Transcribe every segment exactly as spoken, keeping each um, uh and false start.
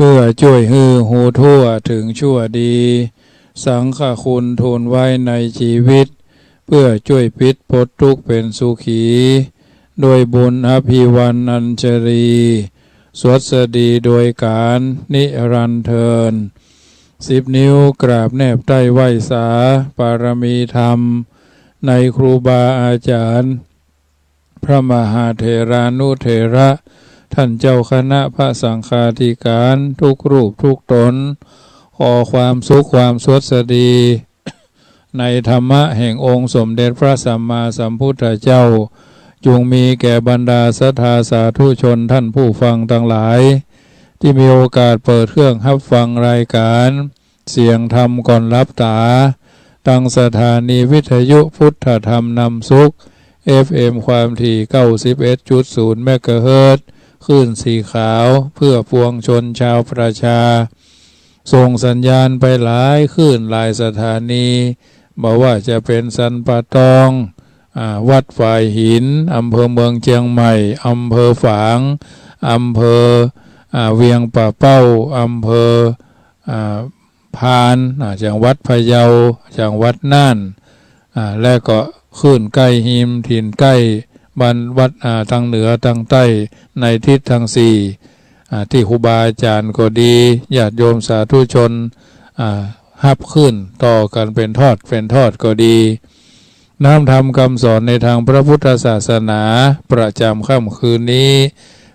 เปื้อจ้วยหื้อฮู้ทั่วเถิงชั่วดี สังฆคุณทูลไว้ในจีวิต เปื้อจ้วยปิดป๊ดตุ๊กข์เป๋นสุขี ด้วยบุญอภิวาทนัญชลี สวัสดีโดยก๋านนิรันดร์เทอญ สิบนิ้วกราบแนบใต้ไหว้สา ปารมีธรรม ในครูบาอาจ๋ารย์ พระมหาเถรานุเถระ ท่านเจ้าคณะพระสังฆาธิการทุกรูปทุกต๋น ขอความสุขความสวัสดี ในธรรมะแห่งองค์สมเด็จพระสัมมาสัมพุทธเจ้า จุ่งมีแก่บรรดาศรัทธาสาธุชนท่านผู้ฟังตังหลาย ตี้มีโอกาสเปิดเครื่องฮับฟังรายก๋าน เสียงธรรมก่อนหลับต๋า ตังสถานีวิทยุพุทธธรรมนำสุข เอฟเอ็ม ความถี่ เก้าสิบเอ็ดจุดศูนย์ เมกะเฮิรตซ์ คลื่นสีขาว เพื่อปวงชนชาวประชา ส่งสัญญาณไปหลายคลื่นหลายสถานี บ่ว่าจะเป๋นสันป่าตอง อ่า วัดฝายหิน อำเภอเมืองเจียงใหม่ อำเภอฝาง อำเภอ อ่า เวียงป่าเป้า อำเภอ อ่า พาน อ่า จังหวัดพะเยา จังหวัดน่าน อ่า และก็คลื่นใก้ฮิมถิ่นใก้บ้านวัด อ่า ตังเหนือตังใต้ ในทิศตังสี่ อ่า ตี้ครูบาอาจ๋ารย์ก็ดี ญาติโยมสาธุชน อ่า ฮับคลื่นต่อกั๋นเป๋นทอดเป๋นทอดก็ดี น้ำธรรมกำสอนในตางพระพุทธศาสนาประจ๋ำค่ำคืนนี้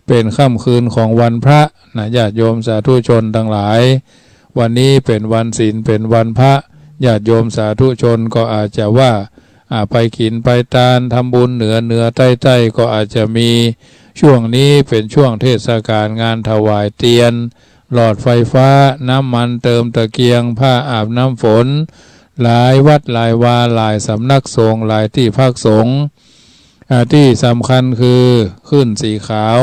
เป๋นค่ำคืนของวันพระนะ ญาติโยมสาธุชนตังหลาย วันนี้เป๋นวันศีล เป๋นวันพระ ญาติโยมสาธุชนก็อาจจะว่า อ่า ไปกิ๋นไปตาน ทำบุญเหนือเหนือใต้ใต้ก็อาจจะมี ช่วงนี้เป๋นช่วงเทศกาลงานถวายเตียน หลอดไฟฟ้า น้ำมันเติมตะเกียง ผ้าอาบน้ำฝน หลายวัดหลายวา หลายสำนักสงฆ์ หลายตี้พักสงฆ์ อ่า ตี้สำคัญคือคลื่นสีขาว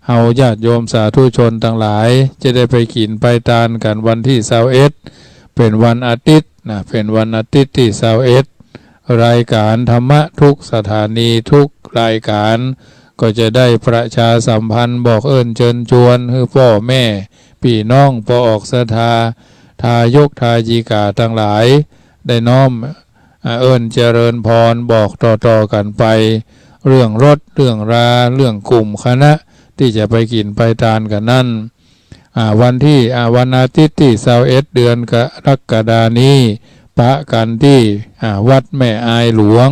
เฮาญาติโยมสาธุชนตังหลาย จะได้ไปกิ๋นไปตานกั๋นวันตี้ซาวเอ็ด เป๋นวันอาทิตย์นะ เป๋นวันอาทิตย์ตี้ซาวเอ็ด รายก๋านธรรมะทุกสถานีทุกรายก๋าน ก็จะได้ประชาสัมพันธ์บอกเอิ้นเจิญจวนหื้อป้อแม่ ปี้น้องป้อออกศรัทธา ทายกทายิกาตังหลาย ได้น้อม อ่า เอิ้นเจริญพรบอกต่อๆ กั๋นไป เรื่องรถ เรื่องรา เรื่องกลุ่มคณะ ตี้จะไปกิ๋นไปตานกั๋นนั้น อ่า วันตี้ อ่า วันอาทิตย์ตี้ซาวเอ็ด เดือนกรกฎานี้ ปะกั๋นตี้ อ่า วัดแม่อายหลวง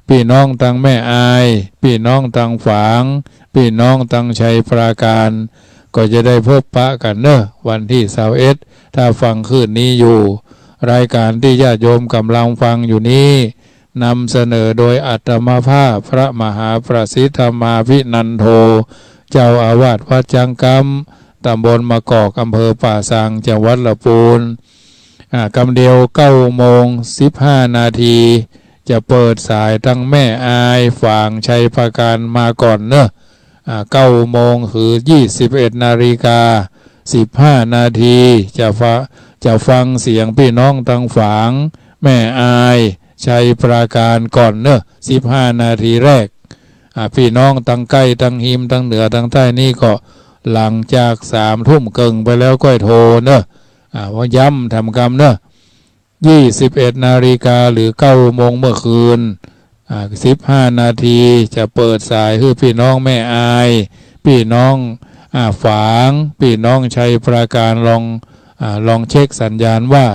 ปี้น้องตังแม่อาย ปี้น้องตังฝาง ปี้น้องตังชัยปราการ ก็จะได้พบปะกั๋นเนาะ วันตี้ซาวเอ็ด ถ้าฟังคลื่นนี้อยู่ รายก๋านตี้ญาติโยมก่ำลังฟังอยู่นี้ นำเสนอโดยอาตมาภาพพระมหาประสิทธิ์ธรรมาภินันโท เจ้าอาวาสวัดจ๊างก๊ำ ตำบลมะกอก อำเภอป่าซาง จังหวัดละปูน อ่า กำเดียวเก้าโมงสิบห้านาที จะเปิดสายตังแม่อาย ฝาง ชัยปราการมาก่อนเนาะ อ่า เก้าโมงคือยี่สิบเอ็ดนาฬิกาสิบห้านาที จะฟะ จะฟังเสียงปี้น้องตังฝาง แม่อาย ชัยปราการก่อนเนาะ สิบห้านาทีแรก อ่า ปี้น้องตังใก้ตังฮิมตังเหนือตังใต้นี่ก็หลังจากสามทุ่มเกิ่งไปแล้วก้อยโทรเนาะ อ่า ว่าย้ำแถมกำเนาะ ยี่สิบเอ็ดนาฬิกาหรือเก้าโมงเมื่อคืน อ่า สิบห้านาที จะเปิดสายหื้อปี้น้องแม่อาย ปี้น้อง อ่า ฝาง ปี้น้องชัยปราการ ลอง อ่า ลองเช็คสัญญาณว่า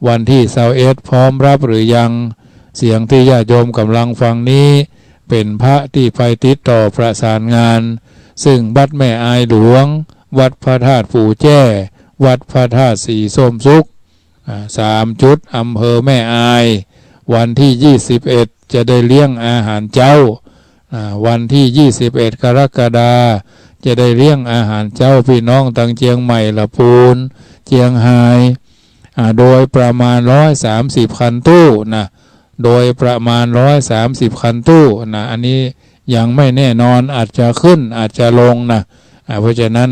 วันตี้ซาวเอ็ดพร้อมฮับหรือยัง เสียงตี้ญาติโยมก่ำลังฟังนี้ เป๋นพระตี้ไปติดต่อประสานงาน ซึ่งวัดแม่อายหลวง วัดพระธาตุปู่แจ้ วัดพระธาตุสีส้มสุข อ่า สามจุด อำเภอแม่อาย วันตี้ยี่สิบเอ็ด จะได้เลี้ยงอาหารเจ๊า อ่า วันตี้ยี่สิบเอ็ดกรกฎา จะได้เลี้ยงอาหารเจ๊าปี้น้องตังเจียงใหม่ ละปูน เจียงฮาย อ่า โดยประมาณร้อยสามสิบคันตู้นะ โดยประมาณร้อยสามสิบคันตู้นะ อันนี้ยังไม่แน่นอน อาจจะขึ้น อาจจะลงนะ อ่า เพราะฉะนั้น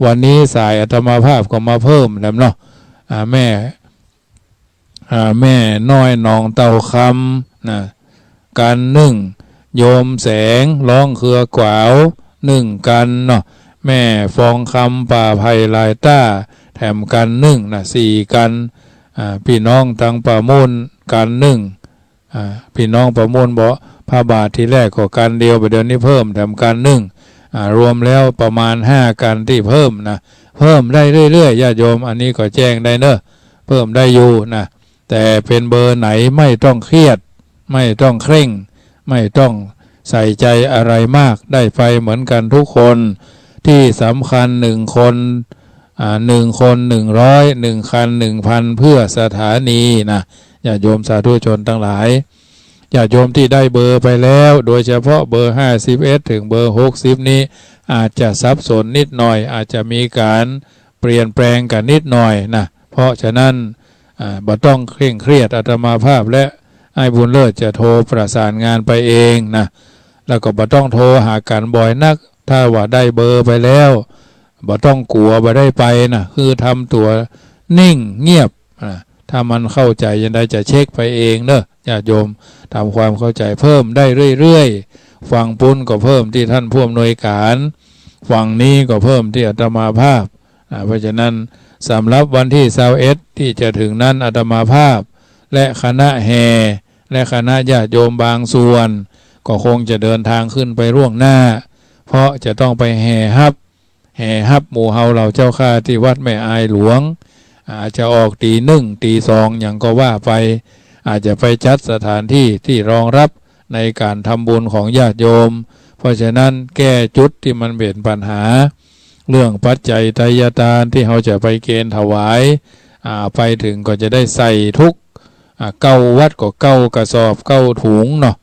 วันนี้สายอาตมาภาพก็มาเพิ่มแล้วเนาะ อ่า แม่ อ่า แม่น้อยหนองเต่าคำนะ กันนึ่ง โยมแสง ร้องเครือขวาว นึ่งกันเนาะ แม่ฟองคำ ป่าไผ่ลายต้า แถมกัณฑ์นึ่งนะ สี่กัณฑ์ อ่า ปี้น้องตังประมูลกัณฑ์นึ่ง อ่า ปี้น้องประมูลเบาะพระบาททีแรกก็กัณฑ์เดียว บ่าเดี่ยวนี้เพิ่มแถมกัณฑ์นึ่ง อ่า รวมแล้วประมาณห้ากัณฑ์ตี้เพิ่มนะ เพิ่มได้เรื่อยๆ ญาติโยม อันนี้ก็แจ้งได้เนอะ เพิ่มได้อยู่นะ แต่เป๋นเบอร์ไหนไม่ต้องเครียด ไม่ต้องเคร่ง ไม่ต้องใส่ใจอะไรมาก ได้ไปเหมือนกันทุกคน ตี้สำคัญหนึ่งคน อ่า หนึ่งคนหนึ่งร้อย หนึ่งคันหนึ่งพัน เพื่อสถานีนะ ญาติโยมสาธุชนตังหลาย ญาติโยมตี้ได้เบอร์ไปแล้ว โดยเฉพาะเบอร์ห้าสิบเอ็ดถึงเบอร์หกสิบนี้ อาจจะสับสนนิดหน่อย อาจจะมีก๋านเปลี่ยนแปลงกั๋นนิดหน่อยนะ เพราะฉะนั้น อ่า บ่ต้องเคร่งเครียด อาตมาภาพและอ้ายบุญเลิศจะโทรประสานงานไปเองนะ แล้วก็บ่ต้องโทรหากั๋นบ่อยนัก ถ้าว่าได้เบอร์ไปแล้ว บ่ต้องกั๋วบ่ได้ไปนะ คือทำตั๋วนิ่งเงียบนะ ถ้ามันเข้าใจจางใดจะเช็คไปเองเนอะ ญาติโยม ทำความเข้าใจเพิ่มได้เรื่อยๆ ฝั่งปู๊นก็เพิ่มตี้ท่านผู้อำนวยก๋าน ฝั่งนี้ก็เพิ่มตี้อาตมาภาพ อ่า เพราะฉะนั้นสำหรับวันตี้ซาวเอ็ดตี้จะเถิงนั้น อาตมาภาพ และคณะแห่ และคณะญาติโยมบางส่วน ก็คงจะเดินทางขึ้นไปล่วงหน้า เพราะจะต้องไปแห่ฮับ แห่ฮับหมู่เฮาเหล่าเจ้าข้าตี้วัดแม่อายหลวง อาจจะออกตี๋นึ่งตี๋สองหยังก็ว่าไป อาจจะไปจัดสถานตี้ตี้รองรับในก๋านทำบุญของญาติโยม เพราะฉะนั้นแก้จุดตี้มันเป๋นปัญหา เรื่องปัจจัยไตยทานตี้เฮาจะไปเกณฑ์ถวาย อ่า ไปเถิงก็จะได้ใส่ทุก อ่า เก้าวัดก็เก้ากระสอบเก้าถุงเนาะ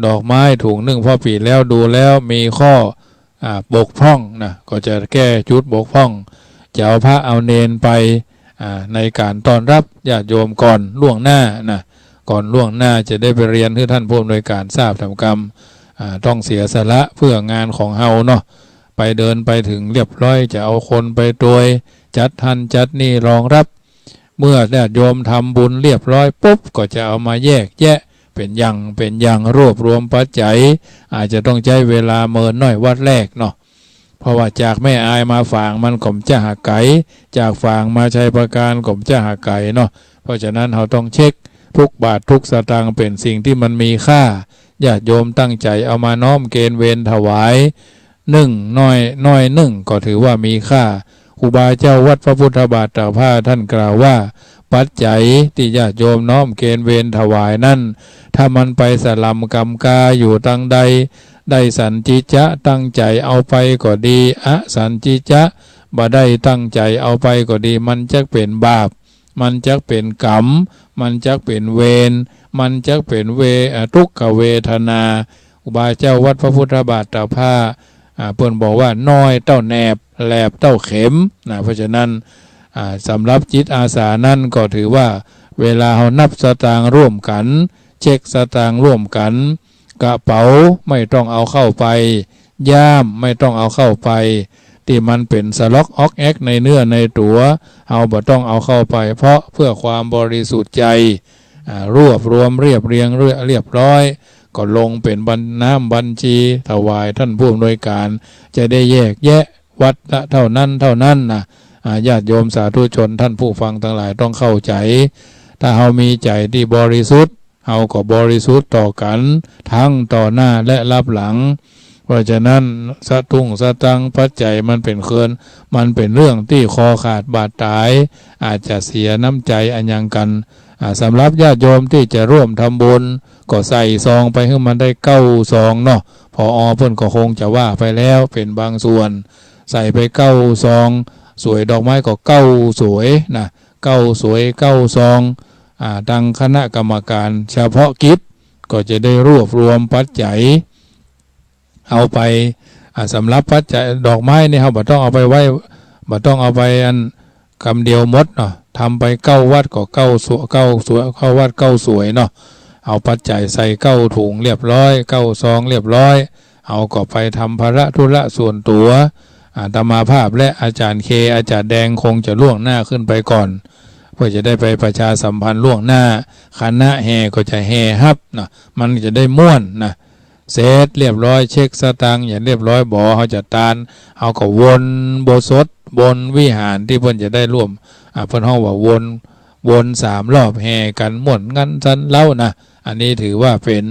ดอกไม้ถุงนึ่ง เพราะปี๋แล้วดูแล้วมีข้อ อ่า บกพร่องนะ ก็จะแก้จุดบกพร่อง จะเอาพระเอาเณรไป อ่า ในก๋านต้อนรับญาติโยมก่อนล่วงหน้านะ ก่อนล่วงหน้าจะได้ไปเรียนหื้อท่านผู้อำนวยก๋านทราบแถมกำ อ่า ต้องเสียสละเพื่องานของเฮาเนาะ ไปเดินไปเถิงเรียบร้อย จะเอาคนไปตวย จัดหั้นจัดนี่รองรับ เมื่อญาติโยมทำบุญเรียบร้อยปุ๊บ ก็จะเอามาแยกแยะเป๋นอย่างเป๋นอย่าง รวบรวมปัจจัย อาจจะต้องใจ๊เวลาเมินหน้อยวัดแรกเนาะ เพราะว่าจากแม่อายมาฝางมันก็บ่จ๊ะหากไก๋ จากฝางมาชัยปราการก็บ่จ๊ะหากไก๋เนาะ เพราะฉะนั้นเฮาต้องเช็คทุกบาททุกสตางค์ เป๋นสิ่งตี้มันมีค่า ญาติโยมตั้งใจ๋เอามาน้อมเกณฑ์เวรถวาย นึ่งน้อย น้อยนึ่งก็ถือว่ามีค่า ครูบาเจ้าวัดพระพุทธบาทตากผ้าท่านกล่าวว่า ปัจจัยตี้ญาติโยมน้อมเกณฑ์เวรถวายนั้น ถ้ามันไปสะหล่ำก๋ำกาอยู่ตางใด ได้สัญญิจะตั้งใจ๋เอาไปก็ดี อสัญญิจะบ่ได้ตั้งใจ๋เอาไปก็ดี มันจักเป๋นบาป มันจักเป๋นกรรม มันจักเป๋นเวร มันจักเป๋นเว- อ่า ทุกขเวทนา ครูบาเจ้าวัดพระพุทธบาทตากผ้า อ่า เปิ้นบอกว่า น้อยเต้าแหนบ แหลบเต้าเข็ม นะ เพราะฉะนั้น อ่า สำหรับจิตอาสานั้นก็ถือว่า เวลาเฮานับสตางค์ร่วมกั๋น เช็คสตางค์ร่วมกั๋น กระเป๋าไม่ต้องเอาเข้าไป ย่ามไม่ต้องเอาเข้าไป ตี้มันเป๋นสะหลอกออกแอกในเนื้อในตั๋ว เฮาบ่ต้องเอาเข้าไป เพราะเพื่อความบริสุทธิ์ใจ๋ อ่า รวบรวมเรียบเรียงเรีย- เรียบร้อย ก็ลงเป๋นบัญ- น้ำบัญชีถวายท่านผู้อำนวยก๋าน จะได้แยกแยะวัดละเต้านั้นเต้านั้นนะ อ่า ญาติโยมสาธุชนท่านผู้ฟังตังหลายต้องเข้าใจ๋ ถ้าเฮามีใจ๋ตี้บริสุทธิ์ เฮาก็บริสุทธิ์ต่อกั๋น ตึงต่อหน้าและลับหลัง เพราะฉะนั้น สตุ้งสตางค์ปัจจัยมันเป๋นเคิน มันเป๋นเรื่องตี้คอขาดบาดต๋าย อาจจะเสียน้ำใจ๋อะหยังกั๋น อ่า สำหรับญาติโยมตี้จะร่วมทำบุญ ก็ใส่ซองไปหื้อมันได้เก้าซองเนาะ ผอ.เปิ้นก็คงจะว่าไปแล้วเป๋นบางส่วน ใส่ไปเก้าซอง สวยดอกไม้ก็เก้าสวยนะ เก้าสวย เก้าซอง อ่า ตังคณะกรรมก๋านเฉพาะกิจ ก็จะได้รวบรวมปัจจัย เอาไป อ่า สำหรับปัจจัยดอกไม้นี่ เฮาบ่ต้องเอาไปไว้ บ่ต้องเอาไปอันกำเดียวหมดเนาะ ทำไปเก้าวัดก็เก้าสวย เก้าสวย เก้าวัดเก้าสวยเนาะ เอาปัจจัยใส่เก้าถุงเรียบร้อย เก้าซองเรียบร้อย เฮาก็ไปทำภาระธุระส่วนตั๋ว อาตมาภาพและอาจ๋ารย์เค อาจ๋ารย์แดงคงจะล่วงหน้าขึ้นไปก่อน เพื่อจะได้ไปประชาสัมพันธ์ล่วงหน้า คณะแห่ก็จะแห่ฮับนะ มันจะได้ม่วนนะ เสร็จเรียบร้อย เช็คสตางค์อย่างเรียบร้อย บ่ เฮาจะตาน เฮาก็วนอุโบสถ วนวิหารตี้เปิ้นจะได้ร่วม อ่า เปิ้นฮ้องว่าวน วนสามรอบ แห่กั๋นม่วนงันสันเล้านะ อันนี้ถือว่าเป๋น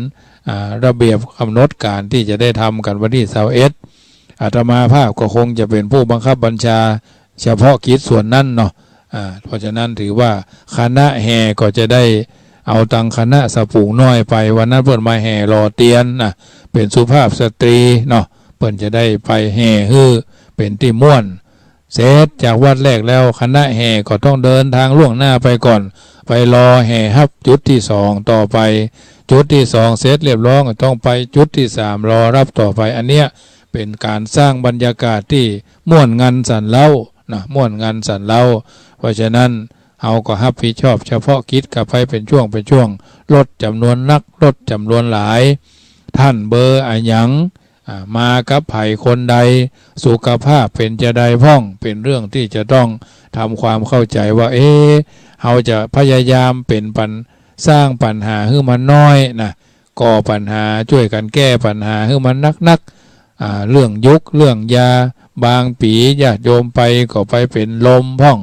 อ่า ระเบียบก๋ำหนดก๋านตี้จะได้ทำกั๋นวันตี้ซาวเอ็ด อาตมาภาพก็คงจะเป๋นผู้บังคับบัญชาเฉพาะกิจส่วนนั้นเนาะ อ่า เพราะฉะนั้นถือว่าคณะแห่ก็จะได้เอาตังคณะสะปูงน้อยไป วันนั้นเปิ้นมาแห่หล่อเตียนนะ เป๋นสุภาพสตรีเนาะ เปิ้นจะได้ไปแห่หื้อเป๋นตี้ม่วน เสร็จจากวัดแรกแล้ว คณะแห่ก็ต้องเดินทางล่วงหน้าไปก่อน ไปรอแห่ฮับจุดตี้สองต่อไป จุดตี้สองเสร็จเรียบร้อยก็ต้องไปจุดตี้สามรอฮับต่อไป อันเนี้ยเป๋นก๋านสร้างบรรยากาศตี้ม่วนงันสันเล้านะ ม่วนงันสันเล้า เพราะฉะนั้นเฮาก็ฮับผิดชอบเฉพาะกิจกั๋นไปเป๋นช่วงเป๋นช่วง รถจ๋ำนวนนัก รถจ๋ำนวนหลาย ต้านเบอร์อะหยัง อ่า มากับใผคนใด สุขภาพเป๋นจาใดพ่อง เป๋นเรื่องตี้จะต้องทำความเข้าใจ๋ว่า เอ๊ะ เฮาจะพยายามเป๋นปัญ สร้างปัญหาหื้อมันน้อยนะ ก่อปัญหา จ้วยกั๋นแก้ปัญหาหื้อมันนักๆ อ่า เรื่องยุก เรื่องยา บางปี๋ญาติโยมไปก็ไปเป๋นลมพ่อง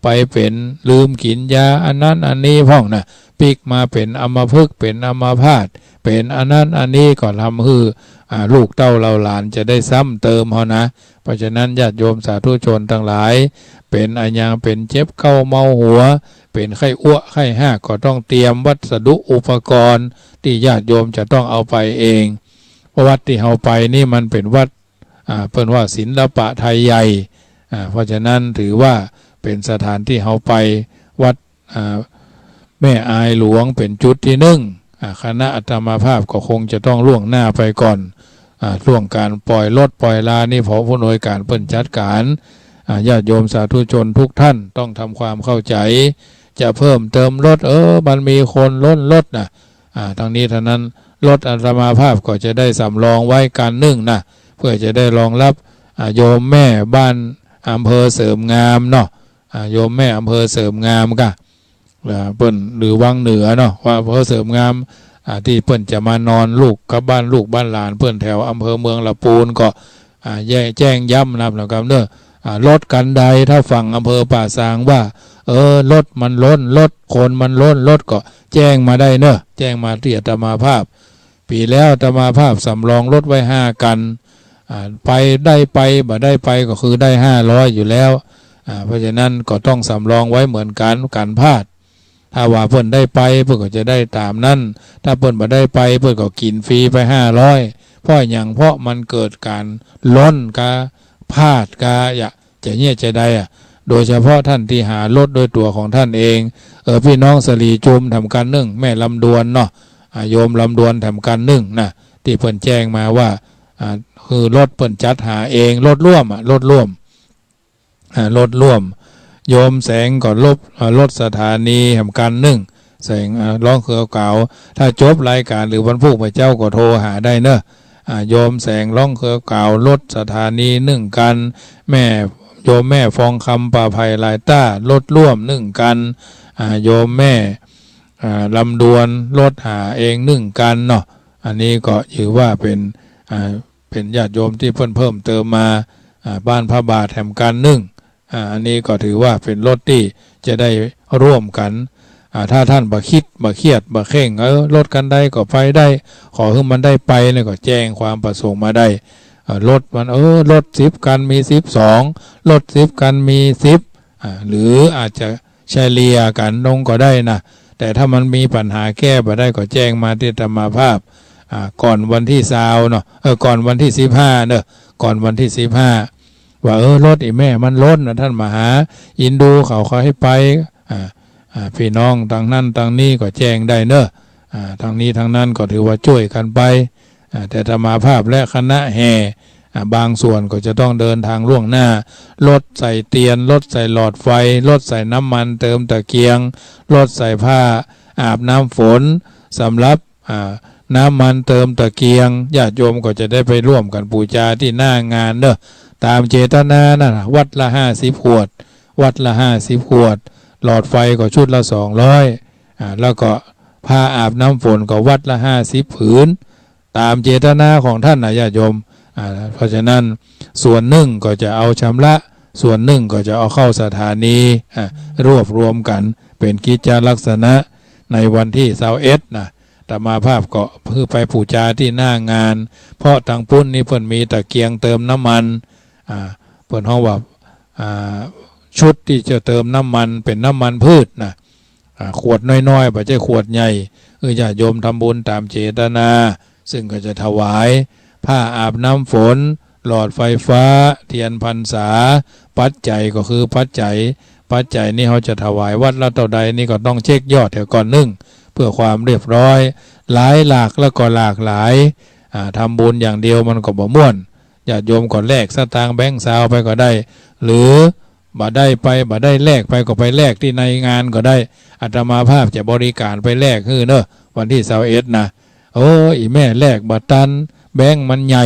ไปเป๋นลืมกิ๋นยาอันนั้นอันนี้พ่องนะ ปิ๊กมาเป๋นอัมพฤกษ์ เป๋นอัมพาต เป๋นอันนั้นอันนี้ก็ทำหื้อ อ่า ลูกเต้าเหล่าหลานจะได้ซ้ำเติมเฮานะ เพราะฉะนั้นญาติโยมสาธุชนตังหลาย เป๋นอะหยัง เป๋นเจ็บเก้าเมาหัว เป๋นไข้อั้วไข้ฮาก ก็ต้องเตรียมวัสดุอุปกรณ์ตี้ญาติโยมจะต้องเอาไปเอง เพราะวัดตี้เฮาไปนี่มันเป๋นวัด อ่า เปิ้นว่าศิลปะไทยใหญ่ อ่า เพราะฉะนั้นถือว่าเป๋นสถานตี้เฮาไป วัด อ่า แม่อายหลวงเป๋นจุดตี้นึ่ง อ่า คณะอาตมาภาพก็คงจะต้องล่วงหน้าไปก่อน อ่า ล่วงก๋านปล่อยรถปล่อยลานี่ ผอผู้อำนวยก๋านเปิ้นจัดก๋าน อ่า ญาติโยมสาธุชนทุกท่านต้องทำความเข้าใจ๋ จะเพิ่มเติมรถ เออ มันมีคนล้นรถนะ อ่า ตังนี้ตังนั้น รถอาตมาภาพก็จะได้สำรองไว้คันนึ่งนะ เพื่อจะได้รองฮับ อ่า โยมแม่บ้านอำเภอเสริมงามเนาะ อ่า โยมแม่อำเภอเสริมงามก่ะ อ่า เปิ้น หรือวังเหนือเนาะ ว่าอำเภอเสริมงาม อ่า ตี้เปิ้นจะมานอนลูกกับบ้านลูกบ้านหลานเปิ้นแถวอำเภอเมืองละปูนก็ อ่า แจ้ง แจ้งย้ำนำแล้วกั๋นเนาะ อ่า รถคันใด ถ้าฝั่งอำเภอป่าซางว่า เออ รถมันล้นรถ คนมันล้นรถ ก็แจ้งมาได้เนาะ แจ้งมาตี้อาตมาภาพ ปี๋แล้วอาตมาภาพสำรองรถไว้ห้าคัน อ่า ไปได้ไป บ่ได้ไปก็คือได้ห้าร้อยอยู่แล้ว อ่า เพราะฉะนั้นก็ต้องสำรองไว้เหมือนกั๋น กั๋นพลาด ถ้าว่าเปิ้นได้ไป เปิ้นก็จะได้ต๋ามนั้น ถ้าเปิ้นบ่ได้ไป เปิ้นก็กิ๋นฟรีไปห้าร้อย เพราะหยัง เพราะมันเกิดก๋านล้นกา พลาดกา อย่า จะเยียะจะใดอะ โดยเฉพาะท่านตี้หารถด้วยตั๋วของท่านเอง เออ ปี้น้องสลีจุมแถมคันนึ่ง แม่ลำดวนเนาะ อ่า โยมลำดวนแถมคันนึ่งนะ ตี้เปิ้นแจ้งมาว่า อ่า คือรถเปิ้นจัดหาเอง รถร่วมอะ รถร่วม อ่า รถร่วม โยมแสงก็ลบ อ่า รถสถานีแถมคันนึ่ง แสง อ่า ร้องเคืองกล่าว ถ้าจบรายก๋านหรือวันพูกพระเจ้าก็โทรหาได้เนาะ อ่า โยมแสงร้องเคืองกล่าว รถสถานีนึ่งคัน แม่ โยมแม่ฟองคำป่าไผ่ลายต้า รถร่วมนึ่งคัน อ่า โยมแม่ อ่า ลำดวน รถหาเองนึ่งคันเนาะ อันนี้ก็ถือว่าเป๋น อ่า เป๋นญาติโยมตี้เปิ้นเพิ่มเติมมา อ่า บ้านพระบาทแถมคันนึ่ง อ่า อันนี้ก็ถือว่าเป๋นรถตี้จะได้ร่วมกั๋น อ่า ถ้าท่านบ่คิด บ่เครียด บ่เคร่ง เออ รถคันใดก็ไปได้ ขอหื้อมันได้ไปเนี่ย ก็แจ้งความประสงค์มาได้ เออ รถมัน เออ รถสิบคันมีสิบสอง รถสิบคันมีสิบ อ่า หรืออาจจะเฉลี่ยกั๋นลงก็ได้นะ แต่ถ้ามันมีปัญหาแก้บ่ได้ก็แจ้งมาตี้อาตมาภาพ อ่า ก่อนวันตี้ซาวเนาะ เออ ก่อนวันตี้สิบห้าเนาะ ก่อนวันตี้สิบห้า ว่า เออ รถอี่แม่มันล้นนะ ท่านมหาอินดูเขา เขาให้ไป อ่า อ่า ปี้น้องตังนั้นตังนี้ก็แจ้งได้เนาะ อ่า ตังนี้ตังนั้นก็ถือว่าจ้วยกั๋นไป อ่า แต่อาตมาภาพและคณะแห่ อ่า บางส่วนก็จะต้องเดินทางล่วงหน้า รถใส่เตียน รถใส่หลอดไฟ รถใส่น้ำมันเติมตะเกียง รถใส่ผ้าอาบน้ำฝน สำหรับ อ่า น้ำมันเติมตะเกียง ญาติโยมก็จะได้ไปร่วมกั๋นปู๋จาตี้หน้างานเนาะ ต๋ามเจตนานั่นน่ะ วัตรละห้าสิบขวด วัตรละห้าสิบขวด หลอดไฟก็ชุดละสองร้อย อ่า แล้วก็ผ้าอาบน้ำฝนก็วัตรละห้าสิบผืน ต๋ามเจตนาของต้านนะญาติโยม อ่า เพราะฉะนั้นส่วนนึ่งก็จะเอาชำระ ส่วนนึ่งก็จะเอาเข้าสถานี อ่า รวบรวมกั๋นเป๋นกิจจลักษณะ ในวันตี้ซาวเอ็ดนะ อาตมาภาพก็หื้อไปปู๋จาตี้หน้างาน เพราะตางปุ้นนี่เปิ้นมีตะเกียงเติมน้ำมัน อ่า เปิ้นฮ้องว่า อ่า ชุดตี้จะเติมน้ำมันเป๋นน้ำมันพืชนะ อ่า ขวดน้อยๆ บ่ใจ้ขวดใหญ่ หื้อญาติโยมทำบุญต๋ามเจตนา ซึ่งก็จะถวายผ้าอาบน้ำฝน หลอดไฟฟ้า เตียนพรรษา ปัจจัยก็คือปัจจัย ปัจจัยนี่เฮาจะถวายวัดละเต้าใดนี่ก็ต้องเช็คยอดเหียก่อนนึ่ง เพื่อความเรียบร้อย หลายหลากแล้วก็หลากหลาย อ่า ทำบุญอย่างเดียวมันก็บ่ม่วน ญาติโยมก็แลกสตางค์แบงก์ซาวไปก็ได้ หรือบ่ได้ไป บ่ได้แลกไปก็ไปแลกตี้ในงานก็ได้ อาตมาภาพจะบริการไปแลกหื้อเนาะ วันตี้ซาวเอ็ดนะ โอ้ อี่แม่แลกบ่ตัน แบงก์มันใหญ่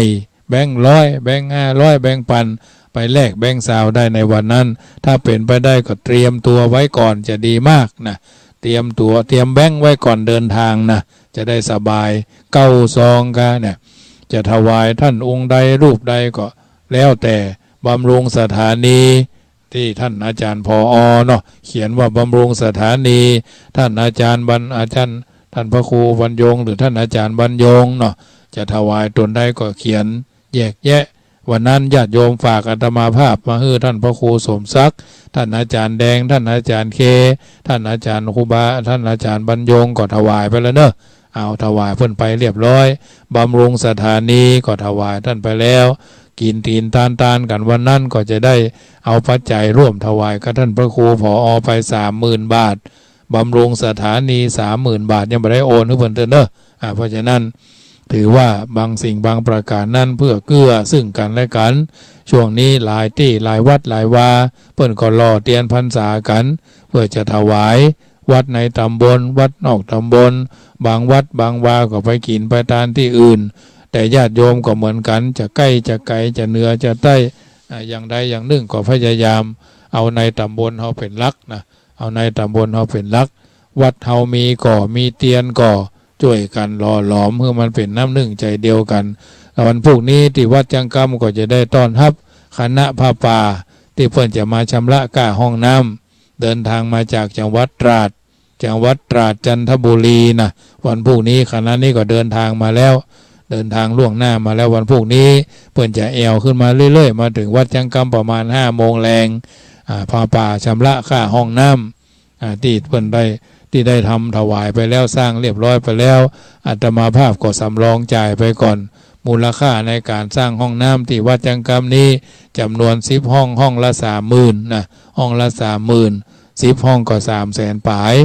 แบงก์ร้อย แบงก์ห้าร้อย แบงก์ปัน ไปแลกแบงก์ซาวได้ในวันนั้น ถ้าเป๋นไปได้ก็เตรียมตั๋วไว้ก่อนจะดีมากนะ เตรียมตั๋ว เตรียมแบงก์ไว้ก่อนเดินทางนะ จะได้สบาย เก้าซองกาเนี่ย จะถวายต้านองค์ใดรูปใดก็แล้วแต่ บำรุงสถานี ตี้ต้านอาจ๋ารย์ ผอ เนาะ เขียนว่าบำรุงสถานี ต้านอาจ๋ารย์บรร อาจ๋ารย์ ต้านพระครูบรรยง หรือต้านอาจ๋ารย์บรรยงเนาะ จะถวายตนใดก็เขียนแยกแยะ วันนั้นญาติโยมฝากอาตมาภาพมาหื้อต้านพระครูสมศักดิ์ ต้านอาจ๋ารย์แดง ต้านอาจ๋ารย์เค ต้านอาจ๋ารย์ครูบา ต้านอาจ๋ารย์บรรยงก็ถวายไปแล้วเนาะ เอาถวายเปิ้นไปเรียบร้อย บำรุงสถานีก็ถวายต้านไปแล้ว กิ๋นตี๋นตานตานกั๋นวันนั้นก็จะได้เอาปัจจัยร่วมถวายกับต้านพระครู ผอ ไปสามหมื่นบาท บำรุงสถานีสามหมื่นบาท ยังบ่ได้โอนหื้อเปิ้นเตื้อเนาะ อ่า เพราะฉะนั้นถือว่าบางสิ่งบางประก๋านนั้นเพื่อเกื้อซึ่งกั๋นและกั๋น ช่วงนี้หลายตี้หลายวัดหลายวา เปิ้นก็หล่อเตียนพรรษากั๋น เพื่อจะถวาย วัดในต๋ำบล วัดนอกต๋ำบล บางวัดบางวาก็ไปกิ๋นไปตานตี้อื่น แต่ญาติโยมก็เหมือนกั๋น จะใก้จะไก๋ จะเหนือจะใต้ อ่า อย่างใดอย่างนึ่งก็พยายามเอาในต๋ำบลเฮาเป๋นหลักนะ เอาในต๋ำบลเฮาเป๋นหลัก วัดเฮามีก่อ มีเตียนก่อ จ้วยกั๋นหล่อหลอมหื้อมันเป๋นน้ำนึ่งใจ๋เดียวกั๋น แล้ววันพูกนี้ตี้วัดจังกำก็จะได้ต้อนฮับคณะผ้าป่า ตี้เปิ้นจะมาชำระก้าห้องน้ำ เดินทางมาจากจังหวัดตราด จังหวัดตราด จันทบุรีนะ วันพูกนี้ คณะนี้ก็เดินทางมาแล้ว เดินทางล่วงหน้ามาแล้ว วันพูกนี้เปิ้นจะแอ่วขึ้นมาเรื่อยๆ มาเถิงวัดจังกำประมาณห้าโมงแลง อ่า ผ้าป่าชำระก้าห้องน้ำ อ่า ตี้เปิ้นได้ ตี้ได้ทำถวายไปแล้ว สร้างเรียบร้อยไปแล้ว อาตมาภาพก็สำรองจ่ายไปก่อน มูลค่าในก๋านสร้างห้องน้ำตี้วัดจังกำนี้ จ๋ำนวนสิบห้อง ห้องละสามหมื่นนะ ห้องละสามหมื่น สิบห้องก็สามแสนป๋าย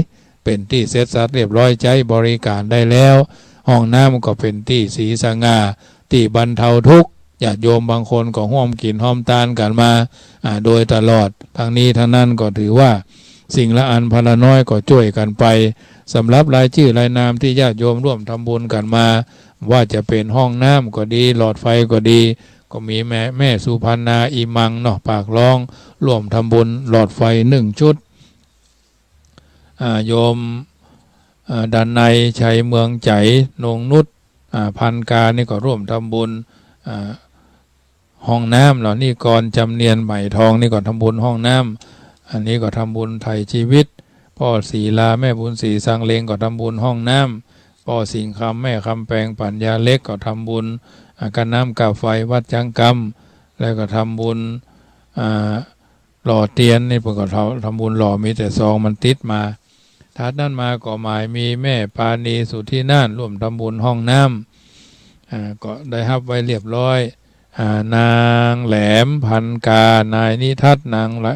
เป๋นตี้เสร็จสับเรียบร้อย ใจ๊บริก๋านได้แล้ว ห้องน้ำก็เป๋นตี้สีสง่า ตี้บรรเทาทุกข์ ญาติโยมบางคนก็ฮ่วมกิ๋นฮ่วมตานกั๋นมา อ่า โดยตลอด ทั้งนี้ทั้งนั้นก็ถือว่าสิ่งละอันพันละน้อยก็จ้วยกั๋นไป สำหรับรายจื้อรายนามตี้ญาติโยมร่วมทำบุญกั๋นมา ว่าจะเป๋นห้องน้ำก็ดี หลอดไฟก็ดี ก็มีแม่ แม่สุพรรณา อิมัง เนาะ ปากร้อง ร่วมทำบุญหลอดไฟนึ่งชุด อ่า โยม อ่า ดนัย ชัยเมืองใจ๋ นงนุช อ่า พันกา นี่ก็ร่วมทำบุญ อ่า ห้องน้ำเนาะ นิกร จำเนียน ไหมทอง นี่ก็ทำบุญห้องน้ำ อันนี้ก็ทำบุญไถ่ชีวิต ป้อศรีลา แม่บุญศรี สังเลง ก็ทำบุญห้องน้ำ ป้อสิงห์คำ แม่คำแปง ปัญญาเล็ก ก็ทำบุญ อ่า ก้าน้ำก้าไฟวัดจังกำ แล้วก็ทำบุญ อ่า หล่อเตียนนี่เปิ้นก็ทำ ทำบุญหล่อ มีแต่ซองมันติดมา ถัดนั้นมาก็หมายมีแม่ปาณี สุทธินาถ ร่วมทำบุญห้องน้ำ อ่า ก็ได้ฮับไว้เรียบร้อย อ่า นางแหลม พันกา นายนิทัศน์ นางละ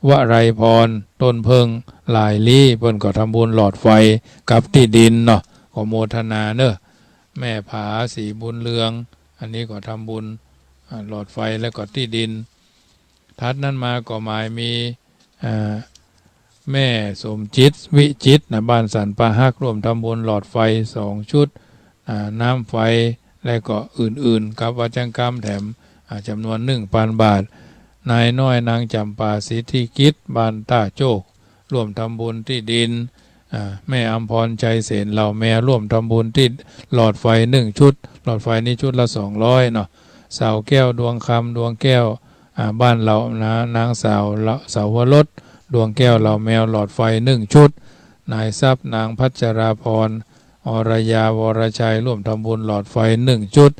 วรัยพร ต้นเพิ่ง หลายลี้ เปิ้นก็ทำบุญหลอดไฟกับตี้ดินเนาะ ก็โมทนาเนาะ แม่ผา ศรีบุญเรือง อันนี้ก็ทำบุญ อ่า หลอดไฟแล้วก็ตี้ดิน ถัดนั้นมาก็หมายมี อ่า แม่สมจิต วิจิตรนะ บ้านสันป่าฮัก ร่วมทำบุญหลอดไฟสองชุด อ่า น้ำไฟ และก็อื่นๆ กับวัดจังกำแถม อ่า จ๋ำนวนหนึ่งปันบาท นายน้อยนางจ๋ำปา สิทธิกิจ บ้านต้าโจก ร่วมทำบุญตี้ดิน อ่า แม่อำพร ชัยเสน เหล่าแมว ร่วมทำบุญตี้หลอดไฟหนึ่งชุด หลอดไฟนี้ชุดละสองร้อยเนาะ สาวแก้ว ดวงคำ ดวงแก้ว อ่า บ้านเหล่า นะ นางสาว สาวรส ดวงแก้ว เหล่าแมว หลอดไฟหนึ่งชุด นายทรัพย์ นางพัชราพร อรยา วรชัย ร่วมทำบุญหลอดไฟหนึ่งชุด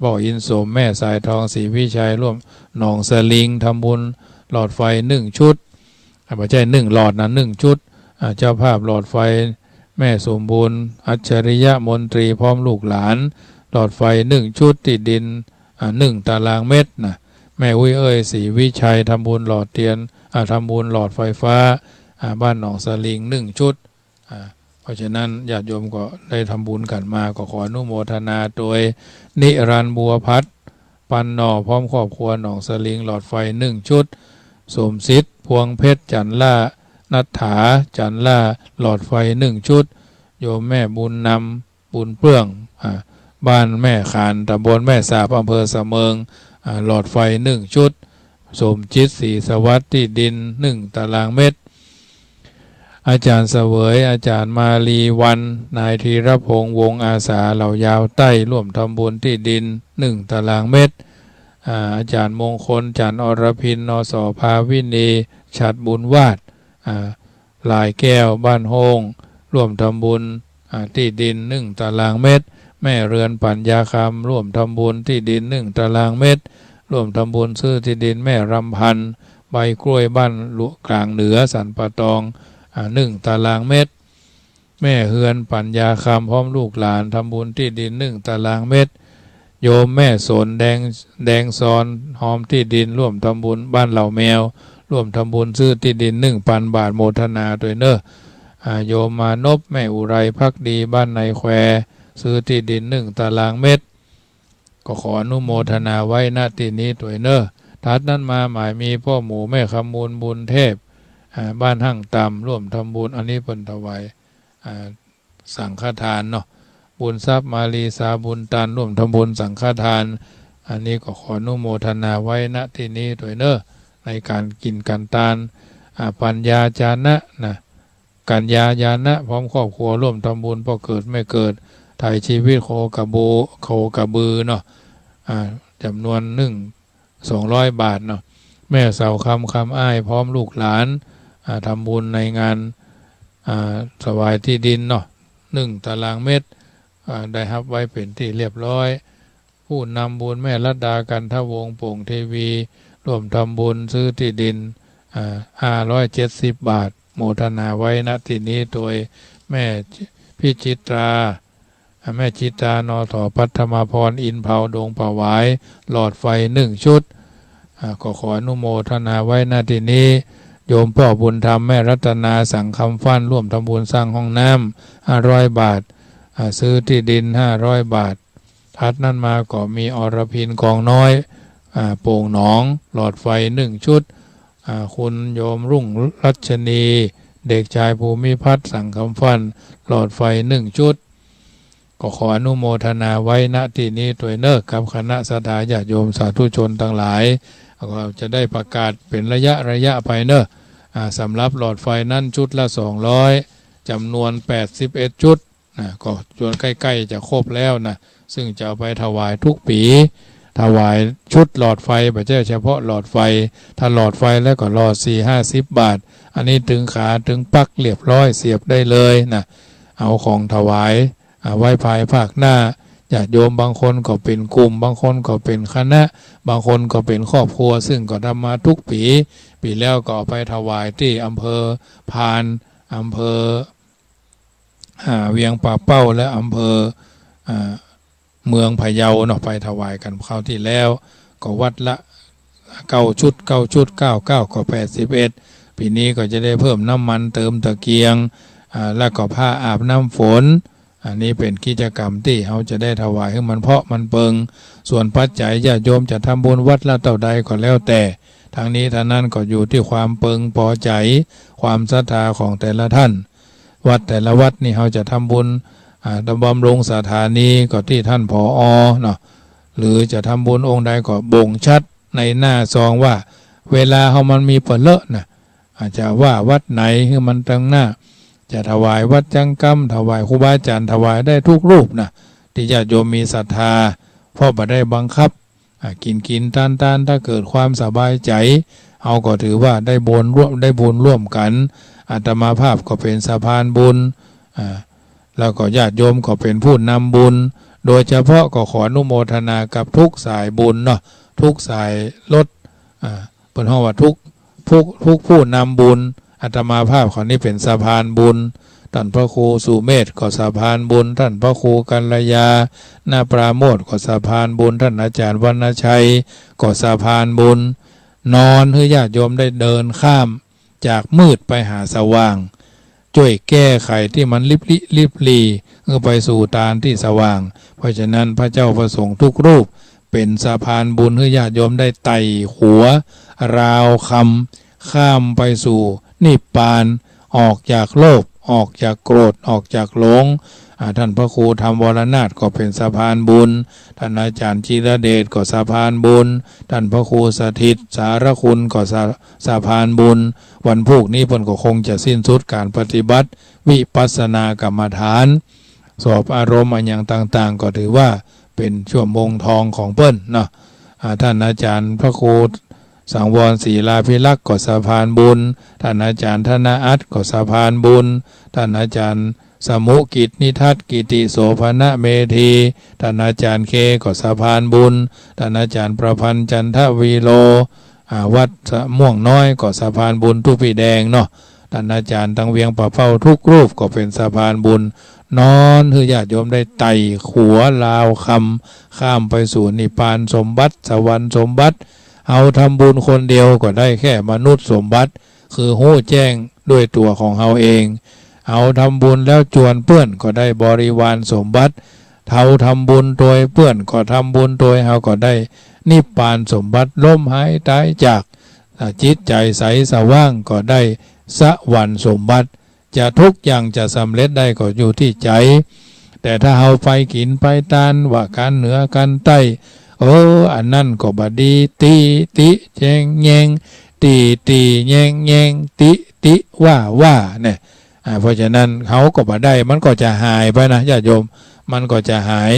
ป้ออินสม แม่สายทอง ศรีวิชัย ร่วมหนองสลิง ทำบุญหลอดไฟหนึ่งชุด อ่า บ่ใจ้หนึ่งหลอดนะ หนึ่งชุด อ่า เจ้าภาพหลอดไฟ แม่สมบูรณ์ อัจฉริยะมนตรี พร้อมลูกหลาน หลอดไฟหนึ่งชุด ตี้ดิน อ่า หนึ่งตารางเมตรนะ แม่อุ้ยเอ้ย ศรีวิชัย ทำบุญหลอดเตียน อ่า ทำบุญหลอดไฟฟ้า อ่า บ้านหนองสลิงหนึ่งชุด อ่า เพราะฉะนั้นญาติโยมก็ได้ทำบุญกั๋นมา ก็ขออนุโมทนาโดย นิรันดร์ บัวพัฒน์ ปันหน่อ พร้อมครอบครัว หนองสลิง หลอดไฟหนึ่งชุด สมศิษย์ พวงเพชร จันล่า นัทถา จันล่า หลอดไฟหนึ่งชุด โยมแม่บุญนำ บุญเปื้อง อ่า บ้านแม่ขาน ตำบลแม่สาบ อำเภอสะเมิง อ่า หลอดไฟหนึ่งชุด สมจิต ศรีสวัสดิ์ ตี้ดินหนึ่งตารางเมตร อาจารย์เสวย อาจารย์มาลีวัน นายธีรพงษ์ วงศ์อาสา เหล่ายาวใต้ ร่วมทำบุญตี้ดินหนึ่งตารางเมตร อ่า อาจารย์มงคล จันทร์อรพิน นส ภาวินี ฉัตรบุญวาด อ่า ลายแก้ว บ้านโฮ่ง ร่วมทำบุญ อ่า ตี้ดินหนึ่งตารางเมตร แม่เรือน ปัญญาคำ ร่วมทำบุญตี้ดินหนึ่งตารางเมตร ร่วมทำบุญซื้อตี้ดิน แม่รำพันธ์ ใบกล้วย บ้านหลวงกลางเหนือ สันป่าตอง อ่า หนึ่งตารางเมตร แม่เฮือน ปัญญาคำ พร้อมลูกหลาน ทำบุญตี้ดินหนึ่งตารางเมตร โยมแม่สน แดง แดงซอน ฮอมตี้ดิน ร่วมทำบุญ บ้านเหล่าแมว ร่วมทำบุญซื้อตี้ดินหนึ่งปันบาท โมทนาตวยเน่อ อ่า โยมมานพ แม่อุไรภักดี บ้านในแคว ซื้อตี้ดินหนึ่งตารางเมตร ก็ขออนุโมทนาไว้ ณ ตี้นี้ตวยเน่อ ถัดนั้นมาหมายมีพ่อหมู แม่คำมูล บุญเทพ อ่า บ้านห้างต่ำ ร่วมทำบุญ อันนี้เปิ้นถวาย อ่า สังฆทานเนาะ บุญทรัพย์ มาลีสา บุญตัน ร่วมทำบุญสังฆทาน อันนี้ก็ขออนุโมทนาไว้ ณ ตี้นี้ตวยเน่อ ในก๋านกิ๋นก๋านตาน อ่า ปัญญาญาณะนะ กัญญาญาณะ พร้อมครอบครัว ร่วมทำบุญพ่อเกิดแม่เกิด ไถ่ชีวิตโคกระบู โคกระบือเนาะ อ่า จ๋ำนวนหนึ่ง สองร้อยบาทเนาะ แม่เสาคำ คำอ้าย พร้อมลูกหลาน อ่า ทำบุญในงาน อ่า ถวายตี้ดินเนาะ หนึ่งตารางเมตร อ่า ได้ฮับไว้เป๋นตี้เรียบร้อย ผู้นำบุญแม่รัตดา กันทวงศ์ โป่งเทวี ร่วมทำบุญซื้อตี้ดิน อ่า ห้าร้อยเจ็ดสิบบาท โมทนาไว้ ณ ตี้นี้ตวย แม่พิจิตรา อ่า แม่จิตรา นส ปัทมาพร อินเผา ดงผวาย หลอดไฟหนึ่งชุด อ่า ก็ขออนุโมทนาไว้ ณ ตี้นี้ โยมป้อบุญธรรม แม่รัตนา สังคำฟั่น ร่วมทำบุญสร้างห้องน้ำ ห้าร้อยบาท อ่า ซื้อตี้ดิน ห้าร้อยบาท ถัดนั้นมาก็มีอรพิน กองน้อย อ่า โป่งหนอง หลอดไฟหนึ่งชุด อ่า คุณโยมรุ่งรัชนี เด็กชายภูมิพัฒน์ สังคำฟั่น หลอดไฟหนึ่งชุด ก็ขออนุโมทนาไว้ ณ ตี้นี้ตวยเน่อ กับคณะศรัทธาญาติโยมสาธุชนตังหลาย ก็จะได้ประกาศเป๋นระยะระยะไปเน่อ อ่า สำหรับหลอดไฟนั้นชุดละสองร้อย จ๋ำนวนแปดสิบเอ็ดชุด นะ ก็จนใก้ๆ จะครบแล้วนะ ซึ่งจะเอาไปถวายทุกปี๋ ถวายชุดหลอดไฟ บ่ใจ้เฉพาะหลอดไฟ ถ้าหลอดไฟแล้วก็หลอดสี่ห้าสิบบาท อันนี้ตึงขาตึงปลั๊กเรียบร้อย เสียบได้เลยนะ เอาของถวาย อ่า ไว้ภายภาคหน้า ญาติโยมบางคนก็เป๋นกลุ่ม บางคนก็เป๋นคณะ บางคนก็เป๋นครอบครัว ซึ่งก็ทำมาทุกปี๋ ปี๋แล้วก็เอาไปถวายตี้อำเภอพาน อำเภอ อ่า เวียงป่าเป้า และอำเภอ อ่า เมืองพะเยาเนาะ ไปถวายกั๋นคราวตี้แล้ว ก็วัดละเก้าชุด เก้าชุด เก้า เก้า ก็แปดสิบเอ็ด ปี๋นี้ก็จะได้เพิ่มน้ำมันเติมตะเกียง อ่า แล้วก็ผ้าอาบน้ำฝน อันนี้เป๋นกิจกรรมตี้เฮาจะได้ถวายหื้อมันเพาะมันเปิง ส่วนปัจจัยญาติโยมจะทำบุญวัดละเต้าใดก็แล้วแต่ ทั้งนี้ทั้งนั้นก็อยู่ตี้ความเปิงปอใจ๋ ความศรัทธาของแต่ละท่าน วัดแต่ละวัดนี่เฮาจะทำบุญ อ่า บำรุงสถานีก็ตี้ท่าน ผอ เนาะ หรือจะทำบุญองค์ใดก็บ่งชัดในหน้าซองว่า เวลาเฮามันมีเป๋อเลอะนะ อาจจะว่าวัดไหนหื้อมันตังหน้า จะถวายวัตรจังกำ ถวายครูบาอาจ๋ารย์ ถวายได้ทุกรูปนะ ตี้ญาติโยมมีศรัทธา เพราะบ่ได้บังคับ อ่า กิ๋นกิ๋นตานตาน ถ้าเกิดความสบายใจ๋ เฮาก็ถือว่าได้บุญร่วม ได้บุญร่วมกั๋น อาตมาภาพก็เป๋นสะพานบุญ อ่า แล้วก็ญาติโยมก็เป๋นผู้นำบุญ โดยเฉพาะก็ขออนุโมทนากับทุกสายบุญเนาะ ทุกสายรถ อ่า เปิ้นฮ้องว่าทุก ทุก ทุกผู้นำบุญ อาตมาภาพข้อนี้เป๋นสะพานบุญ ต้านพระครูสุเมธก็สะพานบุญ ต้านพระครูกัลยาณปราโมทย์ก็สะพานบุญ ต้านอาจ๋ารย์วรรณชัยก็สะพานบุญ นอนหื้อญาติโยมได้เดินข้ามจากมืดไปหาสว่าง จ้วยแก้ไขตี้มันลิบลี้ลิบหลี หื้อไปสู่ตานตี้สว่าง เพราะฉะนั้นพระเจ้าพระสงฆ์ทุกรูปเป๋นสะพานบุญหื้อญาติโยมได้ไต่ขัวราวคำ ข้ามไปสู่นิพพาน ออกจากโลภ ออกจากโกรธ ออกจากหลง อ่า ต้านพระครูธรรมวรนาถก็เป๋นสะพานบุญ ต้านอาจ๋ารย์จิรเดชก็สะพานบุญ ต้านพระครูสถิตสารคุณก็สะ สะพานบุญ วันพูกนี้เปิ้นก็คงจะสิ้นสุดก๋านปฏิบัติวิปัสสนากรรมฐาน สอบอารมณ์อะหยังต่างๆ ก็ถือว่าเป๋นชั่วโมงทองของเปิ้นเนาะ อ่า ต้านอาจ๋ารย์พระครูสังวรศิลาภิรักษ์ก็สะพานบุญ ต้านอาจ๋ารย์ธนอัตถ์ก็สะพานบุญ ต้านอาจ๋ารย์สมุกิจนิทัศน์กิติโสภณเมธี ต้านอาจ๋ารย์เคก็สะพานบุญ ต้านอาจ๋ารย์ประพันธ์จันทวีโร อ่า วัดสะม่วงน้อยก็สะพานบุญตุ๊ปี้แดงเนาะ ต้านอาจ๋ารย์ตังเวียงป่าเป้าทุกรูปก็เป๋นสะพานบุญ นอนหื้อญาติโยมได้ไต่ขัวราวคำ ข้ามไปสู่นิพพานสมบัติ สวรรค์สมบัติ เฮาทำบุญคนเดียวก็ได้แค่มนุษย์สมบัติ คือฮู้แจ้งด้วยตั๋วของเฮาเอง เฮาทำบุญแล้วจวนเปื้อนก็ได้บริวารสมบัติ เฮาทำบุญโตยเปื้อนก็ทำบุญโตยเฮาก็ได้นิพพานสมบัติ ล้มหายต๋ายจาก อ่า จิตใจ๋ใสสว่างก็ได้สวรรค์สมบัติ จะทุกอย่างจะสำเร็จได้ก็อยู่ตี้ใจ๋ แต่ถ้าเฮาไปกิ๋นไปตานว่ากั๋นเหนือกั๋นใต้ เออ อันนั้นก็บ่ดี ตี้ ตี้ แยง แยง ตี้ ตี้ แยง แยง ตี้ ตี้ ว่า ว่า เนี่ย อ่า เพราะฉะนั้นเฮาก็บ่ได้ มันก็จะหายไปนะญาติโยม มันก็จะหาย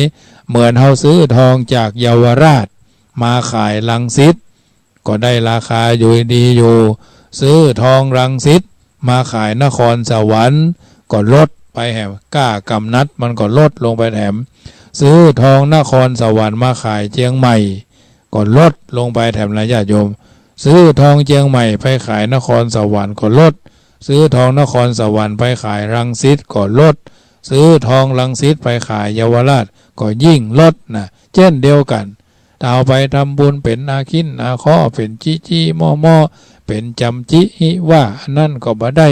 เหมือนเฮาซื้อทองจากเยาวราชมาขายรังสิต ก็ได้ราคาอยู่ดีอยู่ ซื้อทองรังสิตมาขายนครสวรรค์ก็ลดไปแหม ก้ากำนัดมันก็ลดลงไปแถม ซื้อทองนครสวรรค์มาขายเจียงใหม่ก็ลดลงไปแถมนะญาติโยม ซื้อทองเจียงใหม่ไปขายนครสวรรค์ก็ลด ซื้อทองนครสวรรค์ไปขายรังสิตก็ลด ซื้อทองรังสิตไปขายเยาวราชก็ยิ่งลดนะ เจ้นเดียวกั๋น ถ้าเฮาไปทำบุญเป๋นอาคินอาคอ เป๋นจี้ๆ ม่อๆ เป๋นจ๋ำจิฮิวา อันนั้นก็บ่ได้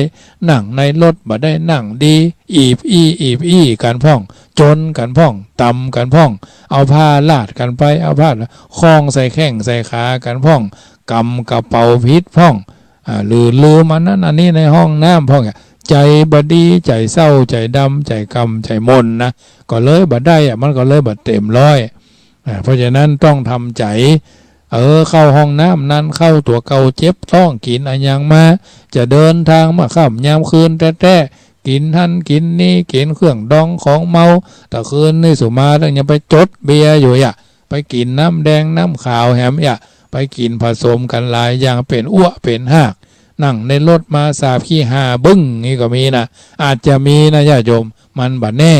นั่งในรถ บ่ได้นั่งดี อีบอี้ อีบอี้กั๋นพ่อง จ๋นกั๋นพ่อง ต่ำกั๋นพ่อง เอาผ้าลาดกั๋นไป เอาผ้าคล้องใส่แข้งใส่ขากั๋นพ่อง ก๋ำกระเป๋าผิดพ่อง อ่า หรือลืมอันนั้นอันนี้ในห้องน้ำพ่อง ใจ๋บ่ดี ใจ๋เศร้า ใจ๋ดำ ใจ๋กำ ใจ๋หม่นนะ ก็เลยบ่ได้อะ มันก็เลยบ่เต๋มร้อย อ่า เพราะฉะนั้นต้องทำใจ๋ เออ เข้าห้องน้ำนั้น เข้าตั๋วเก่าเจ็บท้อง กิ๋นอะหยังมา จะเดินตางมาค่ำยามคืนแต๊ๆ กิ๋นหั้นกิ๋นนี้ กิ๋นเครื่องดองของเมา ตะคืนนี้สุมาตึงยังไปจดเบียร์อยู่อะ ไปกิ๋นน้ำแดงน้ำขาวแหมอะ ไปกิ๋นผสมกั๋นหลายอย่าง เป๋นอ้วกเป๋นฮาก นั่งในรถมาสาบขี้ห่าบึ้งนี่ก็มีนะ อาจจะมีนะญาติโยม มันบ่แน่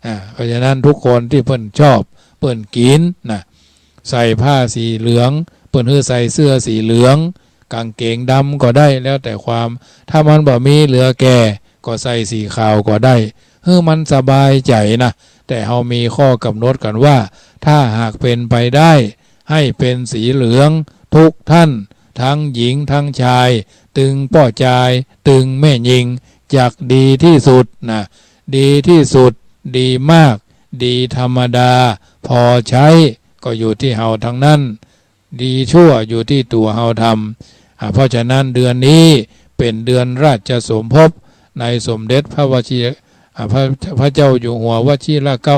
อ่า เพราะฉะนั้นทุกคนตี้เปิ้นชอบ เปิ้นกิ๋นนะ ใส่ผ้าสีเหลือง เปิ้นหื้อใส่เสื้อสีเหลือง ก๋างเก๋งดำก็ได้ แล้วแต่ความ ถ้ามันบ่มีเหลือแก่ ก็ใส่สีขาวก็ได้ หื้อมันสบายใจ๋นะ แต่เฮามีข้อกำหนดกั๋นว่า ถ้าหากเป๋นไปได้ หื้อเป๋นสีเหลืองทุกท่าน ตึงหญิงตึงจาย ตึงป้อจาย ตึงแม่ญิง จักดีตี้สุดนะ ดีตี้สุด ดีมาก ดีธรรมดา พอใจ๊ ก็อยู่ตี้เฮาตังนั้น ดีชั่วอยู่ตี้ตั๋วเฮาทำ อ่า เพราะฉะนั้นเดือนนี้เป๋นเดือนราชสมภพในสมเด็จพระวชิร อ่า พระ พระเจ้าอยู่หัววชิรเกล้า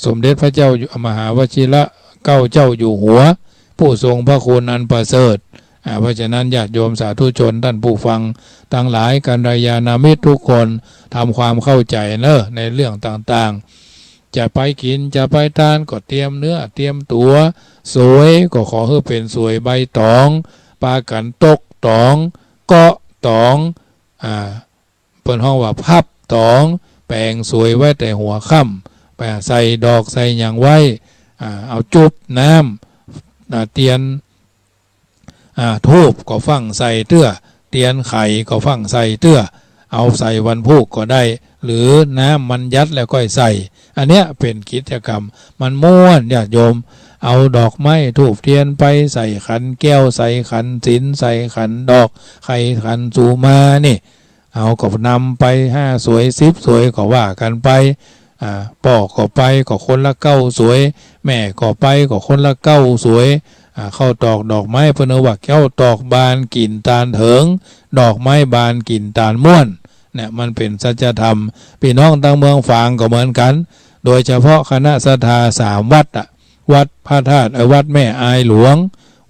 สมเด็จพระเจ้าอยู่ มหาวชิรเกล้าเจ้าอยู่หัว ผู้ทรงพระคุณอันประเสริฐ อ่า เพราะฉะนั้นญาติโยมสาธุชนท่านผู้ฟังตังหลาย กัลยาณมิตรทุกคนทำความเข้าใจ๋เน่อในเรื่องต่างๆ จะไปกิ๋นจะไปตานก็เตรียมเนื้อเตรียมตั๋ว สวยก็ขอหื้อเป๋นสวยใบต๋อง ปากั๋นตกต๋อง เกาะต๋อง อ่า เปิ้นฮ้องว่าพับต๋อง แป๋งสวยไว้แต่หัวค่ำ ไปใส่ดอกใส่หยังไว้ อ่า เอาจุบน้ำ อ่า เตียน อ่า ธูปก็ฟั่งใส่เตื้อ เตียนไขก็ฟั่งใส่เตื้อ เอาใส่วันพูกก็ได้ หรือน้ำมันยัดแล้วก้อยใส่ อันเนี้ยเป๋นกิจกรรม มันม่วนญาติโยม เอาดอกไม้ธูปเตียนไปใส่ขันแก้ว ใส่ขันศีล ใส่ขันดอก ใส่ขันสูมานี่ เอาก็นำไปห้าสวยสิบสวยก็ว่ากั๋นไป อ่า ป้อก็ไปก็คนละเก้าสวย แม่ก็ไปก็คนละเก้าสวย อ่า ข้าวตอกดอกไม้ เปิ้นว่าข้าวตอกบานกิ๋นตานเถิง ดอกไม้บานกิ๋นตานม่วน เนี่ย มันเป๋นสัจธรรม ปี้น้องตังเมืองฝางก็เหมือนกั๋น โดยเฉพาะคณะศรัทธาสามวัดอะ วัดพระธาตุ เอ่อ วัดแม่อายหลวง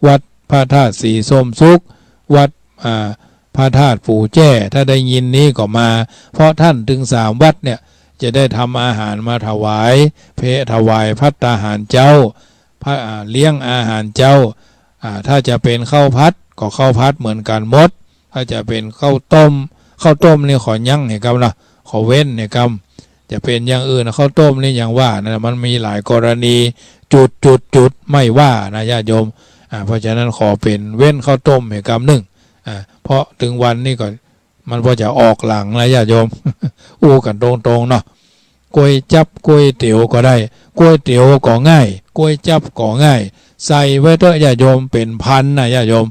วัดพระธาตุสีส้มสุข วัด อ่า พระธาตุปู่แจ้ ถ้าได้ยินนี้ก็มา เพราะต้านตึงสามวัดเนี่ย จะได้ทำอาหารมาถวาย เพ ถวายภัตตาหารเจ๊า พระ อ่า เลี้ยงอาหารเจ๊า อ่า ถ้าจะเป๋นข้าวผัดก็ข้าวผัดเหมือนกั๋นหมด ถ้าจะเป๋นข้าวต้ม ข้าวต้มนี่ขอยั้งเหียกำนะ ขอเว้นเหียกำ จะเป๋นอย่างอื่น ข้าวต้มนี่อย่างว่านะ มันมีหลายกรณี จุด จุด จุด ไม่ว่านะญาติโยม อ่า เพราะฉะนั้นขอเป๋นเว้นข้าวต้มเหียกำนึ่ง อ่า เพราะตึงวันนี้ก็มันพอจะออกหลังนะญาติโยม อู้กั๋นตรงๆ เนาะ ก๋วยจั๊บก๋วยเตี๋ยวก็ได้ ก๋วยเตี๋ยวก็ง่าย ก๋วยจั๊บก็ง่าย ใส่ไว้เต๊อะญาติโยม เป๋นพันนะญาติโยม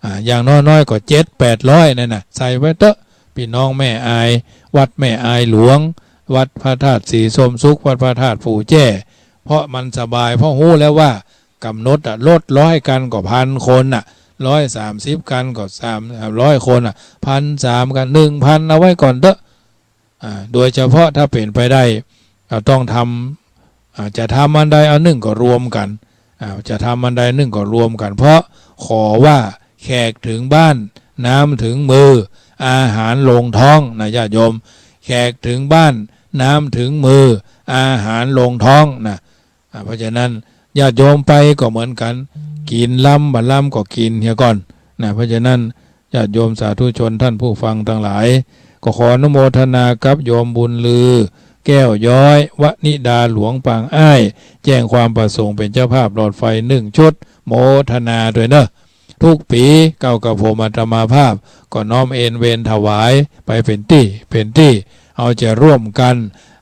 อ่า อย่างน้อยๆ ก็เจ็ดแปดร้อยนั่นน่ะ ใส่ไว้เต๊อะ ปี้น้องแม่อาย วัดแม่อายหลวง วัดพระธาตุสีส้มสุข วัดพระธาตุปู่แจ้ เพราะมันสบาย เพราะฮู้แล้วว่ากำหนดอะ รถร้อยคันก็พันคนน่ะ ร้อยสามสิบคันก็สาม ร้อยคนน่ะ พันสามคัน นึ่งพัน เอาไว้ก่อนเต๊อะ อ่า โดยเฉพาะถ้าเป๋นไปได้ อ่า ต้องทำ อ่า จะทำอันใดอันนึ่งก็รวมกั๋น อ่า จะทำอันใดนึ่งก็รวมกั๋น เพราะขอว่าแขกถึงบ้าน น้ำถึงมือ อาหารลงท้องนะญาติโยม แขกถึงบ้าน น้ำถึงมือ อาหารลงท้องนะ อ่า เพราะฉะนั้นญาติโยมไปก็เหมือนกั๋น กิ๋นลำบ่ลำก็กิ๋นเหียก่อนนะ เพราะฉะนั้นญาติโยมสาธุชนท่านผู้ฟังตังหลาย ก็ขออนุโมทนากับโยมบุญลือ แก้วย้อย วนิดาหลวงปางอ้าย แจ้งความประสงค์เป๋นเจ้าภาพหลอดไฟนึ่งชุด โมทนาตวยเนาะ ทุกปี๋เก้ากับผมอาตมาภาพ ก็น้อมเอนเวรถวายไปเป๋นตี้เป๋นตี้ เฮาจะร่วมกั๋น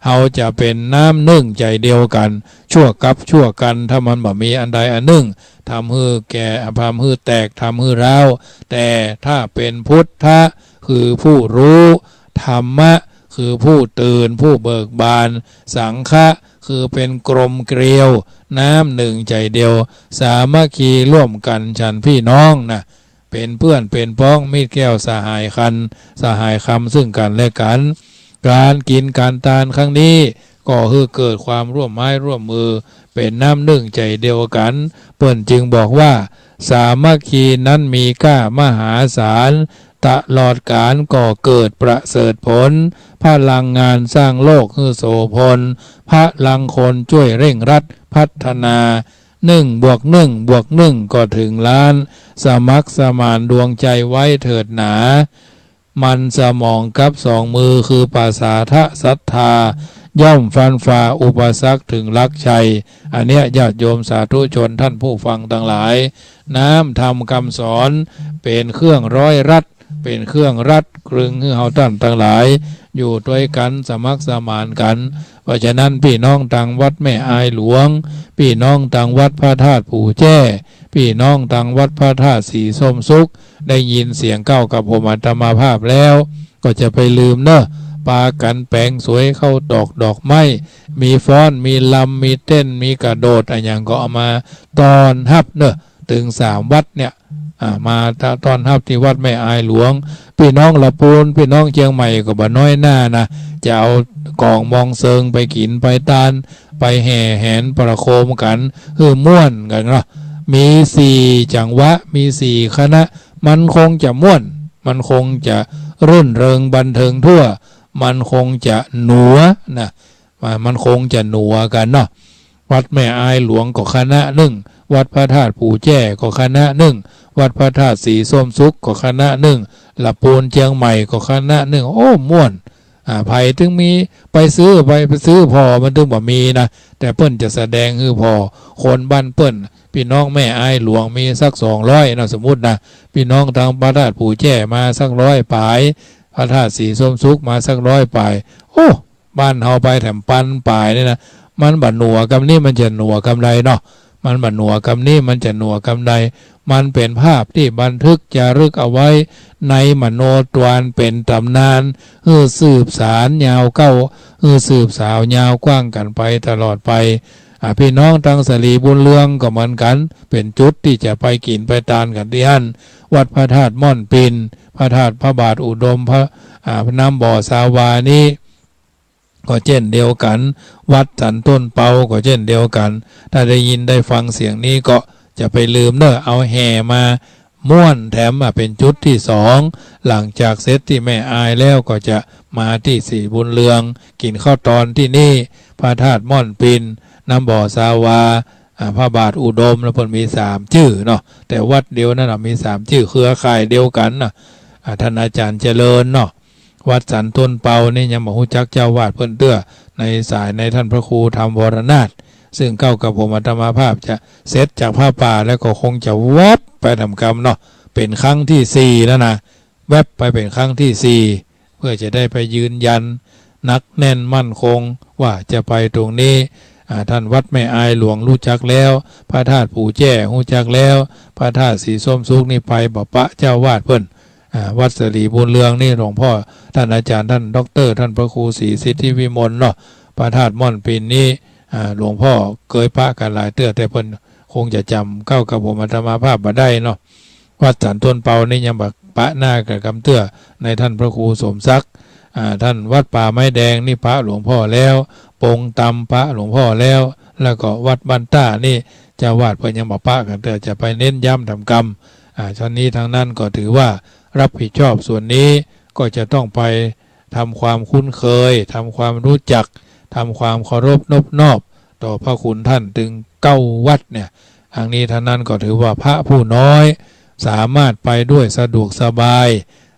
เฮาจะเป๋นน้ำนึ่งใจ๋เดียวกั๋น ชั่วกั๊บชั่วกัณฑ์ ถ้ามันบ่มีอันใดอันนึ่ง ทำหื้อแก่ ทำหื้อแตก ทำหื้อร้าว แต่ถ้าเป๋นพุทธะ คือผู้รู้ ธรรมะ คือผู้ตื่น ผู้เบิกบาน สังฆะ คือเป๋นกลมเกลียว น้ำนึ่งใจ๋เดียว สามัคคีร่วมกั๋นฉันพี่น้องนะ เป๋นเปื้อนเป๋นป๊อง มิตรแก้วสหายคัน สหายคำซึ่งกั๋นและกั๋น ก๋านกิ๋นก๋านตานครั้งนี้ ก็หื้อเกิดความร่วมไม้ร่วมมือ เป๋นน้ำนึ่งใจ๋เดียวกั๋น เปิ้นจึงบอกว่า สามัคคีนั้นมีก้ามหาศาล ตลอดกาลก่อเกิดประเสริฐผล พลังงานสร้างโลกหื้อโสภณ พลังคนจ้วยเร่งรัดพัฒนา นึ่งบวกนึ่งบวกนึ่งก็เถิงล้าน สมัครสมานดวงใจ๋ไว้เถิดหนา หมั่นสมองกับสองมือคือปสาทะศรัทธา ย่อมฟันฝ่าอุปสรรคเถิงหลักชัย อันเนี้ยญาติโยมสาธุชนท่านผู้ฟังตังหลาย น้ำธรรมกำสอนเป๋นเครื่องร้อยรัด เป๋นเครื่องรัดตรึงหื้อเฮาต้านตังหลาย อยู่ตวยกั๋นสมัครสมานกั๋น เพราะฉะนั้นปี้น้องตังวัดแม่อายหลวง ปี้น้องตังวัดพระธาตุปู่แจ้ ปี้น้องตังวัดพระธาตุสีส้มสุข ได้ยินเสียงเก้ากับผมอาตมาภาพแล้ว ก็จะไปลืมเนาะ ปากั๋นแป๋งสวย เข้าตอกดอกไม้ มีฟ้อน มีรำ มีเต้น มีกระโดด อะหยังก็เอามาต้อนฮับเนาะ เถิงสามวัดเนี่ย อ่า มาต้อนฮับตี้วัดแม่อายหลวง ปี้น้องละปูน ปี้น้องเจียงใหม่ก็บ่น้อยหน้านะ จะเอาก๋องมองเซิงไปกิ๋นไปตาน ไปแห่แหนประโคมกั๋น หื้อม่วนกั๋นเนาะ มีสี่จังหวะ มีสี่คณะ มันคงจะม่วน มันคงจะรื่นเริงบันเทิงทั่ว มันคงจะหนัวนะ อ่า มันคงจะหนัวกั๋นเนาะ วัดแม่อายหลวงก็คณะนึ่ง วัดพระธาตุปู่แจ้ก็คณะนึ่ง วัดพระธาตุสีส้มสุขก็คณะนึ่ง ละปูนเจียงใหม่ก็คณะนึ่ง โอ้ ม่วน อ่า ใผตึงมี ไปซื้อ ไป ไปซื้อผ่อ มันตึงบ่มีนะ แต่เปิ้นจะแสดงหื้อผ่อ คนบ้านเปิ้น ปี้น้องแม่อายหลวงมีสักสองร้อยเนาะ สมมุตินะ ปี้น้องตางพระธาตุปู่แจ้มาสักร้อยป๋าย พระธาตุสีส้มสุขมาสักร้อยป๋าย โอ้ บ้านเฮาไปแถมปันป๋ายนี่นะ มันบ่หนัวกำนี้ มันจะหนัวกำใดเนาะ มันบ่หนัวกำนี้ มันจะหนัวกำใด มันเป๋นภาพตี้บันทึกจารึกเอาไว้ในมโนทวาร เป๋นต๋ำนาน หื้อสืบสานยาวเก๊า หื้อสืบสาวยาวกว้างกั๋นไปตลอดไป อ่า ปี้น้องตางสลีบุญเรืองก็เหมือนกั๋น เป๋นจุดตี้จะไปกิ๋นไปตานกั๋นตี้หั้น วัดพระธาตุม่อนปิน พระธาตุพระบาทอุดม พระ อ่า น้ำบ่อสาวานี้ ก็เจ้นเดียวกั๋น วัดสันต้นเปาก็เจ้นเดียวกั๋น ถ้าได้ยินได้ฟังเสียงนี้ก็จะไปลืมเน่อ เอาแห่มาม่วนแถม อ่า เป๋นจุดตี้สอง หลังจากเสร็จตี้แม่อายแล้วก็จะมาตี้สลีบุญเรือง กิ๋นข้าวตอนตี้นี่ พระธาตุม่อนปิน น้ำบ่อสาวา อ่า พระบาทอุดม แล้วเปิ้นมีสามจื้อเนาะ แต่วัดเดียวนั้นน่ะมีสามจื้อ เครือข่ายเดียวกั๋นน่ะ อ่า ท่านอาจารย์เจริญเนาะ วัดสันต้นเปานี่ยังบ่ฮู้จักเจ้าวาดเปิ้นเตื้อ ในสายในท่านพระครูธรรมวรนาถ ซึ่งเก้ากับผมอาตมาภาพจะเสร็จจากผ้าป่าแล้วก็คงจะแวบไปต๋ามกำเนาะ เป๋นครั้งตี้สี่แล้วนะ แวบไปเป๋นครั้งตี้สี่ เพื่อจะได้ไปยืนยันหนักแน่นมั่นคงว่าจะไปตรงนี้ อ่า ท่านวัดแม่อายหลวงฮู้จักแล้ว พระธาตุปู่แจ้ฮู้จักแล้ว พระธาตุสีส้มสุขนี่ไปบ่ปะเจ้าวาดเปิ้น อ่า วัดสลีบุญเรืองนี่หลวงพ่อท่านอาจารย์ท่านด็อกเตอร์ท่านพระครูศรีสิทธิวิมลเนาะ พระธาตุม่อนปินนี่ อ่า หลวงพ่อเกยปะกั๋นหลายเตื้อ แต่เปิ้นคงจะจ๋ำเก้ากับผมอาตมาภาพบ่ได้เนาะ วัดสันต้นเปานี่ยังบ่ปะหน้ากั๋นกำเตื้อ ในท่านพระครูสมศักดิ์ อ่า ท่านวัดป่าไม้แดงนี่ปะหลวงพ่อแล้ว ปงตำปะหลวงพ่อแล้ว แล้วก็วัดบ้านต้านี่เจ้าวาดเปิ้นยังบ่ปะกั๋นเตื้อ จะไปเน้นย้ำต๋ามกำ อ่า ทั้งนี้ทั้งนั้นก็ถือว่ารับผิดชอบส่วนนี้ ก็จะต้องไปทำความคุ้นเคย ทำความรู้จัก ทำความเคารพนบนอบต่อพระคุณท่านตึงเก้าวัดเนี่ย ทั้งนี้ทั้งนั้นก็ถือว่าพระผู้น้อยสามารถไปด้วยสะดวกสบาย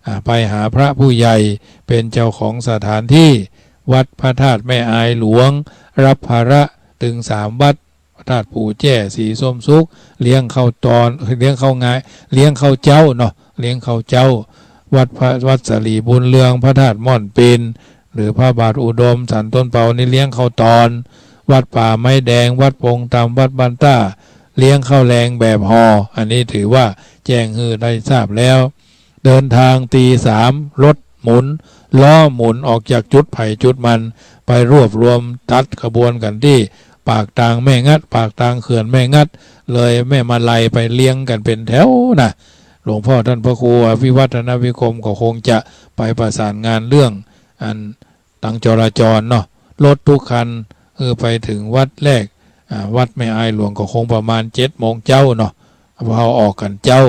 อ่า ไปหาพระผู้ใหญ่เป๋นเจ้าของสถานที่ วัดพระธาตุแม่อายหลวง รับภาระตึงสามวัด พระธาตุปู่แจ้ สีส้มสุข เลี้ยงข้าวตอน เลี้ยงข้าวงาย เลี้ยงข้าวเจ๊าเนาะ เลี้ยงข้าวเจ๊า วัดพระ วัดสลีบุญเรือง พระธาตุม่อนปิน หรือพระบาทอุดม สันต้นเปานี่เลี้ยงข้าวตอน วัดป่าไม้แดง วัดปงตำ วัดบ้านต้า เลี้ยงข้าวแลงแบบห่อ อันนี้ถือว่าแจ้งหื้อได้ทราบแล้ว เดินทางตีสาม รถหมุน ล้อหมุนออกจากจุดใผจุดมัน ไปรวบรวมตัดขบวนกั๋นตี้ปากตางแม่งัด ปากตางเขื่อนแม่งัด เลยแม่มาลัยไปเรียงกั๋นเป๋นแถวนะ หลวงพ่อท่านพระครูอภิวัฒนวิกรมก็คงจะไปประสานงานเรื่องอัน ตังจราจรเนาะ รถทุกคัน เออ ไปเถิงวัดแรก อ่า วัดแม่อายหลวงก็คงประมาณเจ็ดโมงเจ๊าเนาะ เพราะเฮาออกกั๋นเจ๊า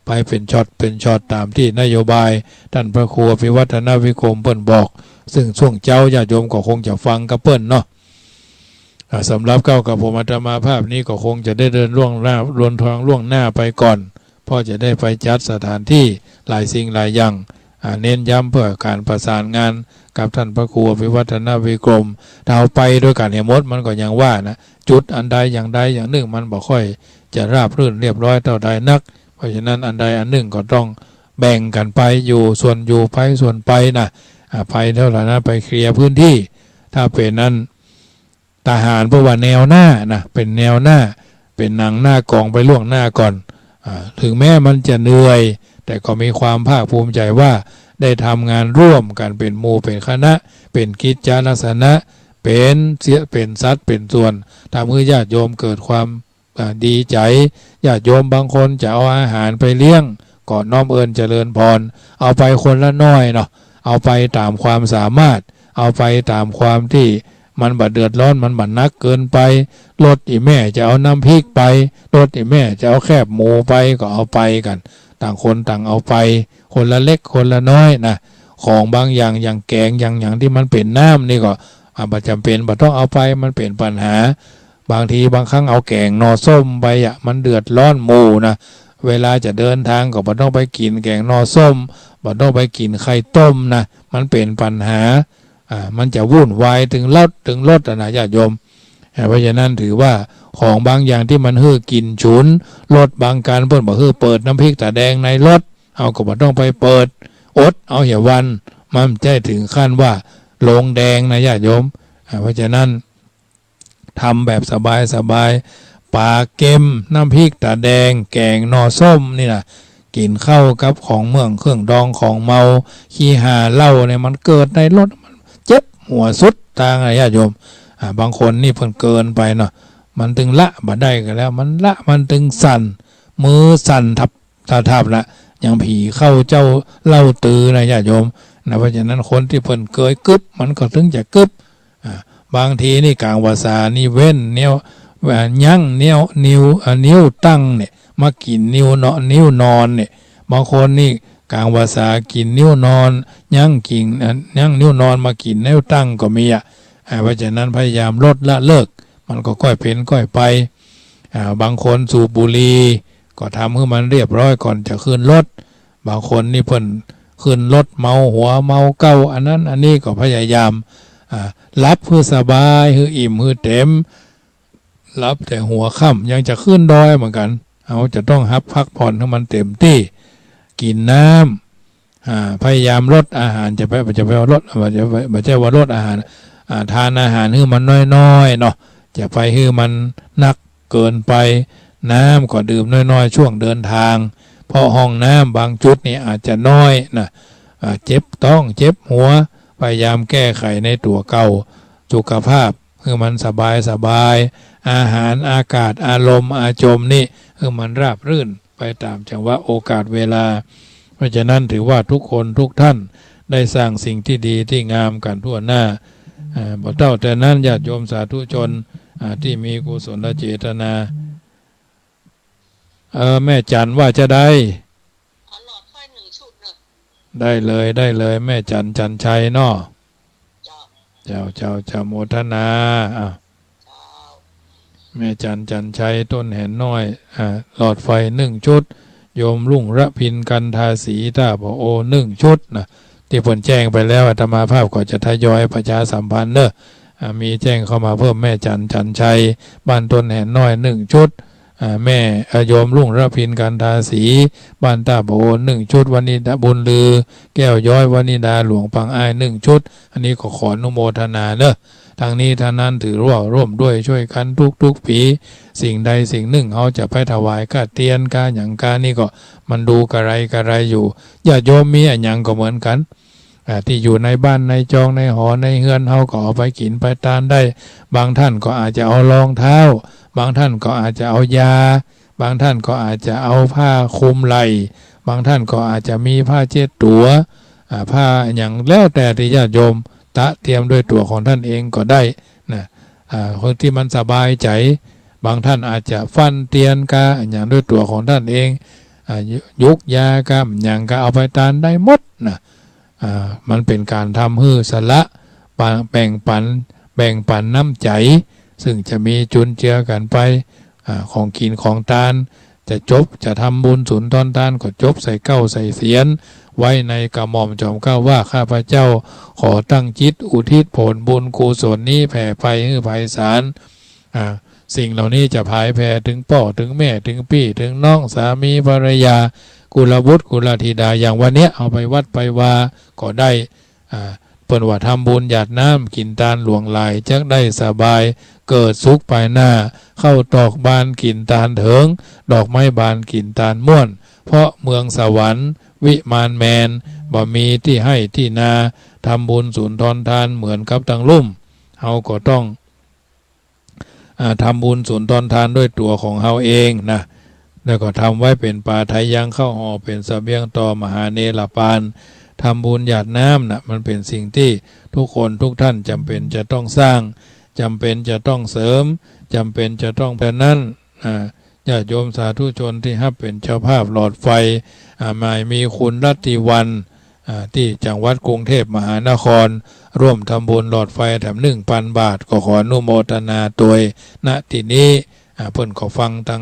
ไปเป๋นช็อตเป๋นช็อตต๋ามตี้นโยบายต้านพระครูอภิวัฒนวิกรมเปิ้นบอก ซึ่งช่วงเจ๊าญาติโยมก็คงจะฟังกับเปิ้นเนาะ อ่า สำหรับเก้ากับผมอาตมาภาพนี้ก็คงจะได้เดินล่วงหน้า เดินทางล่วงหน้าไปก่อน เพราะจะได้ไปจัดสถานตี้หลายสิ่งหลายอย่าง อ่า เน้นย้ำเพื่อก๋านประสานงานกับต้านพระครูอภิวัฒนวิกรม ถ้าเฮาไปโดยกั๋นเหียหมดมันก็อย่างว่านะ จุดอันใดอย่างใดอย่างนึ่งมันบ่ค่อยจะราบรื่นเรียบร้อยเต้าใดนัก เพราะฉะนั้นอันใดอันนึ่งก็ต้องแบ่งกั๋นไป อยู่ส่วนอยู่ไปส่วนไปนะ อ่า ไปเต้าใดนะ ไปเคลียร์พื้นตี้ ถ้าเป๋นอัน ทหารเปิ้นว่าแนวหน้านะ เป๋นแนวหน้า เป๋นหนังหน้ากองไปล่วงหน้าก่อน อ่า ถึงแม้มันจะเหนื่อย แต่ก็มีความภาคภูมิใจ๋ว่าได้ทำงานร่วมกั๋นเป๋นหมู่เป๋นคณะ เป๋นกิจจลักษณะ เป๋นเสี้ย เป๋นสัดเป๋นส่วน ทำหื้อญาติโยมเกิดความ อ่า ดีใจ๋ ญาติโยมบางคนจะเอาอาหารไปเลี้ยง ก็น้อมเอิญเจริญพร เอาไปคนละน้อยเนาะ เอาไปต๋ามความสามารถ เอาไปต๋ามความตี้ มันบ่เดือดร้อน มันบ่หนักเกินไป รถอี่แม่จะเอาน้ำพริกไป รถอี่แม่จะเอาแคบหมูไป ก็เอาไปกั๋น ต่างคนต่างเอาไป คนละเล็กคนละน้อยนะ ของบางอย่าง อย่างแก๋ง อย่างหยังตี้มันเป๋นน้ำนี่ก็ อ่า บ่จ๋ำเป๋น บ่ต้องเอาไป มันเป๋นปัญหา บางทีบางครั้งเอาแก๋งหน่อส้มไปอะ มันเดือดร้อนหมู่นะ เวลาจะเดินตางก็บ่ต้องไปกิ๋นแก๋งหน่อส้ม บ่ต้องไปกิ๋นไข่ต้มนะ มันเป๋นปัญหา อ่า มันจะวุ่นวายตึงรถ ตึงรถอะนะญาติโยม อ่า เพราะฉะนั้นถือว่าของบางอย่างตี้มันหื้อกิ๋นฉุน รถบางคันเปิ้นบ่หื้อเปิดน้ำพริกต๋าแดงในรถ เฮาก็บ่ต้องไปเปิด อดเอาเหียวัน มันบ่ใจ้เถิงขั้นว่าลงแดงนะญาติโยม อ่า เพราะฉะนั้น ทำแบบสบายๆ ปลาเก็ม น้ำพริกต๋าแดง แก๋งหน่อส้มนี่นะ กิ๋นเข้ากับของเมือง เครื่องดอง ของเมา ขี้หาเหล้าเนี่ย มันเกิดในรถ มันเจ็บหัวสุดตางอะญาติโยม อ่า บางคนนี่เปิ้นเกินไปเนาะ มันตึงละบ่ได้กั๋นแล้ว มันละ มันตึงสั่น มือสั่นทับ ถ้าทับละ ยังผีเข้าเจ้าเหล้าตือนะญาติโยม นะ เพราะฉะนั้นคนตี้เปิ้นเกยกึ๊บ มันก็เถิงจะกึ๊บ อ่า บางทีนี่ก๋างภาษานี่เว้นเนี้ยว อ่า ยั้งเนี้ยว นิ้ว อ่า นิ้วตั้งเนี่ย มากิ๋นนิ้วเนาะ นิ้วนอนเนี่ย บางคนนี่ก๋างภาษากิ๋นนิ้วนอน ยั้งกิ๋น อ่า ยั้งนิ้วนอนมากิ๋นนิ้วตั้งก็มีอะ อ่า เพราะฉะนั้นพยายามลดละเลิก มันก็ก้อยเป๋นก้อยไป อ่า บางคนสูบบุหรี่ ก็ทำหื้อมันเรียบร้อยก่อนจะขึ้นรถ บางคนนี่เปิ้นขึ้นรถเมาหัวเมาเก๊า อันนั้นอันนี้ก็พยายาม อ่า หลับหื้อสบาย หื้ออิ่ม หื้อเต็ม หลับแต่หัวค่ำ อย่างจะขึ้นดอยเหมือนกั๋น เฮาจะต้องฮับพักผ่อนหื้อมันเต็มตี้ กิ๋นน้ำ อ่า พยายามลดอาหาร จะไป จะไปว่าลด บ่ใจ้ว่าลดอาหาร อ่า ทานอาหารหื้อมันน้อยๆ เนาะ จะไปหื้อมันหนักเกินไป น้ำก็ดื่มน้อยๆ ช่วงเดินตาง เพราะห้องน้ำบางจุดนี่อาจจะน้อยนะ อ่า เจ็บต๊อง เจ็บหัว พยายามแก้ไขในตั๋วเก่า สุขภาพหื้อมันสบายๆ อาหาร อากาศ อารมณ์ อาจมนี่ หื้อมันราบรื่น ไปต๋ามจังหวะโอกาสเวลา เพราะฉะนั้นถือว่าทุกคนทุกท่านได้สร้างสิ่งตี้ดีตี้งามกั๋นทั่วหน้า อ่า บ่เต้าแต่นั้นญาติโยมสาธุชน อ่า ตี้มีกุศลเจตนา เออ แม่จันว่าจะได้ ขอหลอดไฟนึ่งชุดเน่อ ได้เลย ได้เลย แม่จัน จันชัยเนาะ เจ้า เจ้า เจ้า เจ้า โมทนา อ่ะ เจ้า แม่จัน จันชัย ต้นแหนน้อย อ่า หลอดไฟนึ่งชุด โยมรุ่งระพิน กันทาสี ต้าบ่อโอ นึ่งชุดนะ ตี้เปิ้นแจ้งไปแล้ว อาตมาภาพก็จะทยอยประชาสัมพันธ์เน่อ อ่า มีแจ้งเข้ามาเพิ่ม แม่จัน จันชัย บ้านต้นแหนน้อย นึ่งชุด อ่า แม่ อ่า โยมรุ่งระพิน กันทาสี บ้านต้าบ่อโอ นึ่งชุด วนิดา บุญลือ แก้วย้อย วนิดา หลวงปังอ้าย นึ่งชุด อันนี้ก็ขออนุโมทนาเน่อ ทั้งนี้ทั้งนั้นถือว่าร่วมด้วยช่วยกั๋นทุกๆ ปี๋ สิ่งใดสิ่งนึ่งเฮาจะไปถวายก้าเตียนก้าหยังก้านี่ก็มันดูกะไรกะไรอยู่ ญาติโยมมีอะหยังก็เหมือนกั๋น อ่า ตี้อยู่ในบ้านในจองในหอในเฮือนเฮาก็เอาไปกิ๋นไปตานได้ บางท่านก็อาจจะเอารองเท้า บางท่านก็อาจจะเอายา บางท่านก็อาจจะเอาผ้าคลุมไหล่ บางท่านก็อาจจะมีผ้าเช็ดตั๋ว อ่า ผ้าอะหยังแล้วแต่ตี้ญาติโยมตะเตรียมด้วยตั๋วของท่านเองก็ได้นะ อ่า คนตี้มันสบายใจ๋ บางท่านอาจจะฟั่นเตียนก้าอะหยังด้วยตั๋วของท่านเอง อ่า ยุกยาก้าอะหยังก็เอาไปตานได้หมดนะ อ่า มันเป๋นก๋านทำหื้อสละ ปะ แบ่งปัน แบ่งปันน้ำใจ๋ ซึ่งจะมีจุนเจือกั๋นไป อ่า ของกิ๋นของตาน จะจบ จะทำบุญสุนทรตานก็จบใส่เก๊าใส่เสียน ไว้ในกระหม่อมจอมเกล้าว่า ข้าพเจ้าขอตั้งจิตอุทิศผลบุญกุศลนี้แผ่ไปหื้อไพศาล อ่า สิ่งเหล่านี้จะผายแผ่เถิงป้อเถิงแม่เถิงปี้เถิงน้อง สามีภรรยา กุลบุตรกุลธิดา อย่างวันเนี้ยเอาไปวัดไปวาก็ได้ อ่า เปิ้นว่าทำบุญหยาดน้ำกิ๋นตานหลวงหลาย จักได้สบายเกิดสุขปายหน้า ข้าวตอกบานกิ๋นตานเถิง ดอกไม้บานกิ๋นตานม่วน เพราะเมืองสวรรค์วิมานแมน บ่มีตี้ไฮ่ตี้นา ทำบุญสุนทรตานเหมือนกับตังลุ่ม เฮาก็ต้อง อ่า ทำบุญสุนทรตานด้วยตั๋วของเฮาเองนะ แล้วก็ทำไว้เป๋นป๋าไถยังข้าวห่อเป๋นเสบียงต่อมหาเณรปาน ทำบุญหยาดน้ำน่ะ มันเป๋นสิ่งตี้ทุกคนทุกท่านจ๋ำเป๋นจะต้องสร้าง จ๋ำเป๋นจะต้องเสริม จ๋ำเป๋นจะต้อง ฉะนั้น อ่า ญาติโยมสาธุชนตี้ฮับเป๋นเจ้าภาพหลอดไฟ อ่า หมายมีคุณรัตติวรรณ อ่า ตี้จังหวัดกรุงเทพมหานคร ร่วมทำบุญหลอดไฟแถมหนึ่งปันบาท ก็ขออนุโมทนาตวย ณ ตี้นี้ อ่า เปิ้นก็ฟังตาง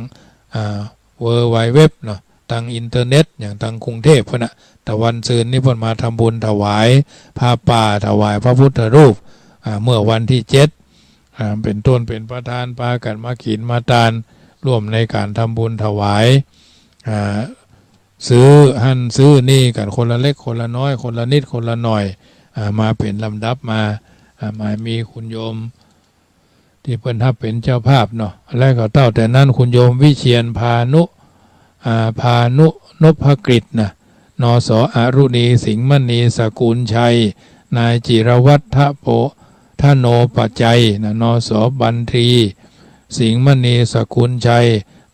อ่า เวิลด์ไวด์เว็บเนาะ ตางอินเทอร์เน็ต อย่างตางกรุงเทพฯพุ้นน่ะ ตะวันซืนนี้เปิ้นมาทำบุญถวายผ้าป่า ถวายพระพุทธรูป อ่า เมื่อวันตี้เจ็ด อ่า เป๋นต้นเป๋นประธาน ปากั๋นมากิ๋นมาตาน ร่วมในก๋านทำบุญถวาย อ่า ซื้อหั้นซื้อนี่กั๋นคนละเล็กคนละน้อย คนละนิดคนละหน่อย อ่า มาเป๋นลำดับมา อ่า มามีคุณโยม ตี้เปิ้นฮับเป๋นเจ้าภาพเนาะ แล้วก็เต้าแต่นั้นคุณโยมวิเชียรพานุ อ่า พานุนพกฤษนะ นส อรุณี สิงห์มณี สกุลชัย นายจิรวัฒน์ ทะโป ทะโนปัจจัยนะ นส บันที สิงห์มณี สกุลชัย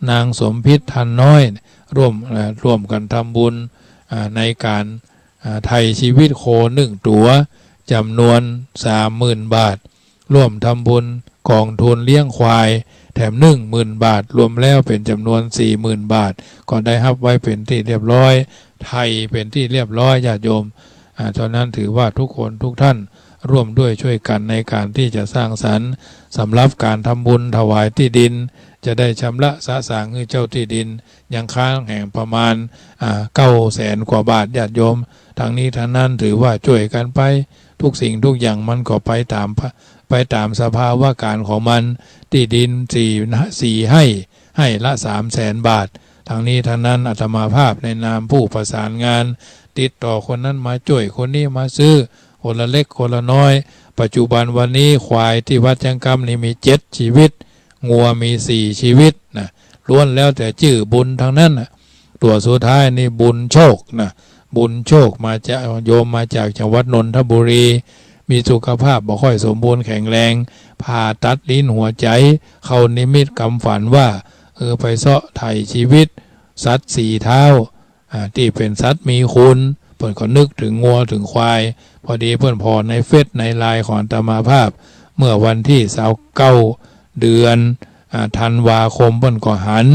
นางสมพิษ ทันน้อย ร่วม เอ่อ ร่วมกั๋นทำบุญ อ่า ในก๋าน อ่า ไถ่ชีวิตโคหนึ่งตั๋ว จ๋ำนวนสามหมื่นบาท ร่วมทำบุญก๋องทุนเลี้ยงควายแถมหนึ่งหมื่นบาท รวมแล้วเป๋นจ๋ำนวนสี่หมื่นบาท ก็ได้ฮับไว้เป๋นตี้เรียบร้อย ไถ่เป๋นตี้เรียบร้อย ญาติโยม อ่า เท่านั้นถือว่าทุกคนทุกท่านร่วมด้วยช่วยกั๋นในก๋านตี้จะสร้างสรรค์ สำหรับก๋านทำบุญถวายตี้ดิน จะได้ชำระสะสางหื้อเจ้าตี้ดิน ยังค้างแหมประมาณ อ่า เก้าแสนกว่าบาท ญาติโยม ทั้งนี้ทั้งนั้นถือว่าช่วยกั๋นไป ทุกสิ่งทุกอย่างมันก็ไปต๋าม ไปต๋ามสภาวะก๋ารของมัน ตี้ดินสี่ สี่ไฮ่ ไฮ่ละสามแสนบาท ทั้งนี้ทั้งนั้นอาตมาภาพในนามผู้ประสานงาน ติดต่อคนนั้นมาช่วย คนนี้มาซื้อ คนละเล็กคนละน้อย ปัจจุบันวันนี้ควายตี้วัดจั๊งกำนี่มีเจ็ดชีวิต งัวมีสี่ชีวิตนะ ล้วนแล้วแต่จื้อบุญตังนั้นน่ะ ตั๋วสุดท้ายนี่บุญโชคนะ บุญโชคมาจาก โยมมาจากจังหวัดนนทบุรี มีสุขภาพบ่ค่อยสมบูรณ์แข็งแรง ผ่าตัดลิ้นหัวใจ๋ เข้านิมิตกำฝันว่า เออ ไปเซาะไถ่ชีวิตสัตว์สี่เท้า อ่า ตี้เป๋นสัตว์มีคุณ เปิ้นก็นึกเถิงงัวเถิงควาย พอดีเปิ้นผ่อในเฟซในไลน์ของอาตมาภาพ เมื่อวันตี้ซาวเก้า เดือน อ่า ธันวาคม เปิ้นก็หัน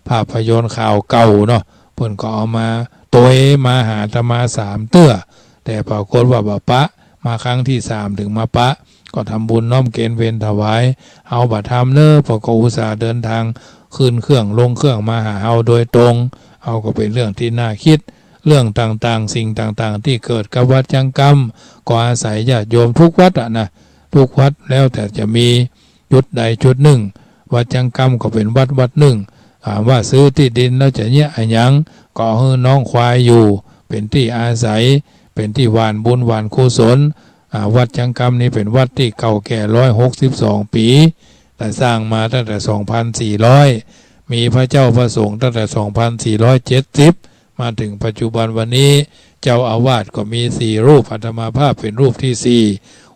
ภาพยนตร์ข่าวเก่าเนาะ เปิ้นก็เอามาตวยมาหาอาตมาสามเตื้อ แต่ปรากฏว่าบ่ปะ มาครั้งตี้สามเถิงมาปะ ก็ทำบุญน้อมเกณฑ์เวรถวาย เฮาบ่ทำเน่อ เปิ้นก็อุตส่าห์เดินทางขึ้นเครื่องลงเครื่องมาหาเฮาโดยตรง เฮาก็เป๋นเรื่องตี้น่าคิด เรื่องต่างๆ สิ่งต่างๆ ตี้เกิดกับวัดจั๊งกำ ก็อาศัยญาติโยมทุกวัดอะนะ ทุกวัดแล้วแต่จะมีจุดใดจุดนึ่ง วัดจั๊งกำก็เป๋นวัดวัดนึ่ง ถามว่าซื้อตี้ดินแล้วจะเยียะอะหยัง ก็เอาหื้อน้องควายอยู่ เป๋นตี้อาศัย เป๋นตี้หว่านบุญหว่านกุศล อ่า วัดจั๊งกำนี่เป๋นวัดตี้เก่าแก่ร้อยหกสิบสองปี๋ แต่สร้างมาตั้งแต่สองพันสี่ร้อย มีพระเจ้าพระสงฆ์ตั้งแต่สองพันสี่ร้อยเจ็ดสิบ มาเถิงปัจจุบันวันนี้ เจ้าอาวาสก็มีสี่รูป อาตมาภาพเป๋นรูปตี้สี่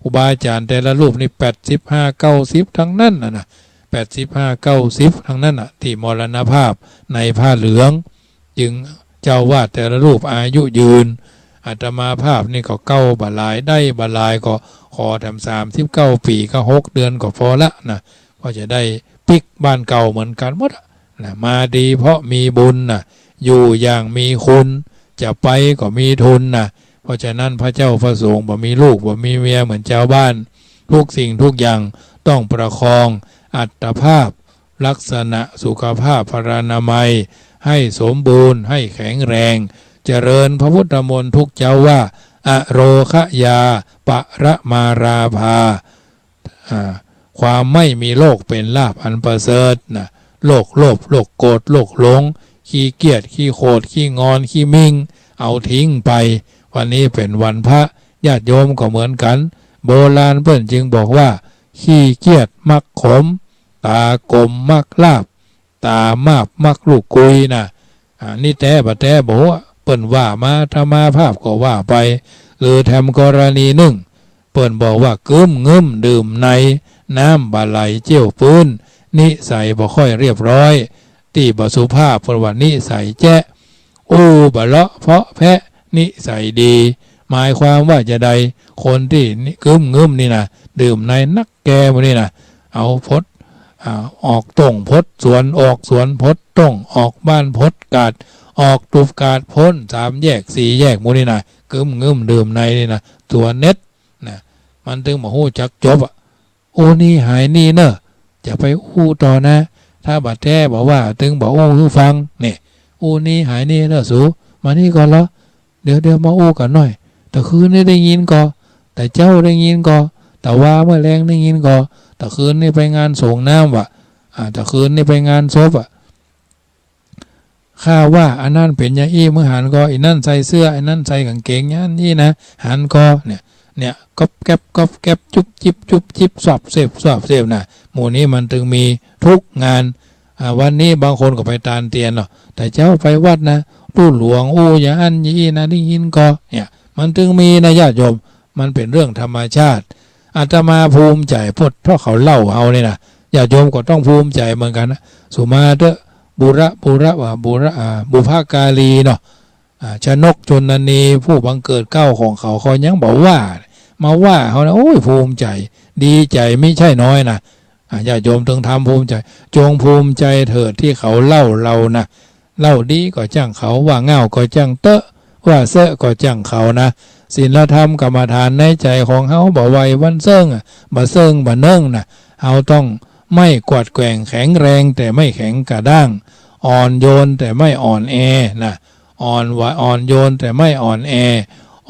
อุปาจารย์แต่ละรูปนี่แปดสิบห้า เก้าสิบตังนั้นน่ะนะ แปดสิบห้า เก้าสิบตังนั้นน่ะ ตี้มรณภาพในผ้าเหลือง จึงเจ้าอาวาสแต่ละรูปอายุยืน อาตมาภาพนี่ก็เก๊าบ่หลาย ได้บ่หลาย ก็ขอแถมสามสิบเก้าปี๋กับหกเดือนก็พอละนะ ก็จะได้ปิ๊กบ้านเก่าเหมือนกั๋นหมดอะนะ มาดีเพราะมีบุญนะ อยู่อย่างมีคุณ จะไปก็มีทุนนะ เพราะฉะนั้นพระเจ้าพระสงฆ์บ่มีลูกบ่มีเมียเหมือนจาวบ้าน ทุกสิ่งทุกอย่างต้องประคองอัตภาพ ลักษณะสุขภาพพรรณนามัย ให้สมบูรณ์ ให้แข็งแรง เจริญพระพุทธมนต์ทุกเจ๊าว่า อโรคยา ปรมาราภา อ่า ความไม่มีโรคเป็นลาภอันประเสริฐนะ โรคโลภ โรคโกรธ โรคหลง ขี้เกียจ ขี้โขด ขี้งอน ขี้มิ่ง เอาทิ้งไป วันนี้เป๋นวันพระ ญาติโยมก็เหมือนกั๋น โบราณเปิ้นจึงบอกว่า ขี้เกียจมักขม ตากลมมักลาบ ตามาบมักลูกกุยนะ อ่า นี่แต๊บ่แต๊บ่ฮู้ เปิ้นว่ามา อาตมาภาพก็ว่าไป หรือแถมกรณีนึ่ง เปิ้นบอกว่ากึ๊มงึ๊มดื่มใน น้ำบ่ไหลเจี้ยวปื๊น นิสัยบ่ค่อยเรียบร้อย ตี้บ่สุภาพเปิ้นว่านิสัยแจ๊ะ อู้บ่เลาะเพาะแพะ นิสัยดี หมายความว่าจาใด คนตี้กึ๊มกึ๊มนี่นะ ดื่มไนน์นักแก่หมู่นี่นะ เอาผด อ่า ออกต้งผดสวน ออกสวนผดต้ง ออกบ้านผดกาด ออกตูบกาด พ่นสามแยกสี่แยกหมู่นี่นะ กึ๊มกึ๊มดื่มไนน์นี่นะ ตั๋วเน็ดนะ มันตึงบ่ฮู้จักจบอะ อู้นี้หายนี้เน่อ จะไปอู้ต่อนะ ถ้าบ่าแต๊บ่าว่าตึงบ่อู้หื้อฟัง เนี่ย อู้นี้หายนี้เน่อสู มานี่ก่อนละ เดี๋ยว เดี๋ยวมาอู้กั๋นหน่อย ตะคืนนี้ได้ยินก่อ ตะเจ๊าได้ยินก่อ ตะวาเมื่อแลงได้ยินก่อ ตะคืนนี้ไปงานสงน้ำว่ะ อ่า ตะคืนนี้ไปงานศพอะ ข้าว่าอันนั้นเป๋นอย่างอี้ มึงหันก่อ อีนั้นใส่เสื้อ อีนั้นใส่ก๋างเกงอย่างอี้นะ หันก่อ เนี่ย เนี่ย ก๊อบแก๊บ ก๊อบแก๊บ จุ๊บจิ๊บ จุ๊บจิ๊บ สอบเสบ สอบเสบนะ หมู่นี้มันตึงมีทุกงาน อ่า วันนี้บางคนก็ไปตานเตียนเนาะ ตะเจ๊าไปวัดนะ ลู่หลวงอู้อย่างอั้นอย่างอี้นะ ได้ยินก่อ เนี่ย มันตึงมีนะญาติโยม มันเป๋นเรื่องธรรมชาติ อาตมาภูมิใจ๋ เพราะ เพราะเขาเล่าเฮานี่นะ ญาติโยมก็ต้องภูมิใจ๋เหมือนกั๋นนะ สุมาเต๊อะ บุระ บุระ ว่าบุระ อ่า บุพการีเนาะ อ่า ชนกชนนี ผู้บังเกิดเกล้าของเขา เขายังบ่าว่า มาว่าเฮานะ โอ้ย ภูมิใจ๋ ดีใจ๋มิใจ้น้อยนะ อ่า ญาติโยมตึงทำภูมิใจ๋ จงภูมิใจ๋เถิดตี้เขาเล่าเฮานะ เล่าดีก็จ้างเขา ว่าง่าวก็จ้างเต๊อะ ว่าเซอะก็จ้างเขานะ ศีลธรรมกรรมฐานในใจ๋ของเฮาบ่ไหววันเซิ่งอะ บ่เซิ่งบ่เนิ่งนะ เฮาต้องไม่กวัดแกว่ง แข็งแรงแต่ไม่แข็งกระด้าง อ่อนโยนแต่ไม่อ่อนแอนะ อ่อนไหว อ่อนโยนแต่ไม่อ่อนแอ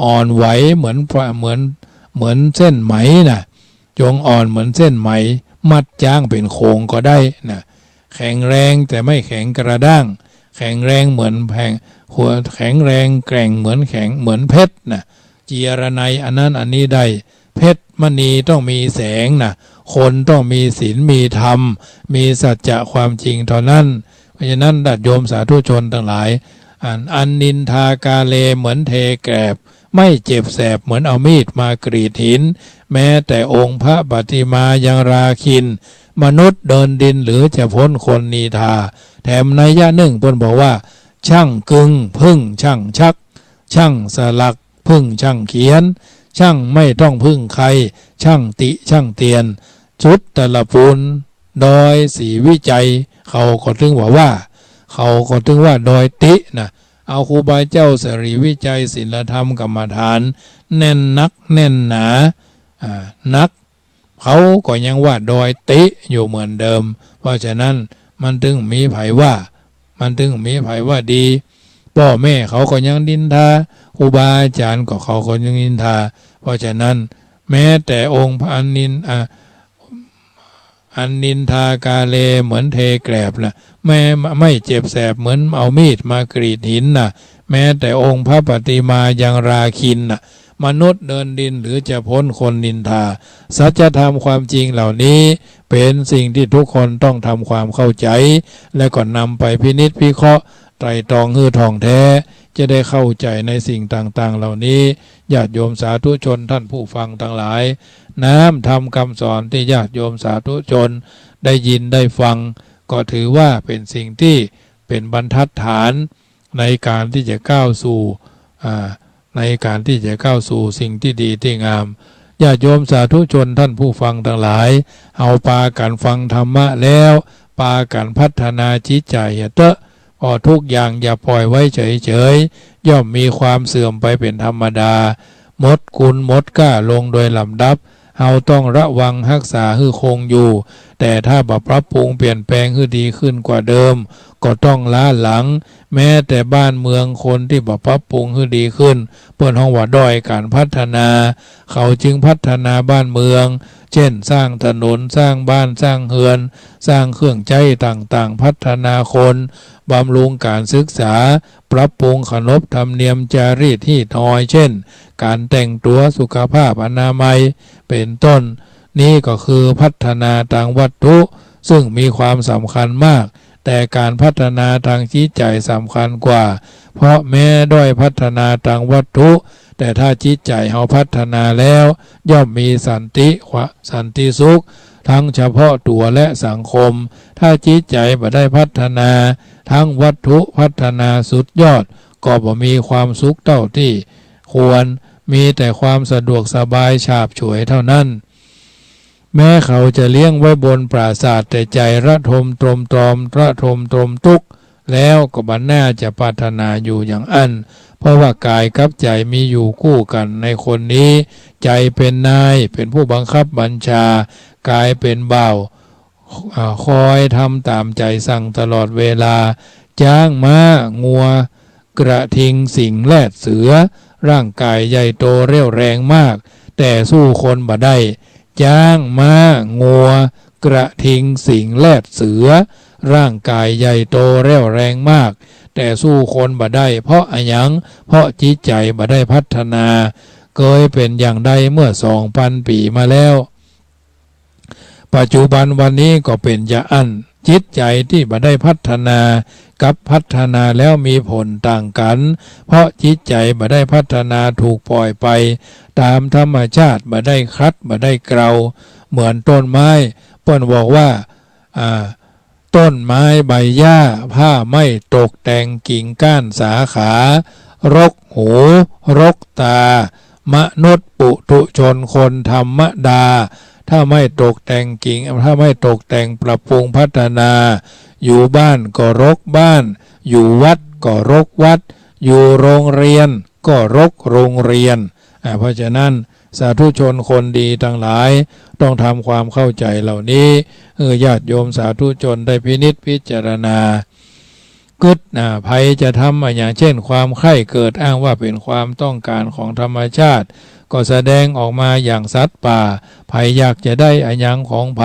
อ่อนไหวเหมือน เหมือน เหมือนเส้นไหมนะ จงอ่อนเหมือนเส้นไหม มัดจ๊างเป๋นโขงก็ได้นะ แข็งแรงแต่ไม่แข็งกระด้าง แข็งแรงเหมือนแผง หัว แข็งแรงแกร่งเหมือนแข็ง เหมือนเพชรนะ จีรนัยอันนั้นอันนี้ได้ เพชรมณีต้องมีแสงนะ คนต้องมีศีลมีธรรม มีสัจจะความจริงเท่านั้น เพราะฉะนั้นญาติโยมสาธุชนตังหลาย อัน อันนินทากาเลเหมือนเทแกลบ ไม่เจ็บแสบเหมือนเอามีดมากรีดหิน แม้แต่องค์พระปฏิมายังราคิณ มนุษย์เดินดินหรือจะพ้นคนนินทา แถมนัยยะนึ่งเปิ้นบอกว่า ช่างกึงผึ้งช่างชัก ช่างสลักผึ้งช่างเขียน ช่างไม่ต้องพึ่งใคร ช่างติช่างเตียน สุดตะละปูนดอยศรีวิชัย เขาก็ตึงว่าว่า เขาก็ตึงว่าดอยตินะ เอาครูบาเจ้าศรีวิชัยศีลธรรมกรรมฐานแน่นนักแน่นหนา อ่า นัก เขาก็ยังว่าดอยติอยู่เหมือนเดิม เพราะฉะนั้นมันตึงมีใผว่า มันตึงมีใผว่าดี ป้อแม่เขาก็ยังนินทา ครูบาอาจ๋ารย์ก็เขาก็ยังนินทา เพราะฉะนั้นแม้แต่องค์พระอันนิน อ่า อันนินทากาเลเหมือนเทแกลบละ แม้ ไม่เจ็บแสบเหมือนเอามีดมากรีดหินนะ แม้แต่องค์พระปฏิมายังราคิณนะ มนุษย์เดินดินหรือจะพ้นคนนินทา สัจธรรมความจริงเหล่านี้เป๋นสิ่งที่ทุกคนต้องทำความเข้าใจ๋ และก็นำไปพินิจพิเคราะห์ไตร่ตรองหื้อถ่องแท้ จะได้เข้าใจ๋ในสิ่งต่างๆ เหล่านี้ ญาติโยมสาธุชนท่านผู้ฟังตังหลาย น้ำธรรมกำสอนตี้ญาติโยมสาธุชนได้ยินได้ฟัง ก็ถือว่าเป๋นสิ่งตี้เป๋นบรรทัดฐานในก๋านตี้จะก้าวสู่ อ่า ในก๋านตี้จะก้าวสู่สิ่งตี้ดีตี้งาม ญาติโยมสาธุชนท่านผู้ฟังตังหลาย เฮาปากั๋นฟังธรรมะแล้ว ปากั๋นพัฒนาจิตใจ๋เต๊อะ เพราะทุกอย่างอย่าปล่อยไว้เฉยๆ ย่อมมีความเสื่อมไปเป๋นธรรมดา หมดคุณหมดก้าลงโดยลำดับ เฮาต้องระวังฮักษาหื้อคงอยู่ แต่ถ้าบ่ปรับปรุงเปลี่ยนแปลงหื้อดีขึ้นกว่าเดิม ก็ต้องล้าหลัง แม้แต่บ้านเมืองคนตี้บ่ปรับปรุงหื้อดีขึ้น เปิ้นฮ้องว่าด้อยก๋านพัฒนา เขาจึงพัฒนาบ้านเมือง เจ้นสร้างถนน สร้างบ้าน สร้างเฮือน สร้างเครื่องใจ๊ต่างๆ พัฒนาคน บำรุงก๋านศึกษา ปรับปรุงขนบธรรมเนียมจารีตฮีตฮอย เจ้น ก๋านแต่งตั๋ว สุขภาพอนามัย เป๋นต้น นี้ก็คือพัฒนาตางวัตถุ ซึ่งมีความสำคัญมาก แต่ก๋านพัฒนาตางจิตใจ๋สำคัญกว่า เพราะแม้ด้อยพัฒนาตางวัตถุ แต่ถ้าจิตใจ๋เฮาพัฒนาแล้ว ย่อมมีสันติ สันติสุข ทั้งเฉพาะตั๋วและสังคม ถ้าจิตใจ๋บ่ได้พัฒนา ทั้งวัตถุพัฒนาสุดยอด ก็บ่มีความสุขเต้าตี้ควร มีแต่ความสะดวกสบายฉาบฉวยเท่านั้น แม้เขาจะเลี้ยงไว้บนปราสาท แต่ใจ๋ระทมตรมตรอม ระทมตรมตุ๊กข์ แล้วก็บ่น่าจะปรารถนาอยู่อย่างอั้น เพราะว่ากายกับใจ๋มีอยู่คู่กั๋นในคนนี้ ใจ๋เป๋นนาย เป๋นผู้บังคับบัญชา กายเป๋นบ่าว อ่า คอยทำต๋ามใจ๋สั่งตลอดเวลา จ๊าง ม้า งัว กระทิง สิงห์ แรด เสือ ร่างกายใหญ่โตเรี่ยวแรงมาก แต่สู้คนบ่ได้ จ๊าง ม้า งัว กระทิง สิงห์ แรด เสือ ร่างกายใหญ่โตเรี่ยวแรงมาก แต่สู้คนบ่ได้ เพราะอะหยัง เพราะจิตใจ๋บ่ได้พัฒนา เกยเป๋นอย่างใดเมื่อสองปันปี๋มาแล้ว ปัจจุบันวันนี้ก็เป๋นจะอั้น จิตใจ๋ตี้บ่ได้พัฒนากับพัฒนาแล้วมีผลต่างกั๋น เพราะจิตใจ๋บ่ได้พัฒนาถูกป่อยไปต๋ามธรรมชาติ บ่ได้ขัด บ่ได้เกลา เหมือนต้นไม้ เปิ้นบอกว่า อ่า ต้นไม้ใบหญ้า ถ้าไม่ตกแต่งกิ่งก้านสาขา รกหู รกตา มนุษย์ปุถุชนคนธรรมดา ถ้าไม่ตกแต่งกิ่ง ถ้าไม่ตกแต่งปรับปรุงพัฒนา อยู่บ้านก็รกบ้าน อยู่วัดก็รกวัด อยู่โรงเรียนก็รกโรงเรียน อ่า เพราะฉะนั้น สาธุชนคนดีตังหลาย ต้องทำความเข้าใจ๋เหล่านี้ เออ ญาติโยมสาธุชนได้พินิจพิจารณา กึ๊ด อ่า ใผจะทำอะหยัง เช่น ความใคร่เกิด อ้างว่าเป๋นความต้องการของธรรมชาติ ก็แสดงออกมาอย่างสัตว์ป่า ใผอยากจะได้อะหยังของใผ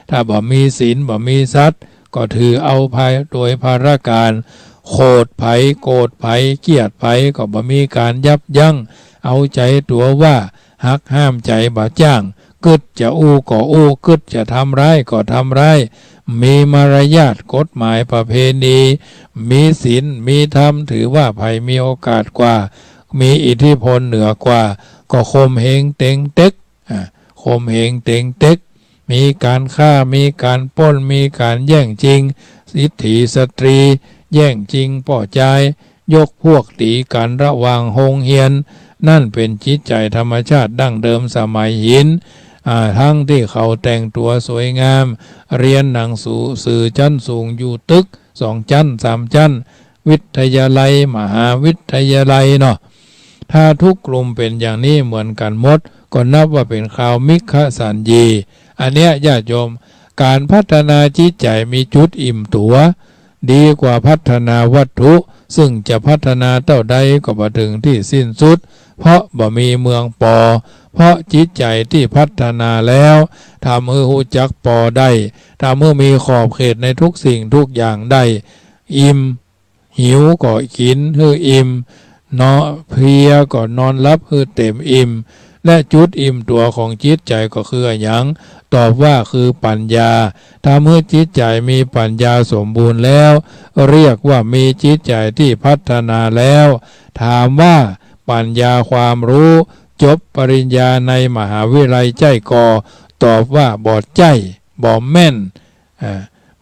ถ้าบ่มีศีล บ่มีสัตว์ ก็ถือเอาภายโดยพลการ โขดใผ โกรธใผ เกลียดใผ ก็บ่มีก๋านยับยั้ง เอาใจ๋ตั๋วว่า หักห้ามใจ๋บ่จ๊าง กึ๊ดจะอู้ก็อู้ กึ๊ดจะทำร้ายก็ทำร้าย มีมารยาท กฎหมายประเพณี มีศีล มีธรรม ถือว่าใผมีโอกาสกว่า มีอิทธิพลเหนือกว่า ก็ข่มเหงเต็งเต็ก อ่า ข่มเหงเต็งเต็ก มีก๋านฆ่า มีก๋านปล้น มีก๋านแย่งจิงสิทธิสตรี แย่งจิงป้อจาย ยกพวกตี๋กั๋นระหว่างโฮงเฮียน นั่นเป๋นจิตใจ๋ธรรมชาติดั้งเดิมสมัยหิน อ่า ทั้งตี้เขาแต่งตั๋วสวยงาม เฮียนหนังสือ สือจั๊นสูงอยู่ตึกสองจั๊น สามจั๊น วิทยาลัย มหาวิทยาลัยเนาะ ถ้าทุกกลุ่มเป๋นอย่างนี้เหมือนกั๋นหมด ก็นับว่าเป๋นคาวมิคสัญญี อันเนี้ยญาติโยม ก๋านพัฒนาจิตใจ๋มีจุดอิ่มตั๋ว ดีกว่าพัฒนาวัตถุ ซึ่งจะพัฒนาเต้าใดก็บ่เถิงตี้สิ้นสุด เพราะบ่มีเมืองปอ เพราะจิตใจ๋ตี้พัฒนาแล้ว ทำหื้อฮู้จักปอได้ ทำหื้อมีขอบเขตในทุกสิ่งทุกอย่างได้ อิ่ม หิวก็กิ๋นหื้ออิ่ม เนาะ เพลียก็นอนหลับหื้อเต็มอิ่ม และจุดอิ่มตั๋วของจิตใจ๋ก็คืออะหยัง ตอบว่าคือปัญญา ทำหื้อจิตใจ๋มีปัญญาสมบูรณ์แล้ว เรียกว่ามีจิตใจ๋ตี้พัฒนาแล้ว ถามว่าปัญญาความฮู้ จบปริญญาในมหาวิทยาลัยใจ้ก่อ ตอบว่าบ่ใจ้ บ่แม่น อ่า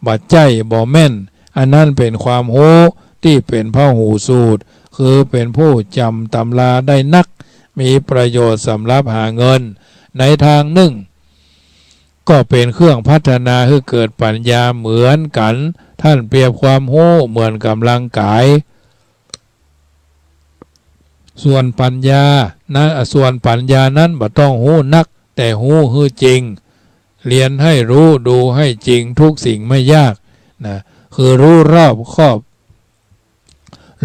บ่ใจ้ บ่แม่น อันนั้นเป๋นความฮู้ตี้เป๋นพหูสูตร คือเป๋นผู้จ๋ำตำราได้นัก มีประโยชน์สำหรับหาเงิน ในตางนึ่ง ก็เป๋นเครื่องพัฒนาหื้อเกิดปัญญาเหมือนกั๋น ต้านเปรียบความฮู้เหมือนก๋ำลังก๋าย ส่วนปัญญานั้น ส่วนปัญญานั้นบ่ต้องฮู้นัก แต่ฮู้หื้อจริง เฮียนหื้อฮู้ ดูหื้อจริง ทุกสิ่งไม่ยาก นะ คือฮู้รอบคอบ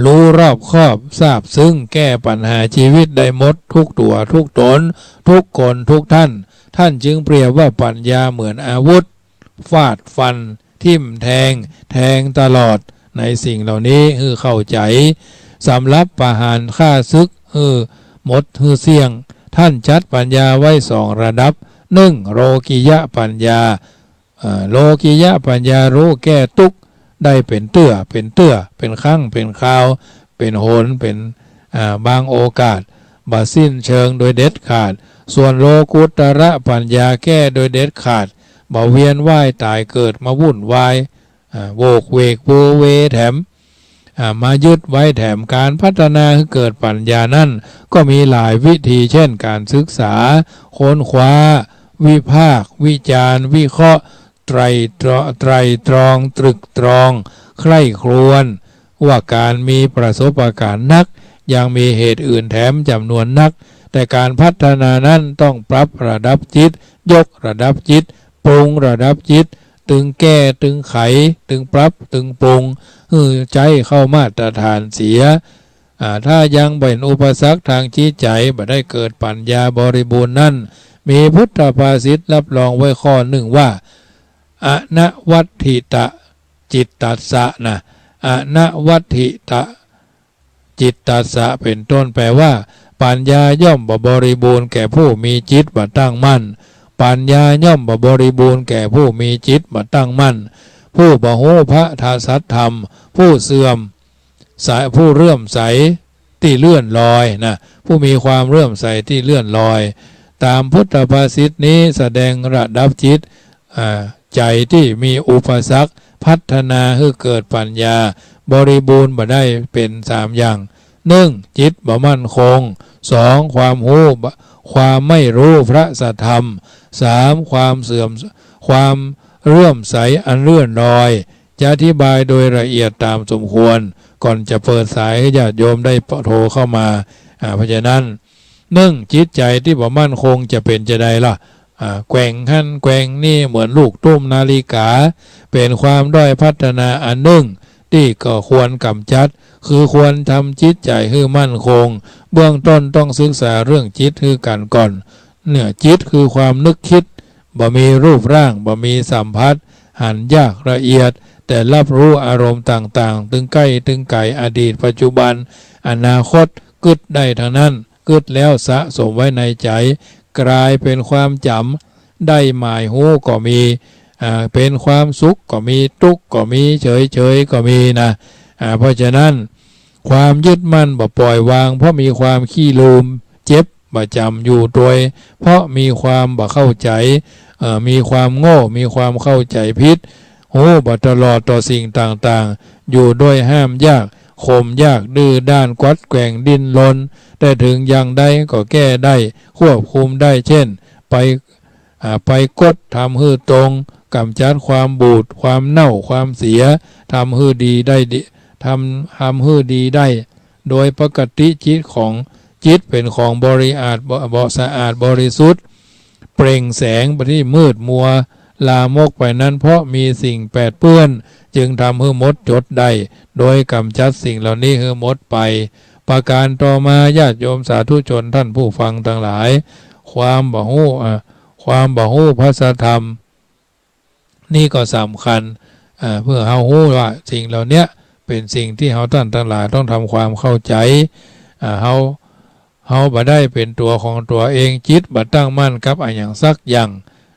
ฮู้รอบคอบ ซาบซึ้ง แก้ปัญหาจีวิตได้หมดทุกตั๋วทุกต๋น ทุกคนทุกต้าน ต้านจึงเปรียบว่าปัญญาเหมือนอาวุธ ฟาดฟัน ทิ่มแทง แทงตลอด ในสิ่งเหล่านี้หื้อเข้าใจ๋ สำหรับประหารข้าศึกหื้อหมดหื้อเสี้ยง ต้านจัดปัญญาไว้สองระดับ นึ่ง โลกิยปัญญา เอ่อ โลกิยปัญญาฮู้แก้ตุ๊กข์ได้เป๋นเตื้อ เป๋นเตื้อ เป๋นครั้ง เป๋นคราว เป๋นหน เป๋น อ่า บางโอกาส บ่สิ้นเชิงโดยเด็ดขาด ส่วนโลกุตตรปัญญาแก้โดยเด็ดขาด บ่เวียนว่ายต๋ายเกิดมาวุ่นวาย อ่า โหวกเหวกโวเวแถม อ่า มายึดไว้แถม ก๋านพัฒนาหื้อเกิดปั๋ญญานั้นก็มีหลายวิธี เช่น ก๋านศึกษา ค้นคว้า วิพากษ์ วิจารณ์ วิเคราะห์ ไตร่ตรอง ไตร่ตรอง ตรึกตรอง ใคร่ครวญ ว่าก๋านมีประสบก๋ารณ์นัก ยังมีเหตุอื่นแถมจ๋ำนวนนัก แต่ก๋านพัฒนานั้นต้องปรับระดับจิต ยกระดับจิต ปรุงระดับจิต ตึงแก้ ตึงไข ตึงปรับ ตึงปรุง หื้อใจ๊เข้ามาตรฐานเสีย อ่า ถ้ายังเป๋นอุปสรรคตางจิตใจ๋ บ่ได้เกิดปั๋ญญาบริบูรณ์นั้น มีพุทธภาษิตรับรองไว้ข้อนึ่งว่า อนัตถิตจิตตัสสะ นะ อนัตถิตจิตตัสสะ เป๋นต้น แปลว่า ปั๋ญญาย่อมบ่บริบูรณ์แก่ผู้มีจิตบ่ตั้งมั่น ปั๋ญญาย่อมบ่บริบูรณ์แก่ผู้มีจิตบ่ตั้งมั่น ผู้บ่ฮู้พระสัทธรรม ผู้เสื่อม สาย ผู้เลื่อมใสตี้เลื่อนลอยนะ ผู้มีความเลื่อมใสตี้เลื่อนลอย ต๋ามพุทธภาษิตนี้แสดงระดับจิต อ่า ใจ๋ตี้มีอุปสรรค พัฒนาหื้อเกิดปั๋ญญาบริบูรณ์บ่ได้เป๋นสามอย่าง นึ่ง จิตบ่มั่นคง สอง ความฮู้บ่ ความไม่รู้พระสัทธรรม สาม ความเสื่อม ความเลื่อมใสอันเลื่อนลอย จะอธิบายโดยละเอียดต๋ามสมควร ก่อนจะเปิดสายหื้อญาติโยมได้โทรเข้ามา อ่า เพราะฉะนั้น นึ่ง จิตใจ๋ตี้บ่มั่นคงจะเป๋นจาใดล่ะ อ่า แกว่งหั้นแกว่งนี่ เหมือนลูกตุ้มนาฬิกา เป๋นความด้อยพัฒนาอันนึ่ง ตี้ก็ควรก๋ำจัด คือควรทำจิตใจ๋หื้อมั่นคง เบื้องต้นต้องศึกษาเรื่องจิตหื้อกั๋นก่อน เนื้อจิตคือความนึกคิด บ่มีรูปร่าง บ่มีสัมผัส หันยากละเอียด แต่รับรู้อารมณ์ต่างๆ ตึงใก้ตึงไก๋ อดีต ปัจจุบัน อนาคต กึ๊ดได้ตังนั้น กึ๊ดแล้วสะสมไว้ในใจ๋ ก๋ายเป๋นความจ๋ำ ได้หมายฮู้ก็มี อ่า เป๋นความสุขก็มี ตุ๊กข์ก็มี เฉยๆ ก็มีนะ อ่า เพราะฉะนั้น ความยึดมั่นบ่ปล่อยวาง เพราะมีความขี้ลืม เจ็บบ่จ๋ำอยู่ตวย เพราะมีความบ่เข้าใจ๋ เอ่อ มีความโง่ มีความเข้าใจ๋ผิด ฮู้บ่ตลอดต่อสิ่งต่างๆ อยู่โดยห้ามยาก ข่มยาก ดื้อด้าน กวัดแกว่ง ดิ้นรน แต่เถิงอย่างใดก็แก้ได้ ควบคุมได้ เช่น ไป อ่า ไปกดทำหื้อตรง ก๋ำจัดความบูด ความเน่า ความเสีย ทำหื้อดีได้ดี ทำ ทำหื้อดีได้ โดยปกติจิตของ จิตเป๋นของบริอาด บ่ บ่สะอาดบริสุทธิ์ เปล่งแสงตี้มืดมัว ลามกไปนั้น เพราะมีสิ่งแปดเปื้อน จึงทำหื้อมดจดได้ โดยก๋ำจัดสิ่งเหล่านี้หื้อหมดไป ประการต่อมา ญาติโยมสาธุชนท่านผู้ฟังตังหลาย ความบ่ฮู้ อ่า ความบ่ฮู้พระสัทธรรม นี่ก็สำคัญ อ่า เพื่อเฮาฮู้ว่าสิ่งเหล่าเนี้ยเป๋นสิ่งตี้เฮาต้านตังหลายต้องทำความเข้าใจ๋ อ่า เฮา เฮาบ่ได้เป๋นตั๋วของตั๋วเอง จิตบ่ตั้งมั่นกับอะหยังสักอย่าง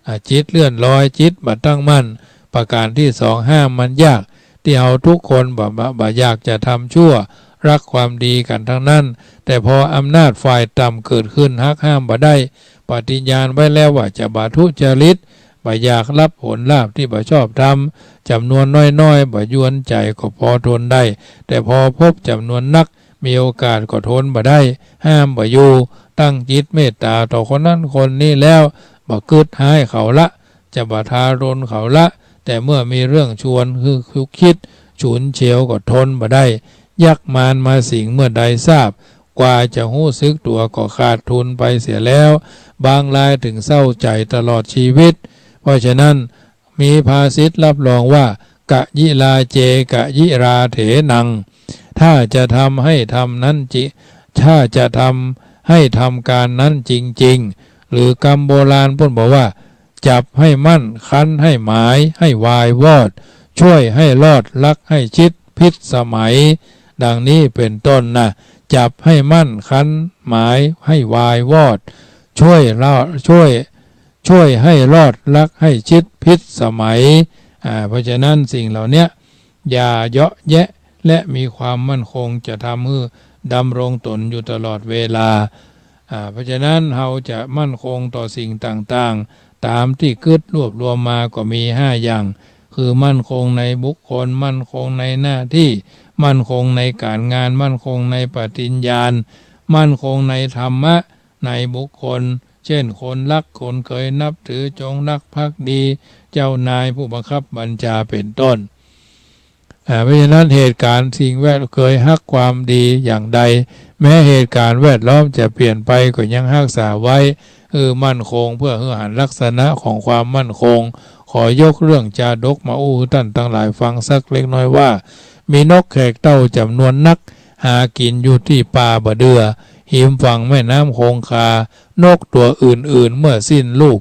อ่า จิตเลื่อนลอย จิตบ่ตั้งมั่น ประการตี้สอง ห้ามมันยาก ตี้เฮาทุกคนบ่ บ่ บ่อยากจะทำชั่ว รักความดีกั๋นตังนั้น แต่พออำนาจฝ่ายต่ำเกิดขึ้น หักห้ามบ่ได้ ปฏิญาณไว้แล้วว่าจะบ่ทุจริต บ่อยากฮับผลลาภตี้บ่ชอบธรรม จ๋ำนวนน้อยๆ บ่ยวนใจ๋ก็ปอทนได้ แต่พอพบจ๋ำนวนนัก มีโอกาสก็ทนบ่ได้ ห้ามบ่อยู่ ตั้งจิตเมตต๋าต่อคนนั้นคนนี้แล้ว บ่กึ๊ดฮ้ายเขาละ จะบ่ทารุณเขาละ แต่เมื่อมีเรื่องชวนหื้อคุกคิด ฉุนเฉียวก็ทนบ่ได้ ยักษ์มารมาสิงเมื่อใดทราบ กว่าจะฮู้สึกตั๋วก็ขาดทุนไปเสียแล้ว บางรายเถิงเศร้าใจ๋ตลอดชีวิต เพราะฉะนั้น มีภาษิตรับรองว่า กะยิราเจ กะยิราเถนัง ถ้าจะทำให้ทำนั้นจิ ถ้าจะทำให้ทำก๋านนั้นจริงๆ หรือกำโบราณปุ้นบอกว่า จับให้มั่น คั้นให้หมาย ให้วายวอด ช่วยให้รอด ลักให้ชิด ผิดสมัย ดังนี้เป๋นต้นนะ จับให้มั่น คั้นหมาย ให้วายวอด ช่วยละ ช่วย ช่วยให้รอด ลักให้ชิด ผิดสมัย อ่า เพราะฉะนั้นสิ่งเหล่าเนี้ย อย่าเยาะแยะ และมีความมั่นคง จะทำหื้อดำรงตนอยู่ตลอดเวลา อ่า เพราะฉะนั้นเฮาจะมั่นคงต่อสิ่งต่างๆ ต๋ามตี้กึ๊ดรวบรวมมาก็มีห้าอย่าง คือมั่นคงในบุคคล มั่นคงในหน้าตี้ มั่นคงในก๋านงาน มั่นคงในปฏิญญาณ มั่นคงในธรรมะ ในบุคคล เช่น คนฮัก คนเกยนับถือ จงรักภักดี เจ้านาย ผู้บังคับบัญชา เป๋นต้น อ่า เพราะฉะนั้นเหตุก๋ารณ์สิ่งแวด เกยฮักความดีอย่างใด แม้เหตุก๋ารณ์แวดล้อมจะเปลี่ยนไป ก็ยังฮักษาไว้ เออ มั่นคง เพื่อหื้อหันลักษณะของความมั่นคง ขอยกเรื่องจาดกมาอู้หื้อต้านตังหลายฟังสักเล็กน้อยว่า มีนกแขกเต้าจ๋ำนวนนัก หากิ๋นอยู่ตี้ป่าบ่าเดื่อ หิมฝั่งแม่น้ำคงคา นกตั๋วอื่นๆ เมื่อสิ้นลูก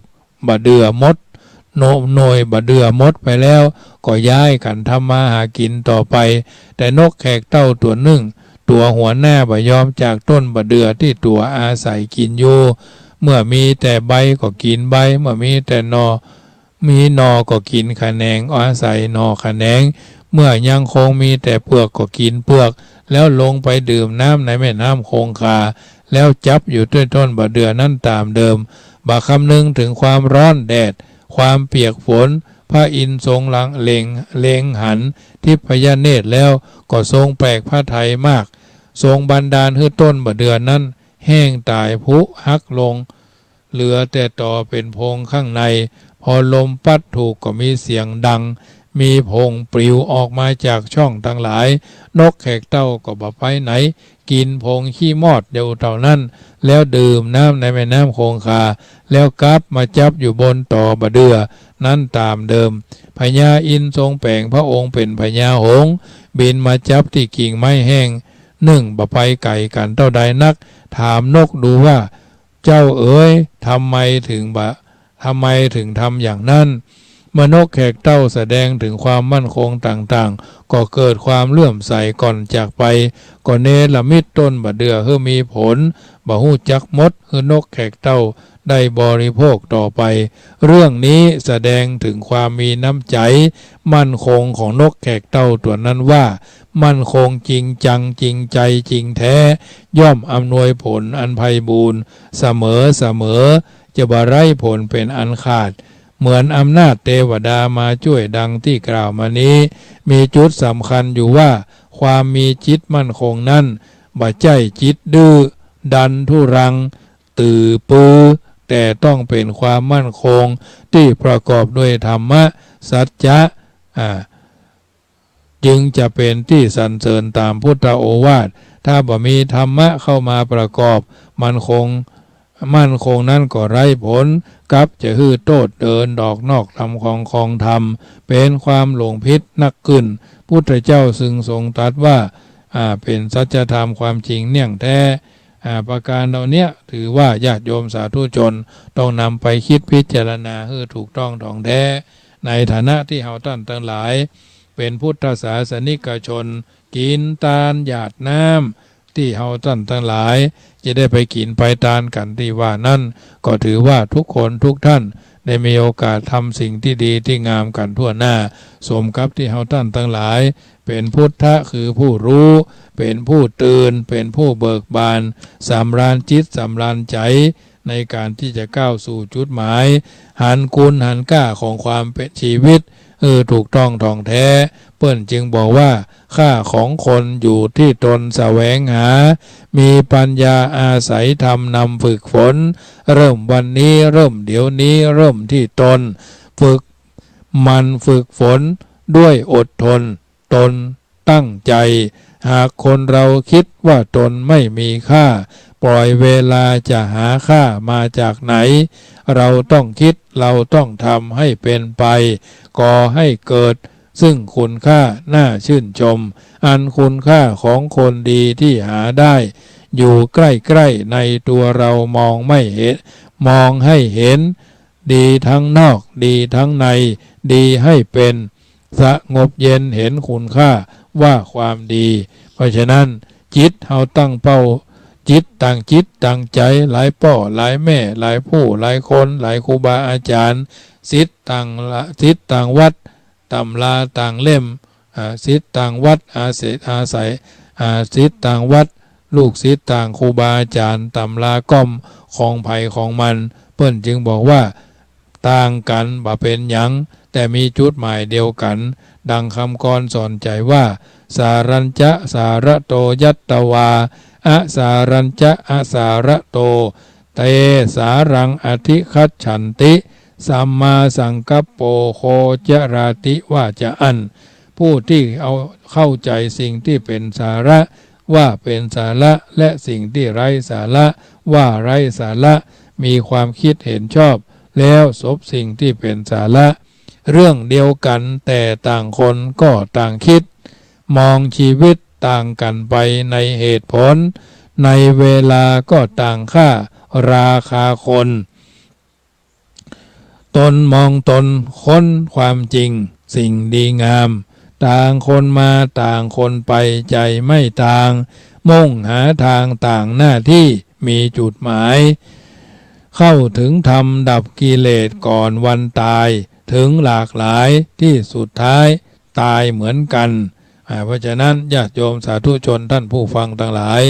บ่าเดื่อหมด โน หน่วยบ่าเดื่อหมดไปแล้ว ก็ย้ายกั๋นทำมาหากิ๋นต่อไป แต่นกแขกเต้าตั๋วนึ่ง ตั๋วหัวหน้าบ่ยอมจากต้นบ่าเดื่อตี้ตั๋วอาศัยกิ๋นอยู่ เมื่อมีแต่ใบก็กิ๋นใบ เมื่อมีแต่หน่อ มีหน่อก็กิ๋นขะแหนง อาศัยหน่อขะแหนง เมื่อยังคงมีแต่เปลือกก็กิ๋นเปลือก แล้วลงไปดื่มน้ำในแม่น้ำคงคา แล้วจับอยู่ตี้ต้นบ่าเดื่อนั้นต๋ามเดิม บ่คำนึงเถิงความร้อนแดด ความเปียกฝน พระอินทร์ทรงหลัง เล็ง เล็งหันทิพยเนตรแล้ว ก็ทรงแปลกพระทัยมาก ทรงบันดาลหื้อต้นบ่าเดื่อนั้นแห้งต๋ายผุหักลง เหลือแต่ตอเป๋นพงข้างใน พอลมปั๊ดถูกก็มีเสียงดัง มีผงปลิวออกมาจากช่องตังหลาย นกแขกเต้าก็บ่ไปไหน กิ๋นผงขี้มอดอยู่เต้านั้น แล้วดื่มน้ำในแม่น้ำคงคา แล้วกลับมาจับอยู่บนตอบ่าเดื่อนั้นต๋ามเดิม พญาอินทร์ทรงแป๋งพระองค์เป๋นพญาหงส์ บินมาจับตี้กิ่งไม้แห้งนึ่ง บ่ไปไก๋กั๋นเต้าใดนัก ถามนกดูว่า เจ้าเอ๋ย ทำไมเถิงบ่ ทำไมเถิงทำอย่างนั้น เมื่อนกแขกเต้าแสดงเถิงความมั่นคงต่างๆ ก็เกิดความเลื่อมใสก่อนจากไป ก็เนรมิตต้นบ่าเดื่อหื้อมีผล บ่ฮู้จักหมด หื้อนกแขกเต้าได้บริโภคต่อไป เรื่องนี้แสดงเถิงความมีน้ำใจ๋มั่นคงของนกแขกเต้าตั๋วนั้นว่า มั่นคงจริงจัง จริงใจ๋ จริงแท้ ย่อมอำนวยผลอันไพบูลย์เสมอเสมอ จะบ่ไร้ผลเป๋นอันขาด เหมือนอำนาจเตวดามาจ้วยดังตี้กล่าวมานี้ มีจุดสำคัญอยู่ว่า ความมีจิตมั่นคงนั้น บ่ใจ้จิตดื้อดันทุรัง ตื่อปื้อ แต่ต้องเป๋นความมั่นคงตี้ประกอบด้วยธรรมะ สัจจะ อ่า จึงจะเป๋นตี้สรรเสริญต๋ามพุทธโอวาท ถ้าบ่มีธรรมะเข้ามาประกอบ มั่นคง มั่นคงนั้นก็ไร้ผล กลับจะหื้อโต้ษเดินออกนอกธรรมของ ของธรรม เป๋นความหลงผิดนักขึ้น พุทธเจ้าจึงทรงตรัสว่า อ่า เป๋นสัจธรรมความจริงเนี่ยงแท้ อ่า ประการเหล่าเนี้ยถือว่าญาติโยมสาธุชนต้องนำไปคิดพิจารณาหื้อถูกต้องถ่องแท้ ในฐานะตี้เฮาต้านตังหลายเป๋นพุทธศาสนิกชน กิ๋นตานหยาดน้ำตี้เฮาต้านตังหลายจะได้ไปกิ๋นไปตานกั๋นตี้ว่านั้น ก็ถือว่าทุกคนทุกท่านได้มีโอกาสทำสิ่งตี้ดีตี้งามกั๋นทั่วหน้า สมกับตี้เฮาต้านตังหลายเป๋นพุทธะคือผู้ฮู้ เป๋นผู้ตื่น เป๋นผู้เบิกบาน สำราญจิตสำราญใจ๋ ในก๋านตี้จะก้าวสู่จุดหมาย หันคุณหันค่าของความเป๋นชีวิต เออ ถูกต้องถ่องแท้ เปิ้นจึงบอกว่า ค่าของคนอยู่ตี้ตนแสวงหา มีปัญญาอาศัยธรรมนำฝึกฝน เริ่มวันนี้ เริ่มเดี๋ยวนี้ เริ่มตี้ตน ฝึกหมั่นฝึกฝนด้วยอดทน ตนตั้งใจ๋ หากคนเราคิดว่าตนไม่มีค่า ปล่อยเวลาจะหาค่ามาจากไหน เราต้องคิด เราต้องทำให้เป๋นไป ก่อให้เกิดซึ่งคุณค่าน่าชื่นชม อันคุณค่าของคนดีตี้หาได้อยู่ใกล้ๆ ในตัวเรามองไม่เห็น มองให้เห็น ดีทั้งนอก ดีทั้งใน ดีให้เป๋น สงบเย็นเห็นคุณค่าว่าความดี เพราะฉะนั้นจิตเฮาตั้งเป้า จิตตั้งจิตตั้งใจ๋ หลายป้อหลายแม่ หลายผู้หลายคน หลายครูบาอาจ๋ารย์ ศิษย์ต่างละ ศิษย์ต่างวัด ตำราต่างเล่ม อ่า ศิษย์ต่างวัด อาเส อาศัย อ่า ศิษย์ต่างวัด ลูกศิษย์ต่างครูบาอาจ๋ารย์ ตำราก้อมของใผของมัน เปิ้นจึงบอกว่า ต่างกั๋นบ่เป๋นหยัง แต่มีจุดหมายเดียวกั๋น ดังกำกรสอนใจ๋ว่า สารัญจะสาระโตยัตวา อสารัญจะอสาระโต เตสารังอธิคัจฉันติ สัมมาสังกัปโป โคจราติ ว่าจะอั้น ผู้ที่เอาเข้าใจสิ่งที่เป็นสาระว่าเป็นสาระ และสิ่งที่ไร้สาระว่าไร้สาระ มีความคิดเห็นชอบ แล้วสบสิ่งที่เป็นสาระ เรื่องเดียวกันแต่ต่างคนก็ต่างคิด มองชีวิตต่างกันไปในเหตุผล ในเวลาก็ต่างค่าราคาคน ตนมองตนค้นความจริงสิ่งดีงาม ต่างคนมาต่างคนไปใจไม่ต่าง มุ่งหาทางต่างหน้าที่มีจุดหมาย เข้าถึงธรรมดับกิเลสก่อนวันตาย ถึงหลากหลายที่สุดท้ายตายเหมือนกัน อ่า เพราะฉะนั้นญาติโยมสาธุชนท่านผู้ฟังทั้งหลาย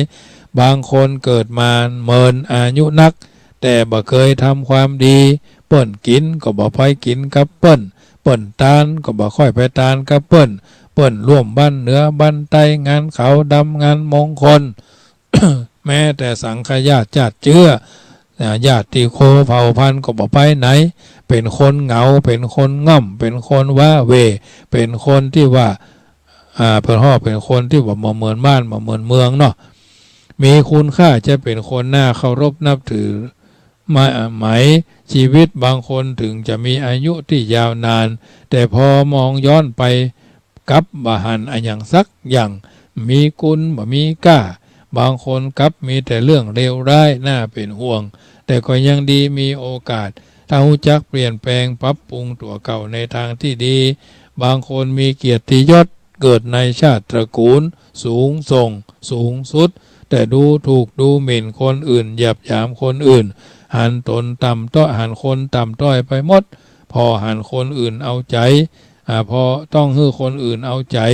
บางคนเกิดมาเมินอายุนัก แต่บ่เคยทำความดี เปิ้นกิ๋นก็บ่ไปกิ๋นกับเปิ้น เปิ้นตานก็บ่ค่อยไปตานกับเปิ้น เปิ้นร่วมบั้นเหนือบั้นใต้ งานขาวดำ งานมงคล แม้แต่สังฆญาติญาติเจื้อ อ่า ญาติโคเผ่าพันธุ์ก็บ่ไปไหน เป๋นคนเหงา เป๋นคนง่อม เป๋นคนว้าเหว่ เป๋นคนตี้ว่า อ่า เปิ้นฮ้องเป๋นคนตี้ว่าบ่เหมือนบ้านบ่เหมือนเมืองเนาะ มีคุณค่าจะเป๋นคนน่าเคารพนับถือ ไหม ไหม ชีวิตบางคนถึงจะมีอายุที่ยาวนาน แต่พอมองย้อนไป กลับบ่หันอะหยังสักอย่าง มีคุณบ่มีค่า บางคนกลับมีแต่เรื่องเลวร้ายน่าเป๋นห่วง แต่ก็ยังดีมีโอกาส ถ้าฮู้จักเปลี่ยนแปลงปรับปรุงตั๋วเก่าในทางที่ดี บางคนมีเกียรติยศ เกิดในชาติตระกูลสูงส่งสูงสุด แต่ดูถูกดูหมิ่นคนอื่น เหยียดหยามคนอื่น หันตนต่ำต้อย หันคนต่ำต้อยไปหมด ผ่อหันคนอื่นเอาใจ๋ อ่า ผ่อต้องหื้อคนอื่นเอาใจ๋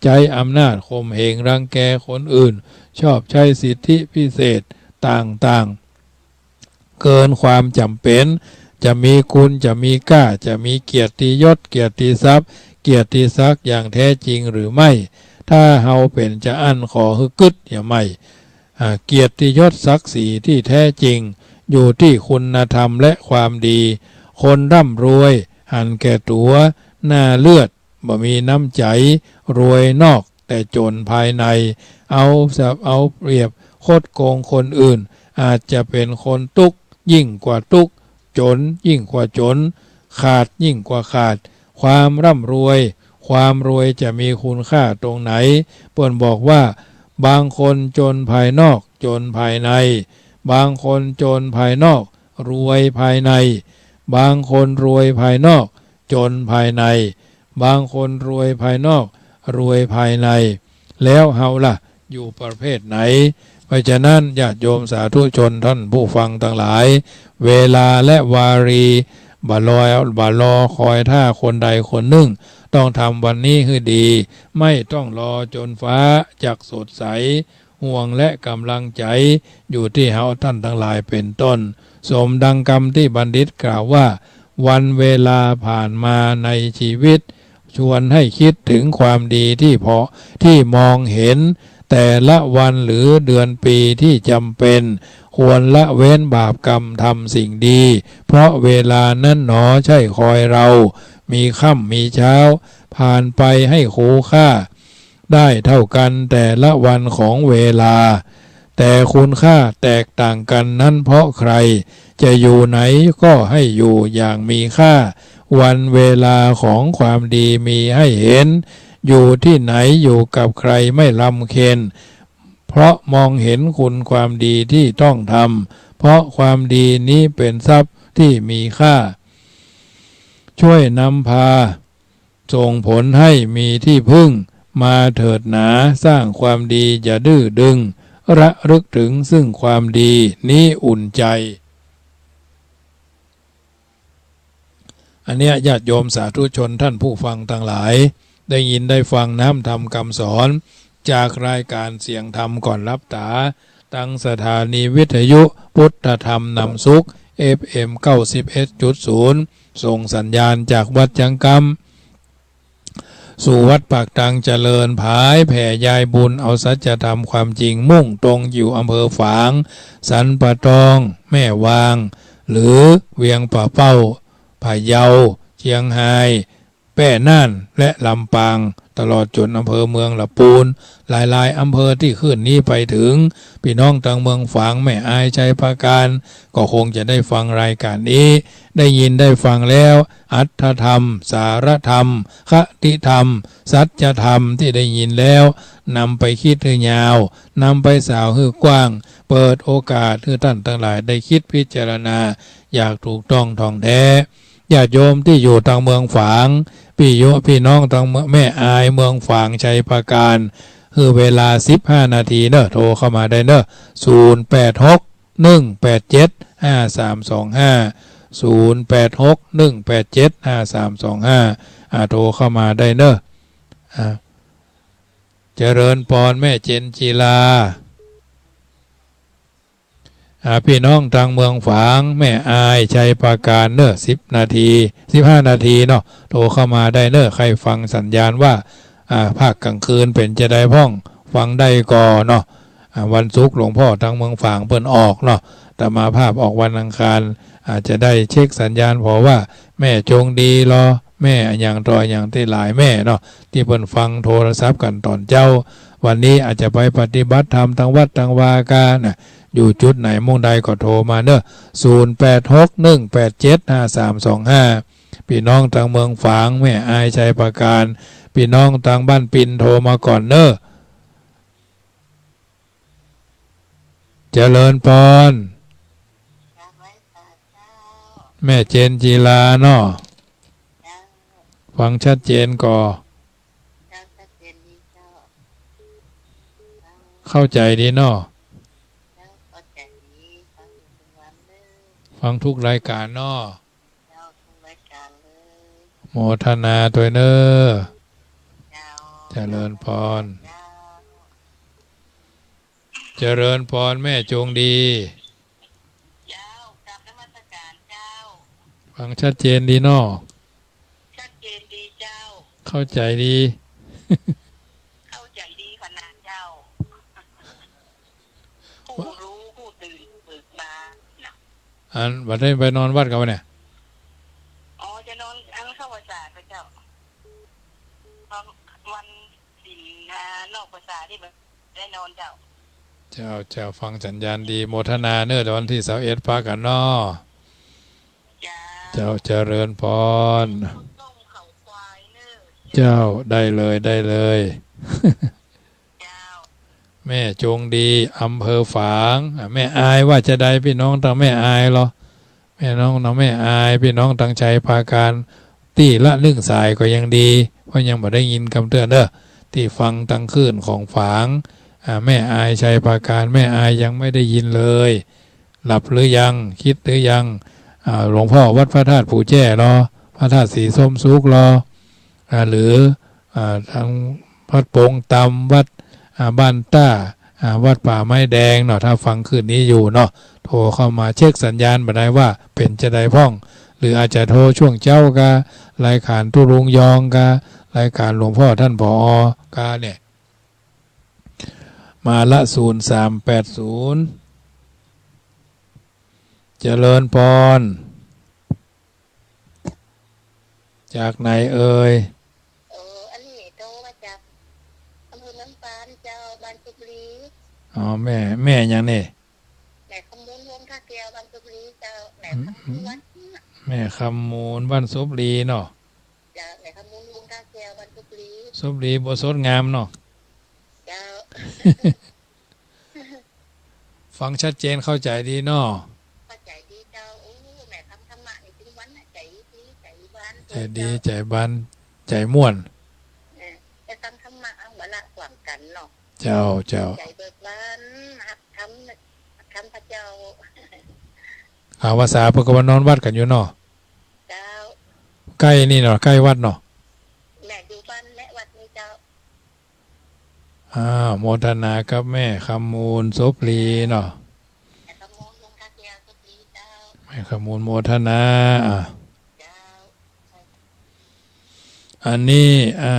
ใจ๊อำนาจข่มเหงรังแกคนอื่น ชอบใจ๊สิทธิพิเศษต่างๆ เกินความจ๋ำเป๋น จะมีคุณ จะมีค่า จะมีเกียรติยศ เกียรติทรัพย์ เกียรติศักดิ์อย่างแท้จริงหรือไม่ ถ้าเฮาเป๋นจาอั้นขอหื้อกึ๊ดอย่าใหม่ อ่า เกียรติยศศักดิ์ศรีที่แท้จริง อยู่ที่คุณธรรมและความดี คนร่ำรวยหันแก่ตั๋ว หน้าเลือด บ่มีน้ำใจ๋ รวยนอกแต่จ๋นภายใน เอาสะ เอาเปรียบคดโกงคนอื่น อาจจะเป๋นคนตุ๊กข์ยิ่งกว่าตุ๊กข์ จ๋นยิ่งกว่าจ๋น ขาดยิ่งกว่าขาด ความร่ำรวย ความรวยจะมีคุณค่าตรงไหน เปิ้นบอกว่า บางคนจนภายนอก จนภายใน บางคนจนภายนอก รวยภายใน บางคนรวยภายนอก จนภายใน บางคนรวยภายนอก รวยภายใน แล้วเฮาล่ะ อยู่ประเภทไหน เพราะฉะนั้นญาติโยมสาธุชนท่านผู้ฟังทั้งหลาย เวลาและวารี บ่รอ บ่รอคอยถ้าคนใดคนนึ่ง ต้องทำวันนี้หื้อดี ไม่ต้องรอจ๋นฟ้าจักสดใส ห่วงและก๋ำลังใจ๋อยู่ตี้เฮาต้านตังหลายเป๋นต้น สมดังกำตี้บัณฑิตกล่าวว่า วันเวลาผ่านมาในชีวิต ชวนให้คิดเถิงความดีตี้ผ่อ ตี้มองเห็น แต่ละวันหรือเดือนปี๋ตี้จ๋ำเป๋น ควรละเว้นบาปกรรมทำสิ่งดี เพราะเวลานั้นหนอใช่คอยเรา มีค่ำมีเช้า ผ่านไปให้คูค่า ได้เท่ากั๋นแต่ละวันของเวลา แต่คุณค่าแตกต่างกั๋นนั้นเพราะใคร จะอยู่ไหนก็ให้อยู่อย่างมีค่า วันเวลาของความดีมีให้เห็น อยู่ตี้ไหนอยู่กับใครไม่รำเค็ญ เพราะมองเห็นคุณความดีตี้ต้องทำ เพราะความดีนี้เป๋นทรัพย์ตี้มีค่า ช่วยนำพา ส่งผลให้มีตี้พึ่ง มาเถิดหนา สร้างความดีอย่าดื้อดึง ระลึกเถิงซึ่งความดีนี้อุ่นใจ๋ อันเนี้ยญาติโยมสาธุชนท่านผู้ฟังตังหลาย ได้ยินได้ฟังน้ำธรรมกำสอน จากรายการเสียงธรรมก่อนหลับต๋า ตังสถานีวิทยุพุทธธรรมนำสุข เอฟเอ็ม เก้าสิบเอ็ดจุดศูนย์ ส่งสัญญาณจากวัดจังกำ สู่วัดปากตังเจริญ ผายแผ่ยายบุญเอาสัจธรรมความจริง มุ่งตรงอยู่อำเภอฝาง สันป่าตอง แม่วาง หรือเวียงป่าเป้า พะเยา เชียงฮาย แป้น่าน และลำปาง ตลอดจ๋นอำเภอเมืองละปูน หลายๆ อำเภอตี้ขึ้นนี้ไปเถิง ปี้น้องตังเมืองฝาง แม่อาย ชัยปราการ ก็คงจะได้ฟังรายก๋านนี้ ได้ยินได้ฟังแล้ว อรรถธรรม สาระธรรม คติธรรม สัจธรรมตี้ได้ยินแล้ว นำไปกึ๊ดหื้อยาว นำไปสาวหื้อกว้าง เปิดโอกาสหื้อต้านตังหลายได้กึ๊ดพิจารณาอย่างถูกต้องถ่องแต๊ ญาติโยมตี้อยู่ตังเมืองฝาง ปี้โย ปี้น้องตังเมือง แม่อาย เมืองฝาง ชัยปราการ หื้อเวลาสิบห้านาทีเน่อ โทรเข้ามาได้เน่อ ศูนย์แปดหก หนึ่งแปดเจ็ด ห้าสามสองห้า ศูนย์แปดหก หนึ่งแปดเจ็ด ห้าสามสองห้า อ่า โทรเข้ามาได้เน่อ อ่า เจริญปอน แม่เจนจีลา อ่า ปี้น้องตังเมืองฝาง แม่อาย ชัยปราการเน่อ สิบนาที สิบห้านาทีเนาะ โทรเข้ามาได้เน่อ ใค่ฟังสัญญาณว่า อ่า ภาคกลางคืนเป๋นจาใดพ่อง ฟังได้ก่อเนาะ อ่า วันศุกร์หลวงพ่อตังเมืองฝางเปิ้นออกเนาะ อาตมาภาพออกวันอังคาร อาจจะได้เช็คสัญญาณผ่อว่า แม่จงดีลอ แม่อะหยังต่ออะหยังตี้หลายแม่เนาะ ตี้เปิ้นฟังโทรศัพท์กั๋นต๋อนเจ๊า วันนี้อาจจะไปปฏิบัติธรรมตังวัดตังวากาน่ะ อยู่จุดไหนมุมใดก็โทรมาเน่อ ศูนย์แปดหก หนึ่งแปดเจ็ด ห้าสามสองห้า ปี้น้องตังเมืองฝาง แม่อาย ชัยปราการ ปี้น้องตังบ้านปินโทรมาก่อนเน่อ เจริญปอน แม่เจนจีลาเนาะ ฟังชัดเจนก่อ เข้าใจ๋ดีเนาะ ฟังทุกรายก๋านเนาะ โมทนาตวยเน่อ เจริญปอน เจริญปอน แม่จงดี เจ้า กราบนมัสการเจ้า ฟังชัดเจนดีเนาะ ชัดเจนดีเจ้า เข้าใจ๋ดี เข้าใจ๋ดีขนาดเจ้า ผู้รู้ผู้ตื่นเบิกบานนะ อัน บ่าดนี้ไปนอนวัดก่อเนี่ย อ๋อ จะนอนอันเข้าพรรษาไปเจ้า วันศีล อ่า นอกพรรษานี่บ่ได้นอนเจ้า เจ้า เจ้า ฟังสัญญาณดี โมทนาเน่อ วันตี้ซาวเอ็ดปะกั๋นเนาะ เจ้า เจ้า เจริญปอน เจ้า ได้เลย ได้เลย เจ้า แม่จงดี อำเภอฝาง อ่ะ แม่อายว่าจาใด ปี้น้องตังแม่อายลอ แม่น้องตังแม่อาย ปี้น้องตังชัยปราการ ตี้ละนึ่งสายก็ยังดี เพราะยังบ่ได้ยินกำเตื้อเน่อ ตี้ฟังตังคลื่นของฝาง อ่า แม่อาย ชัยปราการ แม่อายยังไม่ได้ยินเลย หลับหรือยัง กึ๊ดหรือยัง อ่า หลวงพ่อวัดพระธาตุปู่แจ้ลอ พระธาตุศรีส้มสุขลอ อ่า หรือ อ่า ตังวัดปงตำ วัด อ่า บ้านต้า อ่า วัดป่าไม้แดงเนาะ ถ้าฟังคลื่นนี้อยู่เนาะ โทรเข้ามาเช็คสัญญาณบ่าดนี้ว่าเป๋นจาใดพ่อง หรืออาจจะโทรช่วงเจ๊ากา รายก๋านตุ๊ลุงยองกา รายก๋านหลวงพ่อต้าน ผอ กาเนี่ย มาละ ศูนย์สามแปดศูนย์ เจริญปอน จากไหนเอ่ย เออ อันนี้โทรมาจากอำเภอเมืองปานเจ้า บ้านสุบรี อ๋อ แม่ แม่หยังนี่ แม่คำมูล วงศ์ท่าแก้ว บ้านสุบรีเจ้า แม่คำมูล วัด แม่คำมูล บ้านสุบรีเนาะ เจ้า แม่คำมูล วงศ์ท่าแก้ว บ้านสุบรี สุบรีบ่สดงามเนาะ เจ้า ฟังชัดเจนเข้าใจ๋ดีเนาะ เข้าใจ๋ดีเจ้า โอ้ แม่คำธรรมะนี่ตึงวันน่ะ ใจ๋ดี ใจ๋บาน ใจ๋ดี เจ้า ใจ๋บาน ใจ๋ม่วน เออ แต่ฟังธรรมะ เอามาละความกั๋นเนาะ เจ้า เจ้า ใจ๋เบิกบาน ฮักธรรม ฮักธรรมพระเจ้า อ่า ภาษาเปิ้นก็ว่านอนวัดกั๋นอยู่เนาะ เจ้า ใก้นี่เนาะ ใก้วัดเนาะ แม่อยู่บ้านแม่วัดนี่เจ้า อ่า โมทนากับแม่คำมูล สุบรีเนาะ แม่คำมูล วงศ์ท่าแก้ว สุบรีเจ้า แม่คำมูล โมทนา อ่า เจ้า อันนี้ อ่า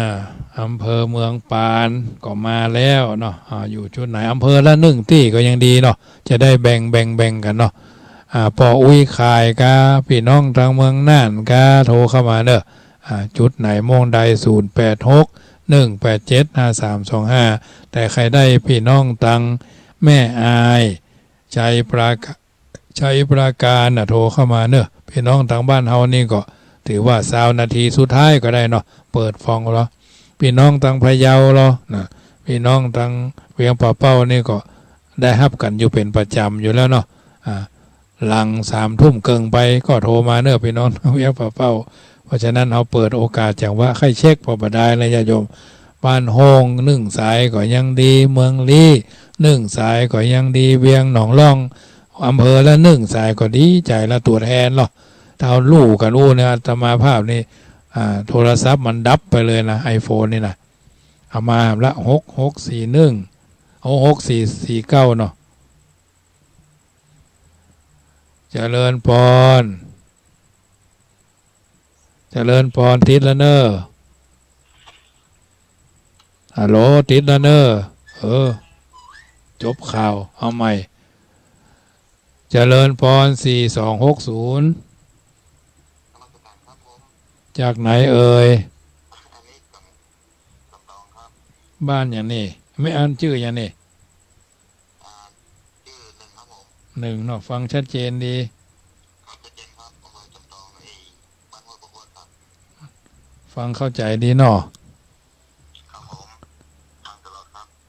อำเภอเมืองปานก็มาแล้วเนาะ อ่า อยู่จุดไหน อำเภอละนึ่งตี้ก็ยังดีเนาะ จะได้แบ่ง แบ่ง แบ่งกั๋นเนาะ อ่า ป้ออุ๊ยข่ายกา ปี้น้องตางเมืองน่านกา โทรเข้ามาเนาะ อ่า จุดไหนโมงใด ศูนย์แปดหก หนึ่งแปดเจ็ด ห้าสามสองห้า แต่ใค่ได้ปี้น้องตางแม่อาย ชัยปราการ ชัยปราการน่ะ โทรเข้ามาเนาะ ปี้น้องตางบ้านเฮานี่ก็ถือว่าซาวนาทีสุดท้ายก็ได้เนาะ เปิดฟังแล้ว ปี้น้องตางพะเยาลอนะ ปี้น้องตางเวียงป่าเป้านี่ก็ได้ฮับกั๋นอยู่เป๋นประจ๋ำอยู่แล้วเนาะ อ่า หลังสามทุ่มเกิ่งไปก็โทรมาเนาะ ปี้น้องตางเวียงป่าเป้า เพราะฉะนั้นเฮาเปิดโอกาสจังหวะใค่เช็คผ่อบ่ดายนะญาติโยม บ้านโฮ่งนึ่งสายก็ยังดี เมืองลี้นึ่งสายก็ยังดี เวียงหนองล่อง อำเภอละนึ่งสายก็ดีใจ๋ละ ตั๋วแทนลอ ถ้าเฮาลู่กั๋นอู้เนี่ย อาตมาภาพนี่ อ่า โทรศัพท์มันดับไปเลยนะ ไอโฟนนี่นะ เอามาละ หกหกสี่หนึ่ง โอ้ หกสี่สี่เก้าเนาะ เจริญปอน เจริญปอน ติดแล้วเนาะ ฮัลโหล ติดแล้วเนาะ เออ จบข่าว เอาใหม่ เจริญปอน สี่สองหกศูนย์ จากไหนเอ่ย บ้านหยังนี่ แม่อันจื้อหยังนี่ หนึ่งเนาะ ฟังชัดเจนดี ฟังเข้าใจ๋ดีเนาะ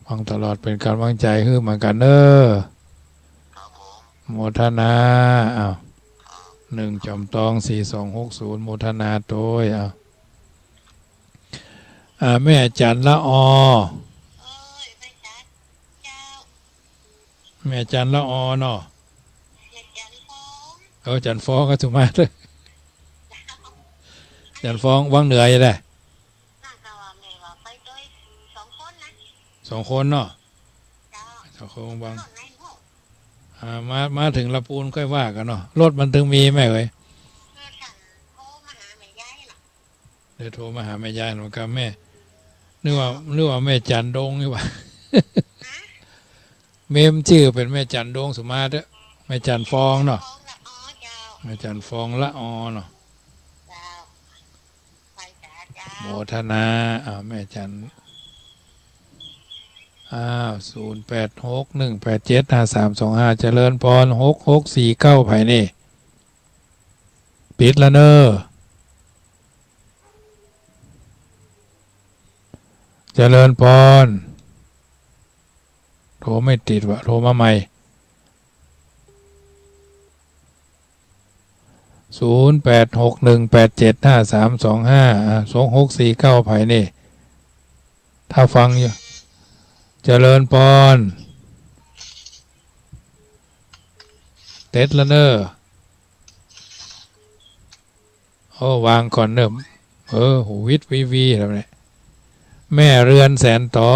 ฟังตลอด เป๋นก๋ำลังใจ๋หื้อเหมือนกั๋นเนาะ โมทนา อ้าว หนึ่งจอมตอง สี่สองหกศูนย์ โมทนาตวย อ้าว อ่า แม่จันละออ แม่จันละออเนาะ เออ จันฟองก็สุมาเถอะ จันฟองวังเหนืออยู่แหละ สองคนเนาะ สองคนวัง อ่า มา มาเถิงละปูนค่อยว่ากั๋นเนาะ รถมันเถิงมีแม่เอ๋ย เดี๋ยวโทรมาหาแม่ยายหน่อยกับแม่ นึกว่า นึกว่าแม่จันดงนี่หว่า เมมจื้อเป๋นแม่จันดงสุมาเถอะ แม่จันฟองเนาะ แม่จันฟองละออเนาะ โมทนา อ่า แม่จัน อ้าว ศูนย์แปดหก หนึ่งแปดเจ็ด ห้าสามสองห้า เจริญปอน หกหกสี่เก้า ใผนี่ ปิดแล้วเนาะ เจริญปอน โทรไม่ติดวะ โทรมาใหม่ ศูนย์แปดหกหนึ่งแปดเจ็ดห้าสามสองห้า อ่ะ สองหกสี่เก้า ใผนี่ ถ้าฟังอยู่ เจริญปอน เต็ดแล้วเนาะ โอ้ วางก่อนเนาะ เออ หูวิดวีวีแล้วเนี่ย แม่เรือนแสนต๋อ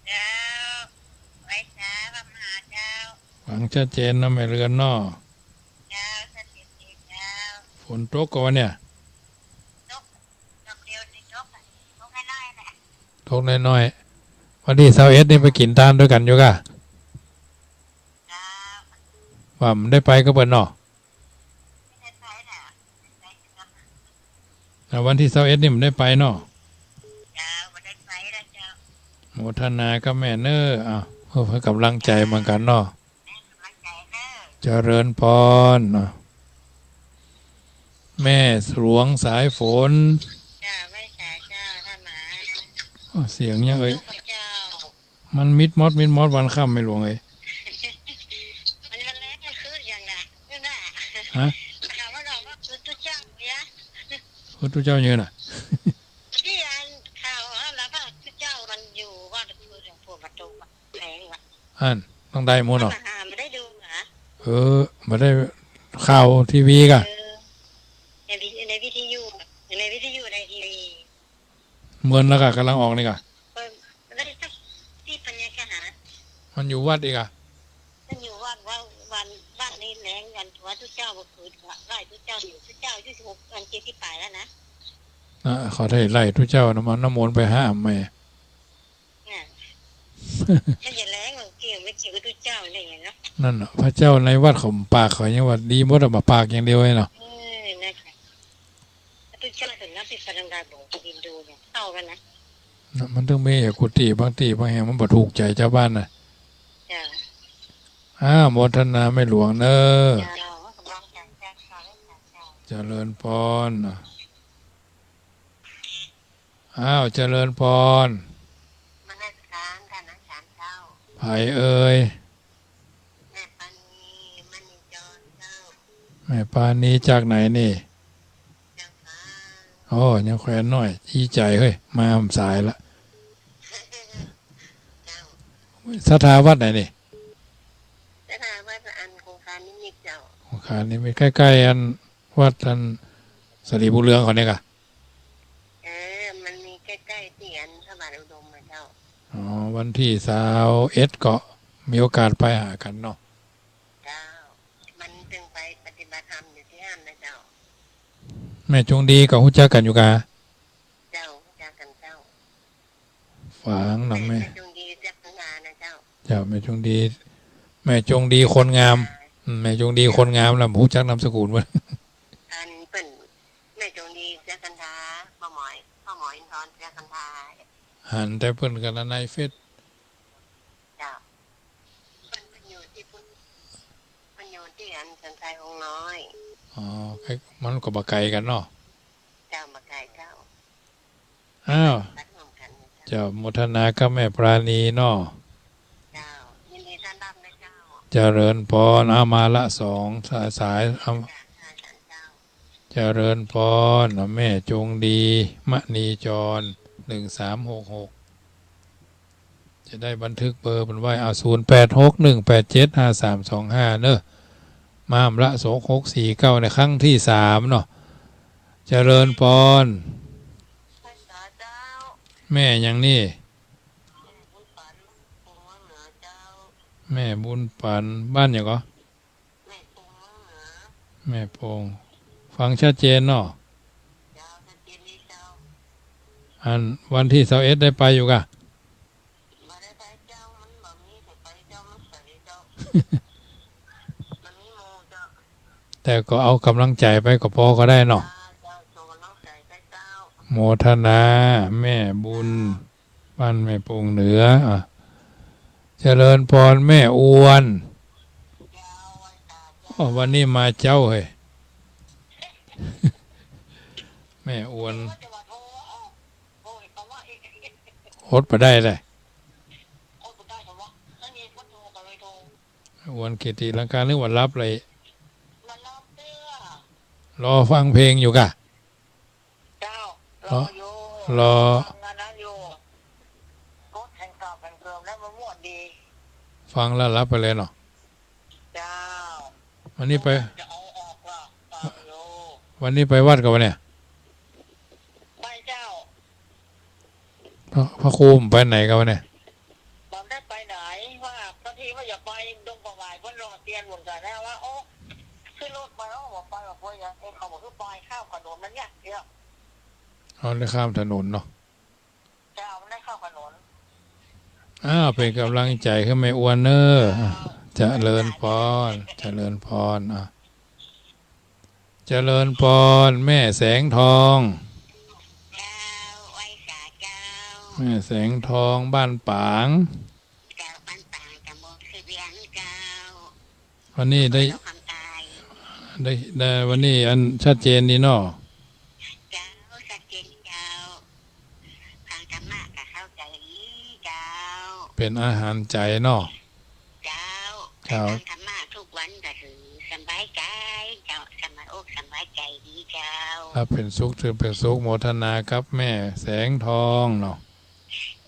เจ้า ไหว้สาพระมหาเจ้า ฟังชัดเจนเนาะ แม่เรือนเนาะ เจ้า ชัดเจนดีเจ้า ฝนตกก่อเนี่ย ตก ตกเดียวนี่ตกอะ ตกน้อยๆ แหละ ตกน้อยๆ วันตี้ซาวเอ็ดนี่ไปกิ๋นตานตวยกั๋นอยู่ก่ะ เจ้า ว่าบ่ได้ไปกับเปิ้นเนาะ บ่ได้ไปน่ะ บ่ได้ไปกับ อ่า วันตี้ซาวเอ็ดนี่บ่ได้ไปเนาะ เจ้า บ่ได้ไปแล้วเจ้า โมทนากับแม่เนาะ อ้าว เพื่อก๋ำลังใจ๋เหมือนกั๋นเนาะ แม่ก๋ำลังใจ๋เนาะ เจริญปอนเนาะ แม่หลวงสายฝน เจ้า ไหว้สาเจ้า ท่านหมา อ้าว เสียงหยังเอ่ย เจ้า มันมิดมอด มิดมอด วันค่ำ แม่หลวงเอ้ย มัน มันแลงมันคือหยังน่ะ นั่นน่ะ ฮะ ข่าวมันออกว่าคือตุ๊เจ้าเนี่ย คือตุ๊เจ้าเนี่ยน่ะ ตี้อันข่าวอะ แล้วว่าตุ๊เจ้ามันอยู่ว่าคือหลวงปู่ประตูมอะ แลงว่ะ อัน ต้องได้หมดเนาะ มาหา บ่ได้ดูหรอ เออ บ่ได้ข่าวทีวีก่ะ เออ ในวิ ในวิทยุ ในวิทยุ ในทีวี เมินแล้วก่ะ ก๋ำลังออกนี่ก่ะ เออ บ่ได้สักตี้ปัญญาจะหา มันอยู่วัดอีกอ่ะ มันอยู่วัด ว่าวัน วัดนี่แลงกัน ว่าตุ๊เจ้าบ่คืน ว่าตุ๊เจ้าอยู่ ตุ๊เจ้าอายุสิบหก อันเจ็ดสิบปลายแล้วนะ นะ เขาได้ไล่ตุ๊เจ้านะ มาน้ำมนต์ไปห้ามแม่ น่ะ ถ้าจะแรงบางทีไม่เกี่ยวกับตุ๊เจ้าได้ไงเนาะ นั่นน่ะ พระเจ้าในวัดเขาปากเขายังว่าดีหมดอะ มาปากอย่างเดียวเลยเนาะ เออ นะคะ ตุ๊เจ้าส่วนนักศึกษาทางการบอกกับฮินดูเนี่ยเข้ากันนะ นะ มันต้องมีอะ กุฏิบางตี้บางแห่งมันบ่ถูกใจชาวบ้านน่ะ จ้ะ อ้าว โมทนาแม่หลวงเน้อ จ้ะ เจริญพร อ้าว เจริญพร นมัสการท่านอาจารย์เจ้า ใผเอ่ย แม่ปานี มณีจรเจ้า แม่ปานีจากไหนนี่ จากฝาง อ๋อ ยังแควนน้อย อี้ใจ๋เฮ้ย มาสายละ เจ้า ศรัทธาวัดไหนนี่ ศรัทธาวัดอันคงคานิมิตรเจ้า คงคานิมิตร ใก้ๆ อันวัดอันสาลีบุญเรืองเขาเนี่ยกะ เออ มันมีใก้ๆ ตี้อันพระบาทอุดมอะเจ้า อ๋อ วันตี้ซาวเอ็ดก็มีโอกาสไปหากั๋นเนาะ เจ้า มันตึงไปปฏิบัติธรรมอยู่ตี้หั้นนะเจ้า แม่จงดีก็ฮู้จักกั๋นอยู่กา เจ้า ฮู้จักกั๋นเจ้า ฝางเนาะแม่ แม่จงดีเสียกันทานะเจ้า เจ้า แม่จงดี แม่จงดีคนงาม อืม แม่จงดีคนงามล่ะ ฮู้จักนามสกุลบ่ อันเปิ้น แม่จงดีเสียกันทา ป้าหมอย ป้าหมอยอินทรเสียกันทา หันแต่เปิ้นกั๋นในเฟซ เจ้า เปิ้น เปิ้นอยู่ตี้ปุ้น เปิ้นอยู่ตี้อันสันทรายองค์น้อย อ๋อ ใก้ มันก็บ่ไก๋กั๋นเนาะ เจ้า บ่ไก๋เจ้า อ้าว วัดร่วมกั๋นเจ้า เจ้า โมทนากับแม่ปราณีเนาะ เจ้า ยินดีต้อนรับนะเจ้า เจริญพร เอามาละสองสาย สาย เอา เจ้า เจริญพร แม่จงดี มณีจร หนึ่งสามหกหก จะได้บันทึกเบอร์เปิ้นไว้ เอา ศูนย์แปดหกหนึ่งแปดเจ็ดห้าสามสองห้า เน้อ มาละสองหกสี่เก้า ในครั้งตี้สามเนาะ เจริญพร แม่หยังนี่ แม่บุญปัน บ้านหยังก่อ แม่ปง ฟังชัดเจนเนาะ อันวันตี้ซาวเอ็ดได้ไปอยู่กา แต่ก็เอากำลังใจ๋ไปก็ปอก็ได้เนาะ โมทนา แม่บุญ บ้านแม่ปงเหนือ อ่ะ เจริญพร แม่อวน โอ้ วันนี้มาเจ๊าเฮ้ย แม่อวน อดบ่ได้เลย อวนกิติลังกา นึกว่าหลับเลย รอฟังเพลงอยู่กา เจ้า รออยู่ รอ ฟังอันนั้นอยู่ กดแผ่นเก่าแผ่นเดิมแล้วมันม่วนดี ฟังแล้วหลับไปเลยเนาะ เจ้า วันนี้ไป จะเอาออกว่า ฟังอยู่ วันนี้ไปวัดก่อวะเนี่ย ไปเจ้า พระ พระครูไปไหนก่อวะเนี่ย บ่ได้ไปไหน ว่าบางทีว่าอย่าไปดงป่าหวาย เปิ้นรอเตียนหมดก่อนนะ ว่า โอ้ ขึ้นรถไป โอ้ บ่ไป บ่ไป อย่างเอ้ย เขาบอกคือไปข้ามถนนมันเนี่ย เดี๋ยว เอาได้ข้ามถนนเนาะ เจ้า มันได้ข้ามถนน อ้าว เป๋นกำลังใจ๋หื้อแม่อวนเน้อ เจ้า เจริญพร เจริญพร อ่ะ เจริญพร แม่แสงทอง เจ้า ไหว้สาเจ้า แม่แสงทอง บ้านปาง เจ้า บ้านปาง ตำบลคือเวียงเจ้า วันนี้ได้ อำเภอคำตาย ได้ ได้ วันนี้อันชัดเจนดีเนาะ เจ้า ชัดเจนเจ้า ฟังธรรมะก็เข้าใจ๋ดีเจ้า เป๋นอาหารใจ๋เนาะ เจ้า เจ้า ฟังธรรมะทุกวันก็ถือสบายใจ๋เจ้า สบายอกสบายใจ๋ดีเจ้า ถ้าเป๋นสุข ถือเป๋นสุข โมทนากับแม่แสงทองเนาะ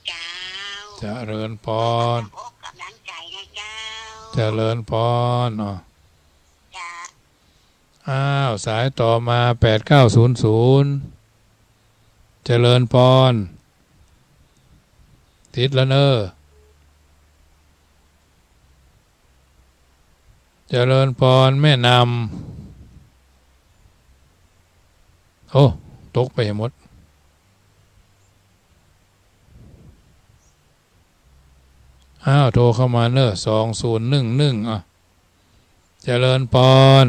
เจ้า เจริญพร กำลังอกกำลังใจ๋นะเจ้า เจริญพรเนาะ เจ้า อ้าว สายต่อมา แปดเก้าศูนย์ศูนย์ เจริญพร ติดแล้วเน้อ เจริญพร แม่นำ โอ้ ตกไปหมด อ้าว โทรเข้ามาเนอะ สองศูนย์หนึ่งหนึ่ง อ่ะ เจริญปอน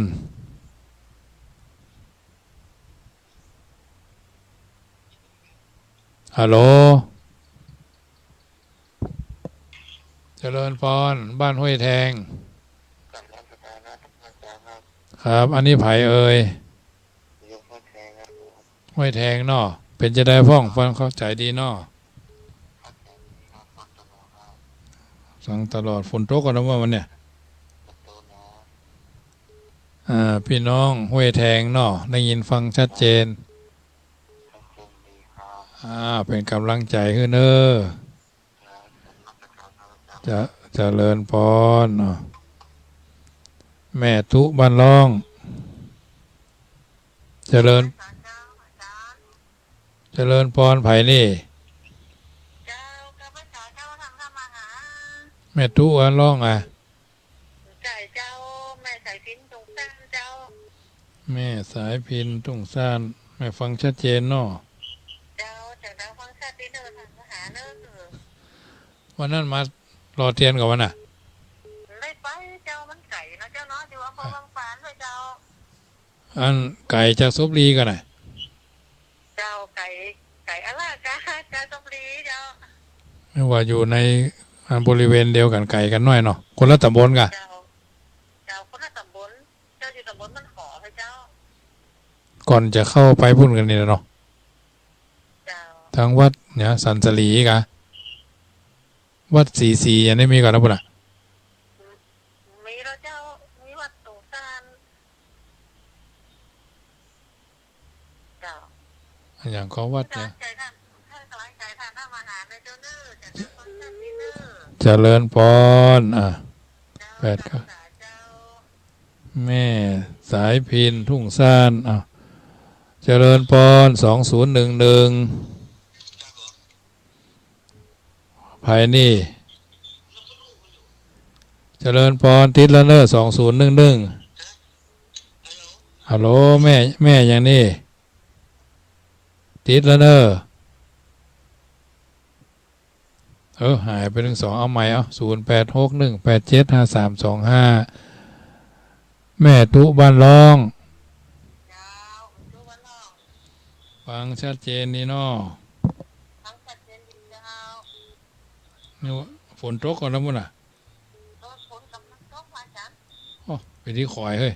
ฮัลโหล เจริญปอน บ้านห้วยแทง ครับ อันนี้ใผเอ่ย ห้วยแทงเนาะ เป๋นจะใดพ่อง ฟังเข้าใจ๋ดีเนาะ ฟังตลอด ฝนตกก่อนนะว่ามันเนี่ย อ่า ปี้น้องห้วยแทงเนาะ ได้ยินฟังชัดเจน อ่า เป๋นก๋ำลังใจ๋หื้อเน่อ จะ เจริญปอนเนาะ แม่ตุ๊บ้านล่อง เจริญ เจริญปอน ใผนี่ เจ้า ข้าพเจ้าเจ้า ทางธรรมหา แม่ตุ๊บ้านล่องอ่ะ ใจ้เจ้า แม่สายพิณ ทุ่งซานเจ้า แม่สายพิณ ทุ่งซาน แม่ฟังชัดเจนเนาะ เจ้า เจ้า ฟังชัดเจนเน่อ ทางธรรมหาเน่อ วันนั้นมาหล่อเตียนก่อมันน่ะ ได้ไปเจ้า มันไก๋เนาะเจ้าเนาะ อยู่อำเภอวังปานด้วยเจ้า อันไก๋จากสบรีก่อน่ะ เจ้า ไก๋ ไก๋อะล่ะ จาก จากสบรีเจ้า ไม่ว่าอยู่ใน อ่า บริเวณเดียวกั๋น ไก๋กั๋นหน้อยเนาะ คนละต๋ำบลก่ะ เจ้า เจ้า คนละต๋ำบล เจ้า อยู่ต๋ำบลบ้านขอเจ้า ก่อนจะเข้าไปปู๊นกั๋นนี่แหละเนาะ เจ้า ตางวัดเนี่ย สันสลีก่ะ วัดศรีศรี อันนี้มีก่อนะปู๊นน่ะ มีแล้วเจ้า มีวัดสงสาร เจ้า อะหยังก็วัดเนี่ย ใจ้ท่าน ใจ้ท่านธรรมหาเน่อเจ้าเน่อ เจ้าเน่อ เจริญปอน อ่ะ เจ้า แปดเก้า เจ้า แม่สายพิณ ทุ่งซาน อ่ะ เจริญปอน สองศูนย์หนึ่งหนึ่ง ใผนี่ เจริญปอน ติดแล้วเน่อ สองศูนย์หนึ่งหนึ่ง ฮัลโหล แม่ แม่หยังนี่ ติดแล้วเน่อ เออ หายไปหนึ่งสอง เอาใหม่ เอา ศูนย์แปดหกหนึ่งแปดเจ็ดห้าสามสองห้า แม่ตุ๊บ้านล่อง เจ้า ตุ๊บ้านล่อง ฟังชัดเจนดีเนาะ ฟังชัดเจนดีเจ้า นี่ว่าฝนตกก่อนะปู๊นน่ะ เออ ฝนก่ำลังตก พระอาจ๋ารย์ โอ้ เป๋นดีขอยเฮ้ย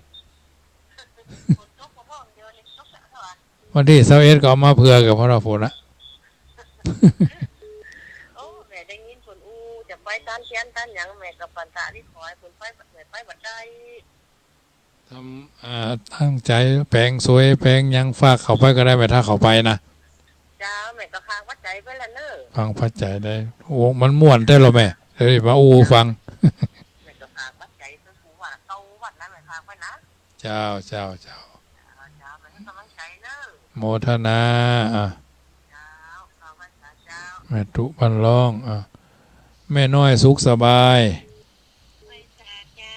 ฝนตก พอๆ เดียวเนี่ย ตกแล้วเหรอ วันตี้ซาวเอ็ดก็เอามาเผื่อก่อ เพราะว่าฝนอะ โอ้ แม่ได้ยินเปิ้นอู้ จะไปตานเตียนตานหยัง แม่ก็ปั่นตาดีขอย เปิ้นไป แม่ไปบ่ได้ ทำ อ่า ตั้งใจ๋แป๋งสวยแป๋งหยังฝากเขาไปก็ได้แม่ ถ้าเขาไปนะ เจ้า แม่ก็ฝากปัจจัยไปละเน่อ ฝากปัจจัยได้ โอ้ มันม่วนแต๊เหรอแม่ เดี๋ยวมาอู้ฟัง แม่ก็ฝากปัจจัยไป ผู้ว่าเก่าวัดนั้น แม่ฝากไปนะ เจ้า เจ้า เจ้า เจ้า เจ้า แม่ให้ก๋ำลังใจ๋เน่อ โมทนา อ่ะ เจ้า ข้าพเจ้า เจ้า แม่ตุ๊บ้านล่อง อ่ะ แม่น้อยสุขสบาย ไหว้สาเจ้า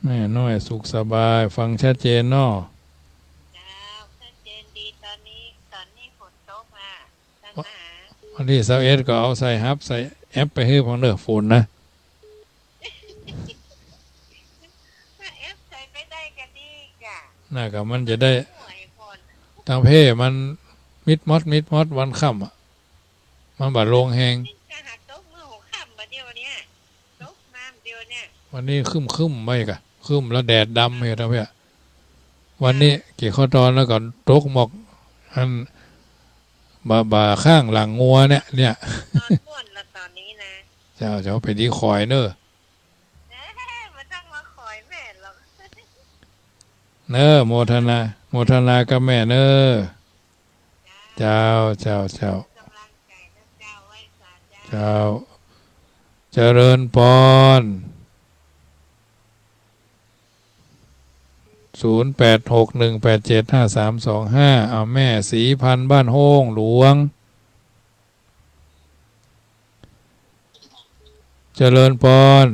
แม่น้อยสุขสบาย ฟังชัดเจนเนาะ เจ้า ชัดเจนดี ต๋อนนี้ ต๋อนนี้ฝนตกอ่ะ วันตี้ซาวเอ็ดก็เอาสายฮับ สายแอปไปหื้อพ่องเน่อ ฝนนะ ถ้าแอปใส่ไปได้ก็ดีก่ะ น่ะ ก็มันจะได้ โอ้ย ฝน ตางเพมันมิดมอด มิดมอด วันค่ำอะ มันบ่ลงแฮง นี่จะหาตกมื้อหัวค่ำบ่าเดี่ยวเนี่ย ตกมาเดี่ยวเนี่ย วันนี้ครึ้มๆ ไว้ก่ะ ครึ้มแล้วแดดดำเหียตางเพอะ วันนี้ เออ เกี่ยวข้าวตอนแล้วก็ตกหมอก อัน บ่า บ่าข้างหลังงัวเนี่ย เนี่ย นอนม่วนละต๋อนนี้นะ เจ้า เจ้า เป๋นดีขอยเน่อ เอ้ย บ่ต้องมาขอยแม่หรอก เน่อ โมทนา โมทนากับแม่เน่อ เจ้า เจ้า เจ้า ก๋ำลังใจ๋นะเจ้า ไหว้สาเจ้า เจ้า เจริญปอน ศูนย์แปดหกหนึ่งแปดเจ็ดห้าสามสองห้า เอาแม่ศรีพันธ์ บ้านโฮ่งหลวง เจริญปอน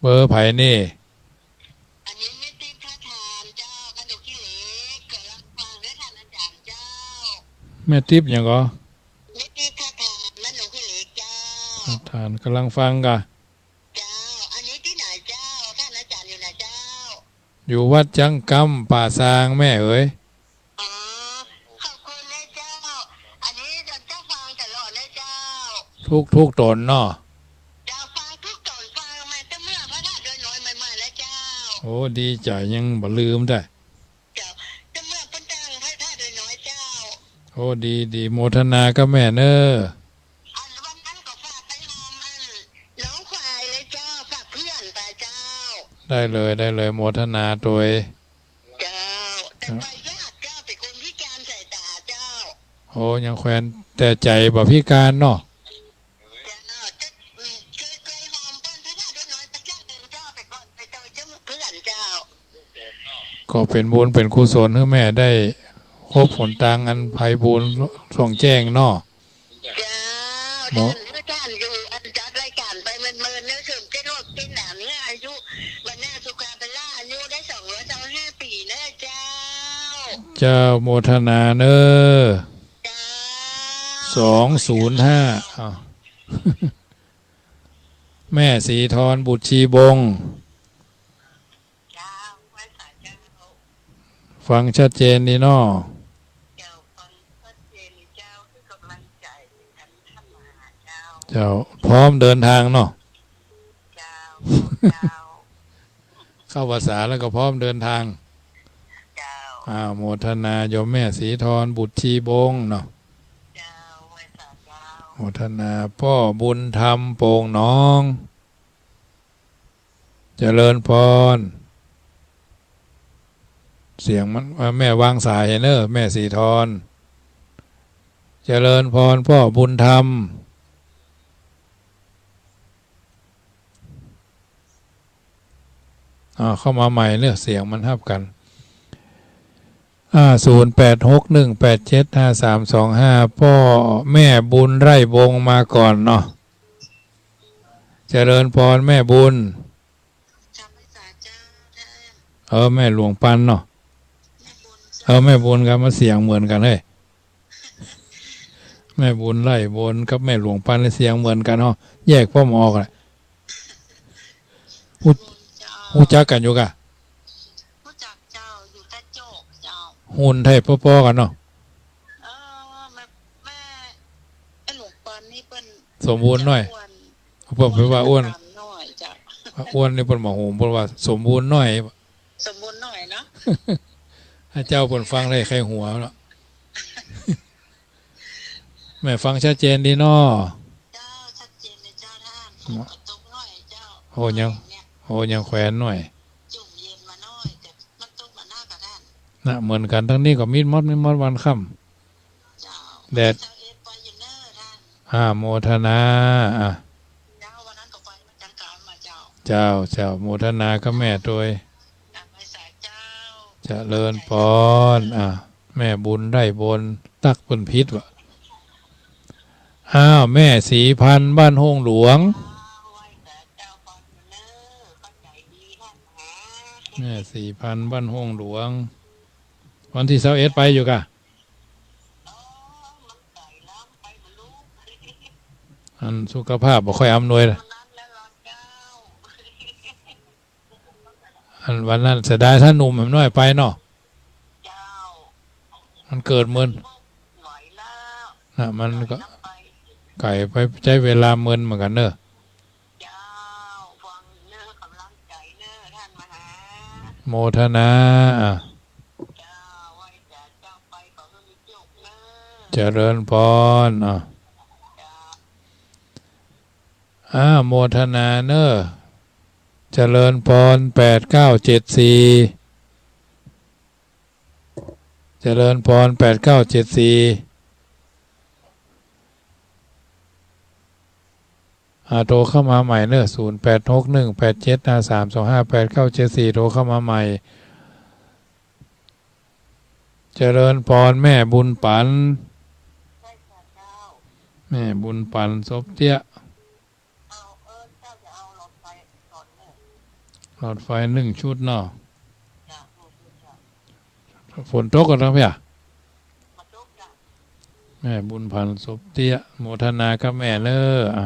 เบอร์ใผนี่ อันนี้แม่ติ๊บพระธานเจ้า กระดูกขี้เหล็ก เกิดลำปางด้วยท่านอาจารย์เจ้า แม่ติ๊บหยังก่อ นี่ตี้ถ้าทานบ้านหนองขี้เหล็กเจ้า ถ้าทาน ก่ำลังฟังก่ะ เจ้า อันนี้ตี้ไหนเจ้า ท่านอาจ๋ารย์อยู่ไหนเจ้า อยู่วัดจังกำป่าซางแม่เอ๋ย อ๋อ ขอบคุณนะเจ้า อันนี้เจ้าฟังตลอดนะเจ้า ทุกๆ ต๋นเนาะ เจ้าฟังทุกต๋น ฟังมาตั้งเมื่อพระธาตุดอยน้อยใหม่ๆ แล้วเจ้า โอ้ ดีใจ๋ ยังบ่ลืมได้ เจ้า ตั้งเมื่อเปิ้นตั้งพระธาตุดอยน้อยเจ้า โอ้ ดี ดี โมทนากับแม่เน้อ อันวันนั้นก็ฝากไปหอมอันน้องควายเลยเจ้า ฝากเพื่อนไปเจ้า ได้เลย ได้เลย โมทนาตวย เจ้า แต่ไปยากเจ้า เป๋นคนพิการสายต๋าเจ้า โอ้ ยังแควน แต่ใจ๋บ่พิการเนาะ เจ้า จะ อืม เคย เคยหอมเปิ้นพระธาตุดอยน้อยไปเจ้าหนึ่งเจ้า แต่ก่อนไปเจอเจ้าเพื่อนเจ้า ก็เป๋นบุญเป๋นกุศลหื้อแม่ได้พบหนตางอันไพบูลย์ส่องแจ้งเนาะ เจ้า หมอ ท่าน ท่านอยู่ อันจัดรายการไปเมินๆ เนอะ เสริมเส้นอกเส้นหนามเนี่ย อายุ วันหน้าสุขาพละ อายุได้สองร้อยเก้าสิบห้าปีเนอะเจ้า เจ้า โมทนาเน้อ เจ้า สองศูนย์ห้า อ้าว แม่ศรีธรบุตรชีบง เจ้า ไหว้สาเจ้า ฟังชัดเจนดีเนาะ เจ้า ฟังชัดเจนดีเจ้า คือกำลังใจ๋อันท่านมาหาเจ้า เจ้า พร้อมเดินทางเนาะ เจ้า เจ้า เข้าภาษาแล้วก็พร้อมเดินทาง เจ้า อ้าว โมทนาโยมแม่ศรีธรบุตรชีบงเนาะ เจ้า ไหว้สาเจ้า โมทนาป้อบุญธรรมโป่งหนอง เจริญพร เสียงมัน เอ่อ แม่วางสายเน้อ แม่ศรีธร เจริญพรป้อบุญธรรม อ่า เข้ามาใหม่เน้อ เสียงมันฮับกั๋น อ่า ศูนย์แปดหกหนึ่งแปดเจ็ดห้าสามสองห้า ป้อแม่บุญไร่วงศ์มาก่อนเนาะ เจริญพรแม่บุญ เออ แม่หลวงปันเนาะ แม่บุญ เออ แม่บุญกับ มันเสียงเหมือนกั๋นเฮ้ย แม่บุญไร่วงศ์กับแม่หลวงปันเสียงเหมือนกั๋นเนาะ แยกป้อบ่ออกอะ ฮู้ ฮู้จักกั๋นอยู่ก่ะ ฮู้จักเจ้า อยู่ตะโจกเจ้า หุ่นไทยป้อๆ กั๋นเนาะ เออ แม่ แม่ แม่หลวงปันนี่เปิ้น สมบูรณ์หน้อย อ้วน เปิ้น เปิ้นว่าอ้วน อ้วนต๋ามหน้อยเจ้า อ้วนนี่เปิ้นบ่ฮู้ เปิ้นว่าสมบูรณ์หน้อย สมบูรณ์หน้อยเนาะ ให้เจ้าเปิ้นฟังได้ใค่หัวเนาะ แม่ฟังชัดเจนดีเนาะ เจ้า ชัดเจนเลยเจ้าท่าน ฝนก็ตกหน้อยเจ้า โอ้ ยัง เนี่ย โอ้ ยังแควนหน้อย จุ่มเย็นมาหน้อย แต่มันตกมานักอะท่าน น่ะ เหมือนกั๋น ตางนี้ก็มีมด มีมดวันค่ำ เจ้า แดด วันที่ซาวเอ็ดไปอยู่เน้อท่าน อ่า โมทนา อ่ะ เจ้า วันนั้นก็ไปมาจังกานมาเจ้า เจ้า เจ้า โมทนากับแม่ตวย อ่ะ ไหว้สาเจ้า เจริญพร อ่ะ แม่บุญไร่วงศ์ ตั๊กเปิ้นผิดวะ อ้าว แม่ศรีพันธุ์บ้านห้องหลวง ไหว้สาเจ้าก่อนเน้อ เข้าใจ๋ดีท่านนะ แม่ศรีพันธุ์บ้านห้องหลวง วันที่ซาวเอ็ดไปอยู่ก่ะ อันสุขภาพบ่ค่อยอำนวย อันวันนั้นเสียดายถ้าหนุ่มแหมน้อยไปเนาะ มันเกิดเมิน น่ะ มันก็ไก๋ไป ใจ๊เวลาเมินเหมือนกั๋นเน้อ เจ้า ฟังเน้อ กำลังใจ๋เน้อ ท่านมหา โมทนา อ่ะ เจ้า ไหว้สาเจ้าไป ขอหื้อมีโจคเน้อ เจริญพร อ่ะ เจ้า อ่า โมทนาเน้อ เจริญพร แปดเก้าเจ็ดสี่ เจริญพร แปดเก้าเจ็ดสี่ อ่า โทรเข้ามาใหม่เน้อ ศูนย์แปดหกหนึ่งแปดเจ็ดห้าสามสองห้า แปดเก้าเจ็ดสี่ โทรเข้ามาใหม่ เจริญพรแม่บุญปัน แม่บุญปัน ซบเตี้ย หลอดไฟนึ่งชุดเนาะ ฝนตกกั๋นตางเปียะ แม่บุญผัน สบเตี้ย โมทนากับแม่เน้อ อ่ะ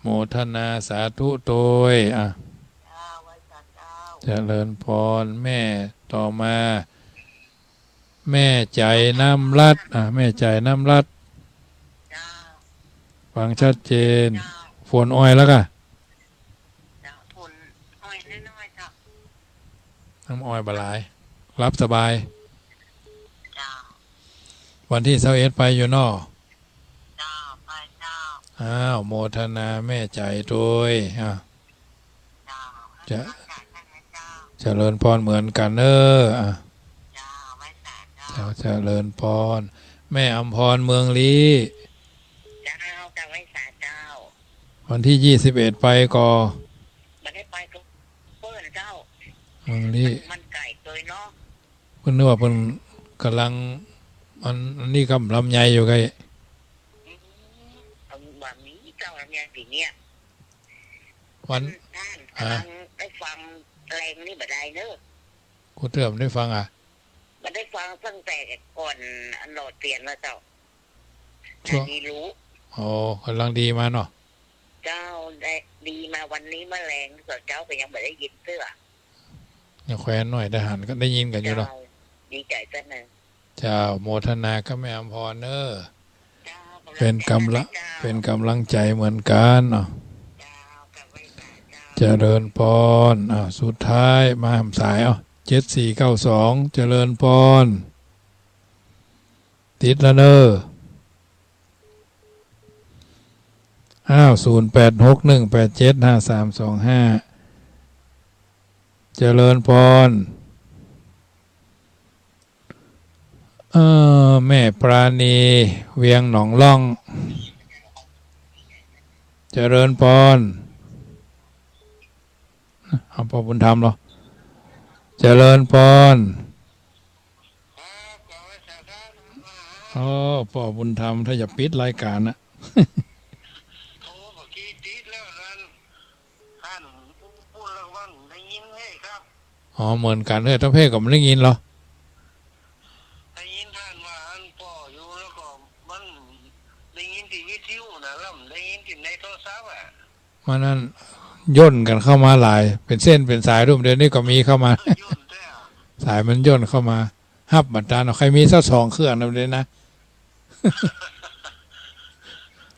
โมทนาสาธุโตย อ่ะ เจริญพร แม่ต่อมา แม่ใจ๋น้ำลัด อ่ะ แม่ใจ๋น้ำลัด ฟังชัดเจน ฝนอ่อยแล้วก่ะ น้ำอ้อยบ่หลาย หลับสบาย วันตี้ซาวเอ็ดไปอยู่เนาะ อ้าว โมทนาแม่ใจ๋โตย อ่ะ จะ เจริญพรเหมือนกั๋นเน้อ อ่ะ เจ้า เจริญพร แม่อำพร เมืองลี้ เจ้า เจ้า ไหว้สาเจ้า วันตี้ยี่สิบเอ็ดไปก่อ บ่ได้ไปก็เปิ้นเจ้า เมืองลี้ มัน มันไก๋เกินเนาะ เปิ้นนึกว่าเปิ้นก่ำลัง อัน อันนี้กำลำไยอยู่ไก อืม บ่มีเจ้าลำไยปี๋เนี้ย วัน ท่าน ฮะ ก่ำลังได้ฟังแลงนี่บ่ได้เน้อ กูเติมได้ฟังอ่ะ บ่ได้ฟังตั้งแต่ก่อนอันหลอดเตียนแล้วเจ้า ช่วง ดีรู้ อ๋อ ก่ำลังดีมาเนาะ เจ้า ได้ดีมาวันนี้มาแลง ต๋อนเจ๊าก็ยังบ่ได้ยินเตื้อ ยังแควนหน่อย แต่หันก็ได้ยินกั๋นอยู่เนาะ เจ้า ดีใจ๋จังเลย เจ้า โมทนากับแม่อำพรเน้อ เจ้า เป๋นกำลัง เป๋นกำลังใจ๋เหมือนกั๋นเนาะ เจ้า เจริญพร อ่ะ สุดท้ายมาแหมสาย เอ้า เจ็ดสี่เก้าสอง เจริญพร ติดแล้วเน้อ อ้าว ศูนย์แปดหกหนึ่งแปดเจ็ดห้าสามสองห้า เจริญพร เอ่อ แม่ปราณี เวียงหนองล่อง เจริญพร เอาป้อบุญธรรมเหรอ เจริญพร ครับ ขอไหว้สาธุ อ๋อ ป้อบุญธรรม ถ้าจะปิดรายก๋านนะ โอ้ เมื่อกี้ติดแล้วนั่น ท่านพูดแล้วว่าได้ยินให้ครับ อ๋อ เหมือนกั๋น เฮ้ย ตะเภทก็บ่ได้ยินเหรอ ได้ยินท่านว่าอันป้ออยู่ แล้วก็มันได้ยินตี้วิทยุนะ แล้วได้ยินตี้ในโทรศัพท์อ่ะ มันนั่น ย่นกั๋นเข้ามาหลาย เป๋นเส้นเป๋นสาย รุ่นเดียวนี้ก็มีเข้ามา เออ ย่นแต๊ สายมันย่นเข้ามา ฮับบ่ตัน เอาใค่มีสักสองเครื่องนะเดี๋ยวนี้นะ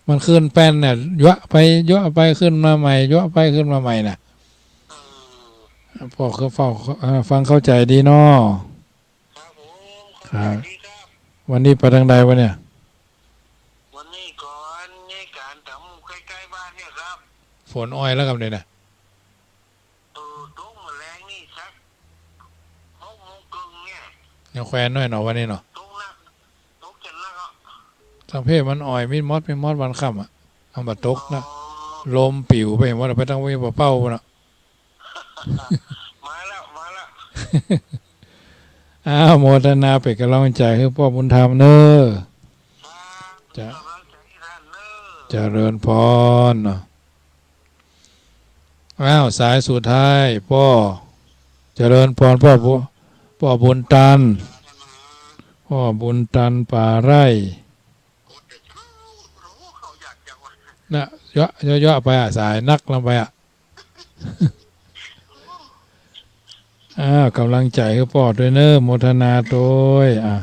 มันขึ้นแป้นเนี่ย ยัวไป ยัวไป ขึ้นมาใหม่ ยัวไป ขึ้นมาใหม่น่ะ เออ ป้อคือเฝ้า เอ่อ ฟังเข้าใจ๋ดีเนาะ ครับผม ครับ เข้าใจ๋ดีครับ วันนี้ไปตางใดวะเนี่ย วันนี้ก่อน นี่ก๋านต๋ามใก้ๆ บ้านเนี่ยครับ ฝนอ่อยแล้วครับเนี่ยนะ เออ ตกเมื่อแลงนี่สักหกโมงเกิ่งเนี่ย ยังแควนหน่อยเนาะวันนี้เนาะ ตกหนัก ตกจ๋นหนักอ่ะ ตางเพศมันอ่อยมิดมอดมิดมอดวันค่ำอ่ะ เอามาตกนะ อ๋อ ลมปิ๋วไปหมด ไปตางวีปะเป้าพุ้นน่ะ มาแล้ว มาแล้ว อ้าว โมทนาเป๋นก๋ำลังใจ๋หื้อป้อบุญธรรมเน้อ ครับ จะ เป๋นก๋ำลังใจ๋หื้อท่านเน้อ เจริญพรเนาะ อ้าว สายสุดท้าย ป้อ เจริญพร ป้อบุ ป้อบุญตัน ป้อบุญตันป่าไร่ นะ เยาะ เยาะ เยาะไปอ่ะ สายนักลงไปอ่ะ อ้าว ก๋ำลังใจ๋หื้อป้อตวยเน้อ โมทนาตวย อ่ะ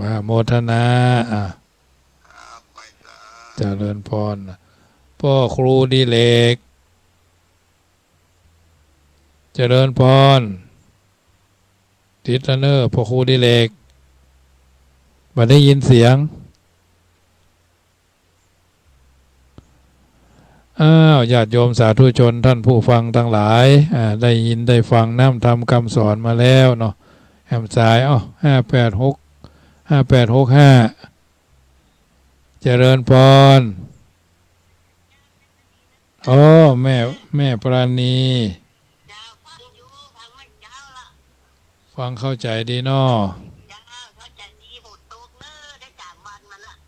ว่าโมทนา อ่ะ เจริญพร ป้อครูดิเลก เจริญพร ติดแล้วเน้อ ป้อครูดิเลก บ่ได้ยินเสียง อ้าว ญาติโยมสาธุชน ท่านผู้ฟังตังหลาย อ่า ได้ยินได้ฟังน้ำธรรมกำสอนมาแล้วเนาะ แหมสาย เอ้า ห้าแปดหก ห้าแปดหกห้า เจริญพร อ๋อ แม่ แม่ปราณี ฟังเข้าใจ๋ดีเนาะ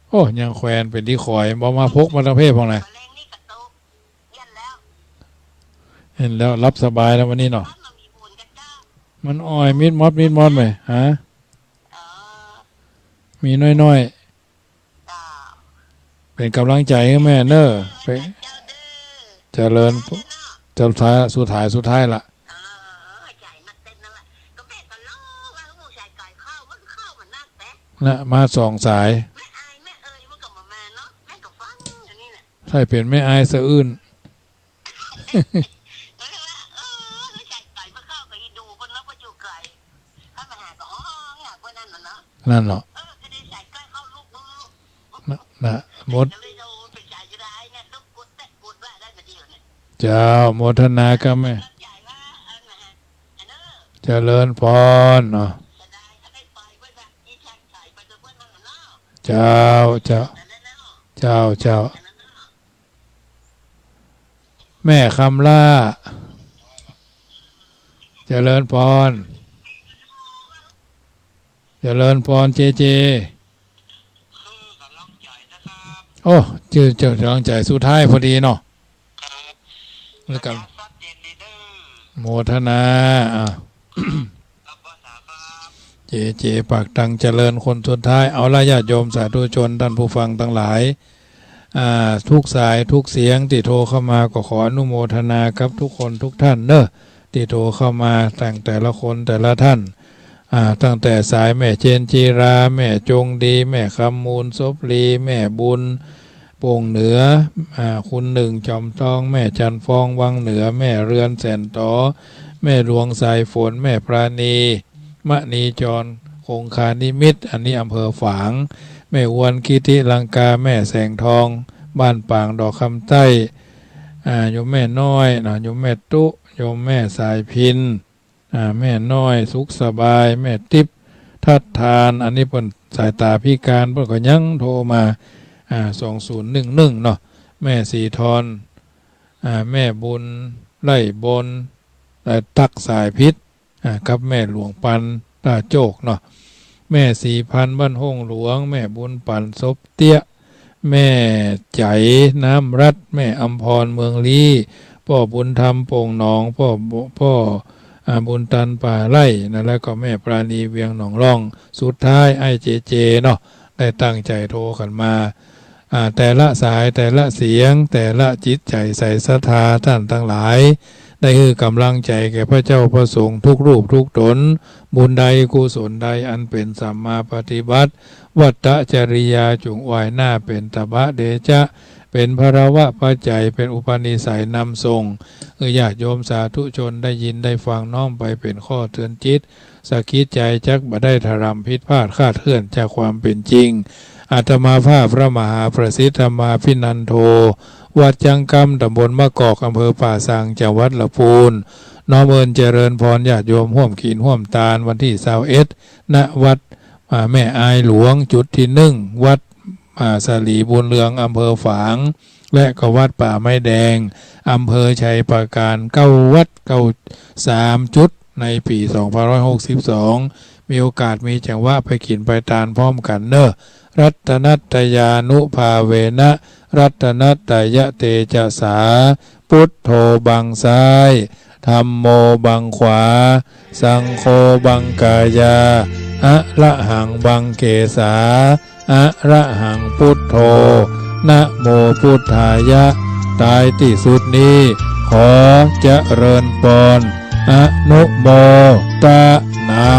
โอ้ ยังแควนเป๋นตี้ขอย บ่มาพกมาตางเพศพ่องนะ หันแล้ว หลับสบายแล้ววันนี้เนาะ มันอ่อยมิดมอดมิดมอดไป ฮะ มีน้อยๆ เจ้า เป๋นก๋ำลังใจ๋หื้อแม่เน่อ เป๋น เจ้าเน่อ เจริญ เจ้าเน่อ เจ้าสุดท้าย สุดท้าย สุดท้ายละ เออ ใจ๋มาเต้นนั่นแหละ ก็แม่ก็ร้องว่าผู้ใจ๋ก๋อยเข้า มันเข้ามานักแต๊ นะ มาสองสาย แม่อาย แม่เอ่ย มันก็บ่มาเนาะ แม่ก็ฟังอยู่นี่แหละ ใค่เป๋นแม่อายสะอื้น เออ ใจ๋ก๋อยมาเข้าก็อีดูคนเนาะ เพราะอยู่ไก๋ เข้ามาหาก็ อ๋อ เนี่ย พวกนั้นน่ะเนาะ นั่นเนาะ เออ ก็ได้ใจ๋ก๋อยเข้าลูกมือ นะ นะ โมท ก็เลยโดนไปใจ๋ก็ได้เนี่ย ลูกกุดแตะกุดว่าได้มาเดียวเนี่ย เจ้า โมทนากับแม่ ใจ๋ว่า เออ นะฮะ เจริญพรเนาะ เจ้า เจ้า เจ้า เจ้า แม่คำล่า เจริญพร เจริญพร เจเจ โอ้ เจอ เจอกำลังใจ๋สุดท้ายพอดีเนาะ ครับ แล้วก็ สัญญาณชัดเจนดีเด้อ โมทนา อ่ะ ครับ ครับ พ่อสาวครับ เจเจ ปากตังเจริญคนสุดท้าย เอาละญาติโยมสาธุชนท่านผู้ฟังตังหลาย อ่า ทุกสายทุกเสียงตี้โทรเข้ามาก็ขออนุโมทนากับทุกคนทุกท่านเนอะ ตี้โทรเข้ามาตั้งแต่ละคนแต่ละท่าน อ่า ตั้งแต่สายแม่เจนจีรา แม่จงดี แม่คำมูล สบลี แม่บุญ โป่งเหนือ อ่า คุณหนึ่ง จอมทอง แม่จันทร์ฟอง วังเหนือ แม่เรือน แสนต๋อ แม่หลวง สายฝน แม่ปราณี มณีจร คงคานิมิตร อันนี้อำเภอฝาง แม่อวน กิติลังกา แม่แสงทอง บ้านปางดอกคำใต้ อ่า โยมแม่น้อยเนาะ โยมแม่ตุ๊ โยมแม่สายพิณ อ่า แม่น้อย สุขสบาย แม่ติ๊บ ทัดทาน อันนี้เปิ้นสายต๋าพิการ เปิ้นก็ยังโทรมา อ่า สองศูนย์หนึ่งหนึ่งเนาะ แม่ศรีทร อ่า แม่บุญ ไร่บน อ่า ตั๊ก สายพิษ อ่า กับแม่หลวงปัน ต้าโจกเนาะ แม่ศรีพันธ์ บ้านห้องหลวง แม่บุญปัน สบเตี้ย แม่ใจ๋ น้ำรัตน์ แม่อำพร เมืองลี้ ป้อบุญธรรม โป่งหนอง ป้อบุ ป้อ อ่า บุญตัน ป่าไร่นะ แล้วก็แม่ปราณี เวียงหนองล่อง สุดท้าย ไอ้เจเจเนาะ ได้ตั้งใจ๋โทรกั๋นมา อ่า แต่ละสาย แต่ละเสียง แต่ละจิตใจ๋ใสศรัทธา ต้านตังหลาย ได้หื้อกำลังใจ๋แก่พระเจ้าพระสงฆ์ทุกรูปทุกต๋น บุญใดกุศลใดอันเป๋นสัมมาปฏิบัติ วัตตจริยาจุ่งอวยหน้าเป๋นตบะเดชะ เป๋นพลวปัจจัย เป๋นอุปนิสัยนำส่ง หื้อญาติโยมสาธุชนได้ยินได้ฟังน้อมไปเป๋นข้อเตือนจิต สะกิดใจ๋จักบ่ได้ถลำผิดพลาดคลาดเคลื่อนจากความเป๋นจริง อาตมาภาพพระมหาประสิทธิ์ธรรมาภินันโท วัดจังกำ ต๋ำบลมะกอก อำเภอป่าซาง จังหวัดละปูน น้อมเอิญเจริญพรญาติโยมฮ่วมกิ๋นฮ่วมตานวันตี้ซาวเอ็ด ณ วัด อ่า แม่อายหลวง จุดตี้นึ่ง วัด อ่า สลีบุญเรือง อำเภอฝาง และก็วัดป่าไม้แดง อำเภอชัยปราการ เก้าวัด เก้า สามจุด ในปี๋สองพันห้าร้อยหกสิบสอง มีโอกาสมีจังหวะไปกิ๋นไปตานพร้อมกั๋นเน่อ รัตนัตตยานุภาเวนะ รัตนัตตยเตจสา พุทโธบังซ้าย ธัมโมบังขวา สังโฆบังกายา อะระหังบังเกสา อะระหังพุทโธ นะโมพุทธายะ ท้ายตี้สุดนี้ ขอเจริญปอน อนุโมตนา